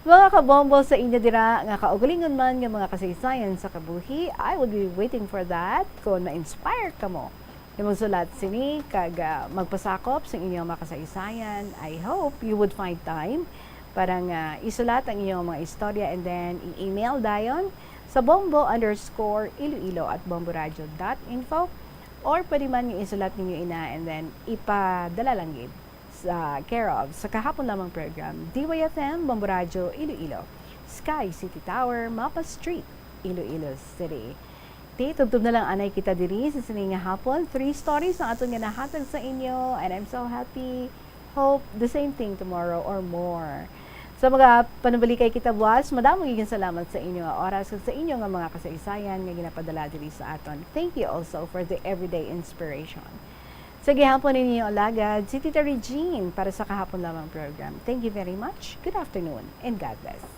Mga kabombo, sa inyo dira nga kaugalingon man nga mga kasaysayan sa kabuhi, I would be waiting for that. Kung ma-inspire kamo nga magsulat sini kag, ah, magpasakop sa inyong mga kasaysayan, I hope you would find time para nga isulat ang inyong mga istorya and then i-email dayon sa bombo underscore iloilo at bomboradio dot info, or pwede man nga isulat ninyo ina and then ipadala lang gid sa care of sa kahapon lamang program, D Y F M, Bombo Radyo, Iloilo, Sky City Tower, Mapa Street, Iloilo City. Ti, tubtob na lang anay kita diri sa sini nga hapon. Three stories ang aton nga nahatag sa inyo, and I'm so happy. Hope the same thing tomorrow or more. Sa mga panubalikay kita buwas, madamo gid salamat sa inyo nga oras ug sa inyo nga mga kasaysayan nga ginapadala diri sa aton. Thank you also for the everyday inspiration. Sa gihapon ninyo alagad, si Tita Regine para sa kahapon lamang program. Thank you very much. Good afternoon and God bless.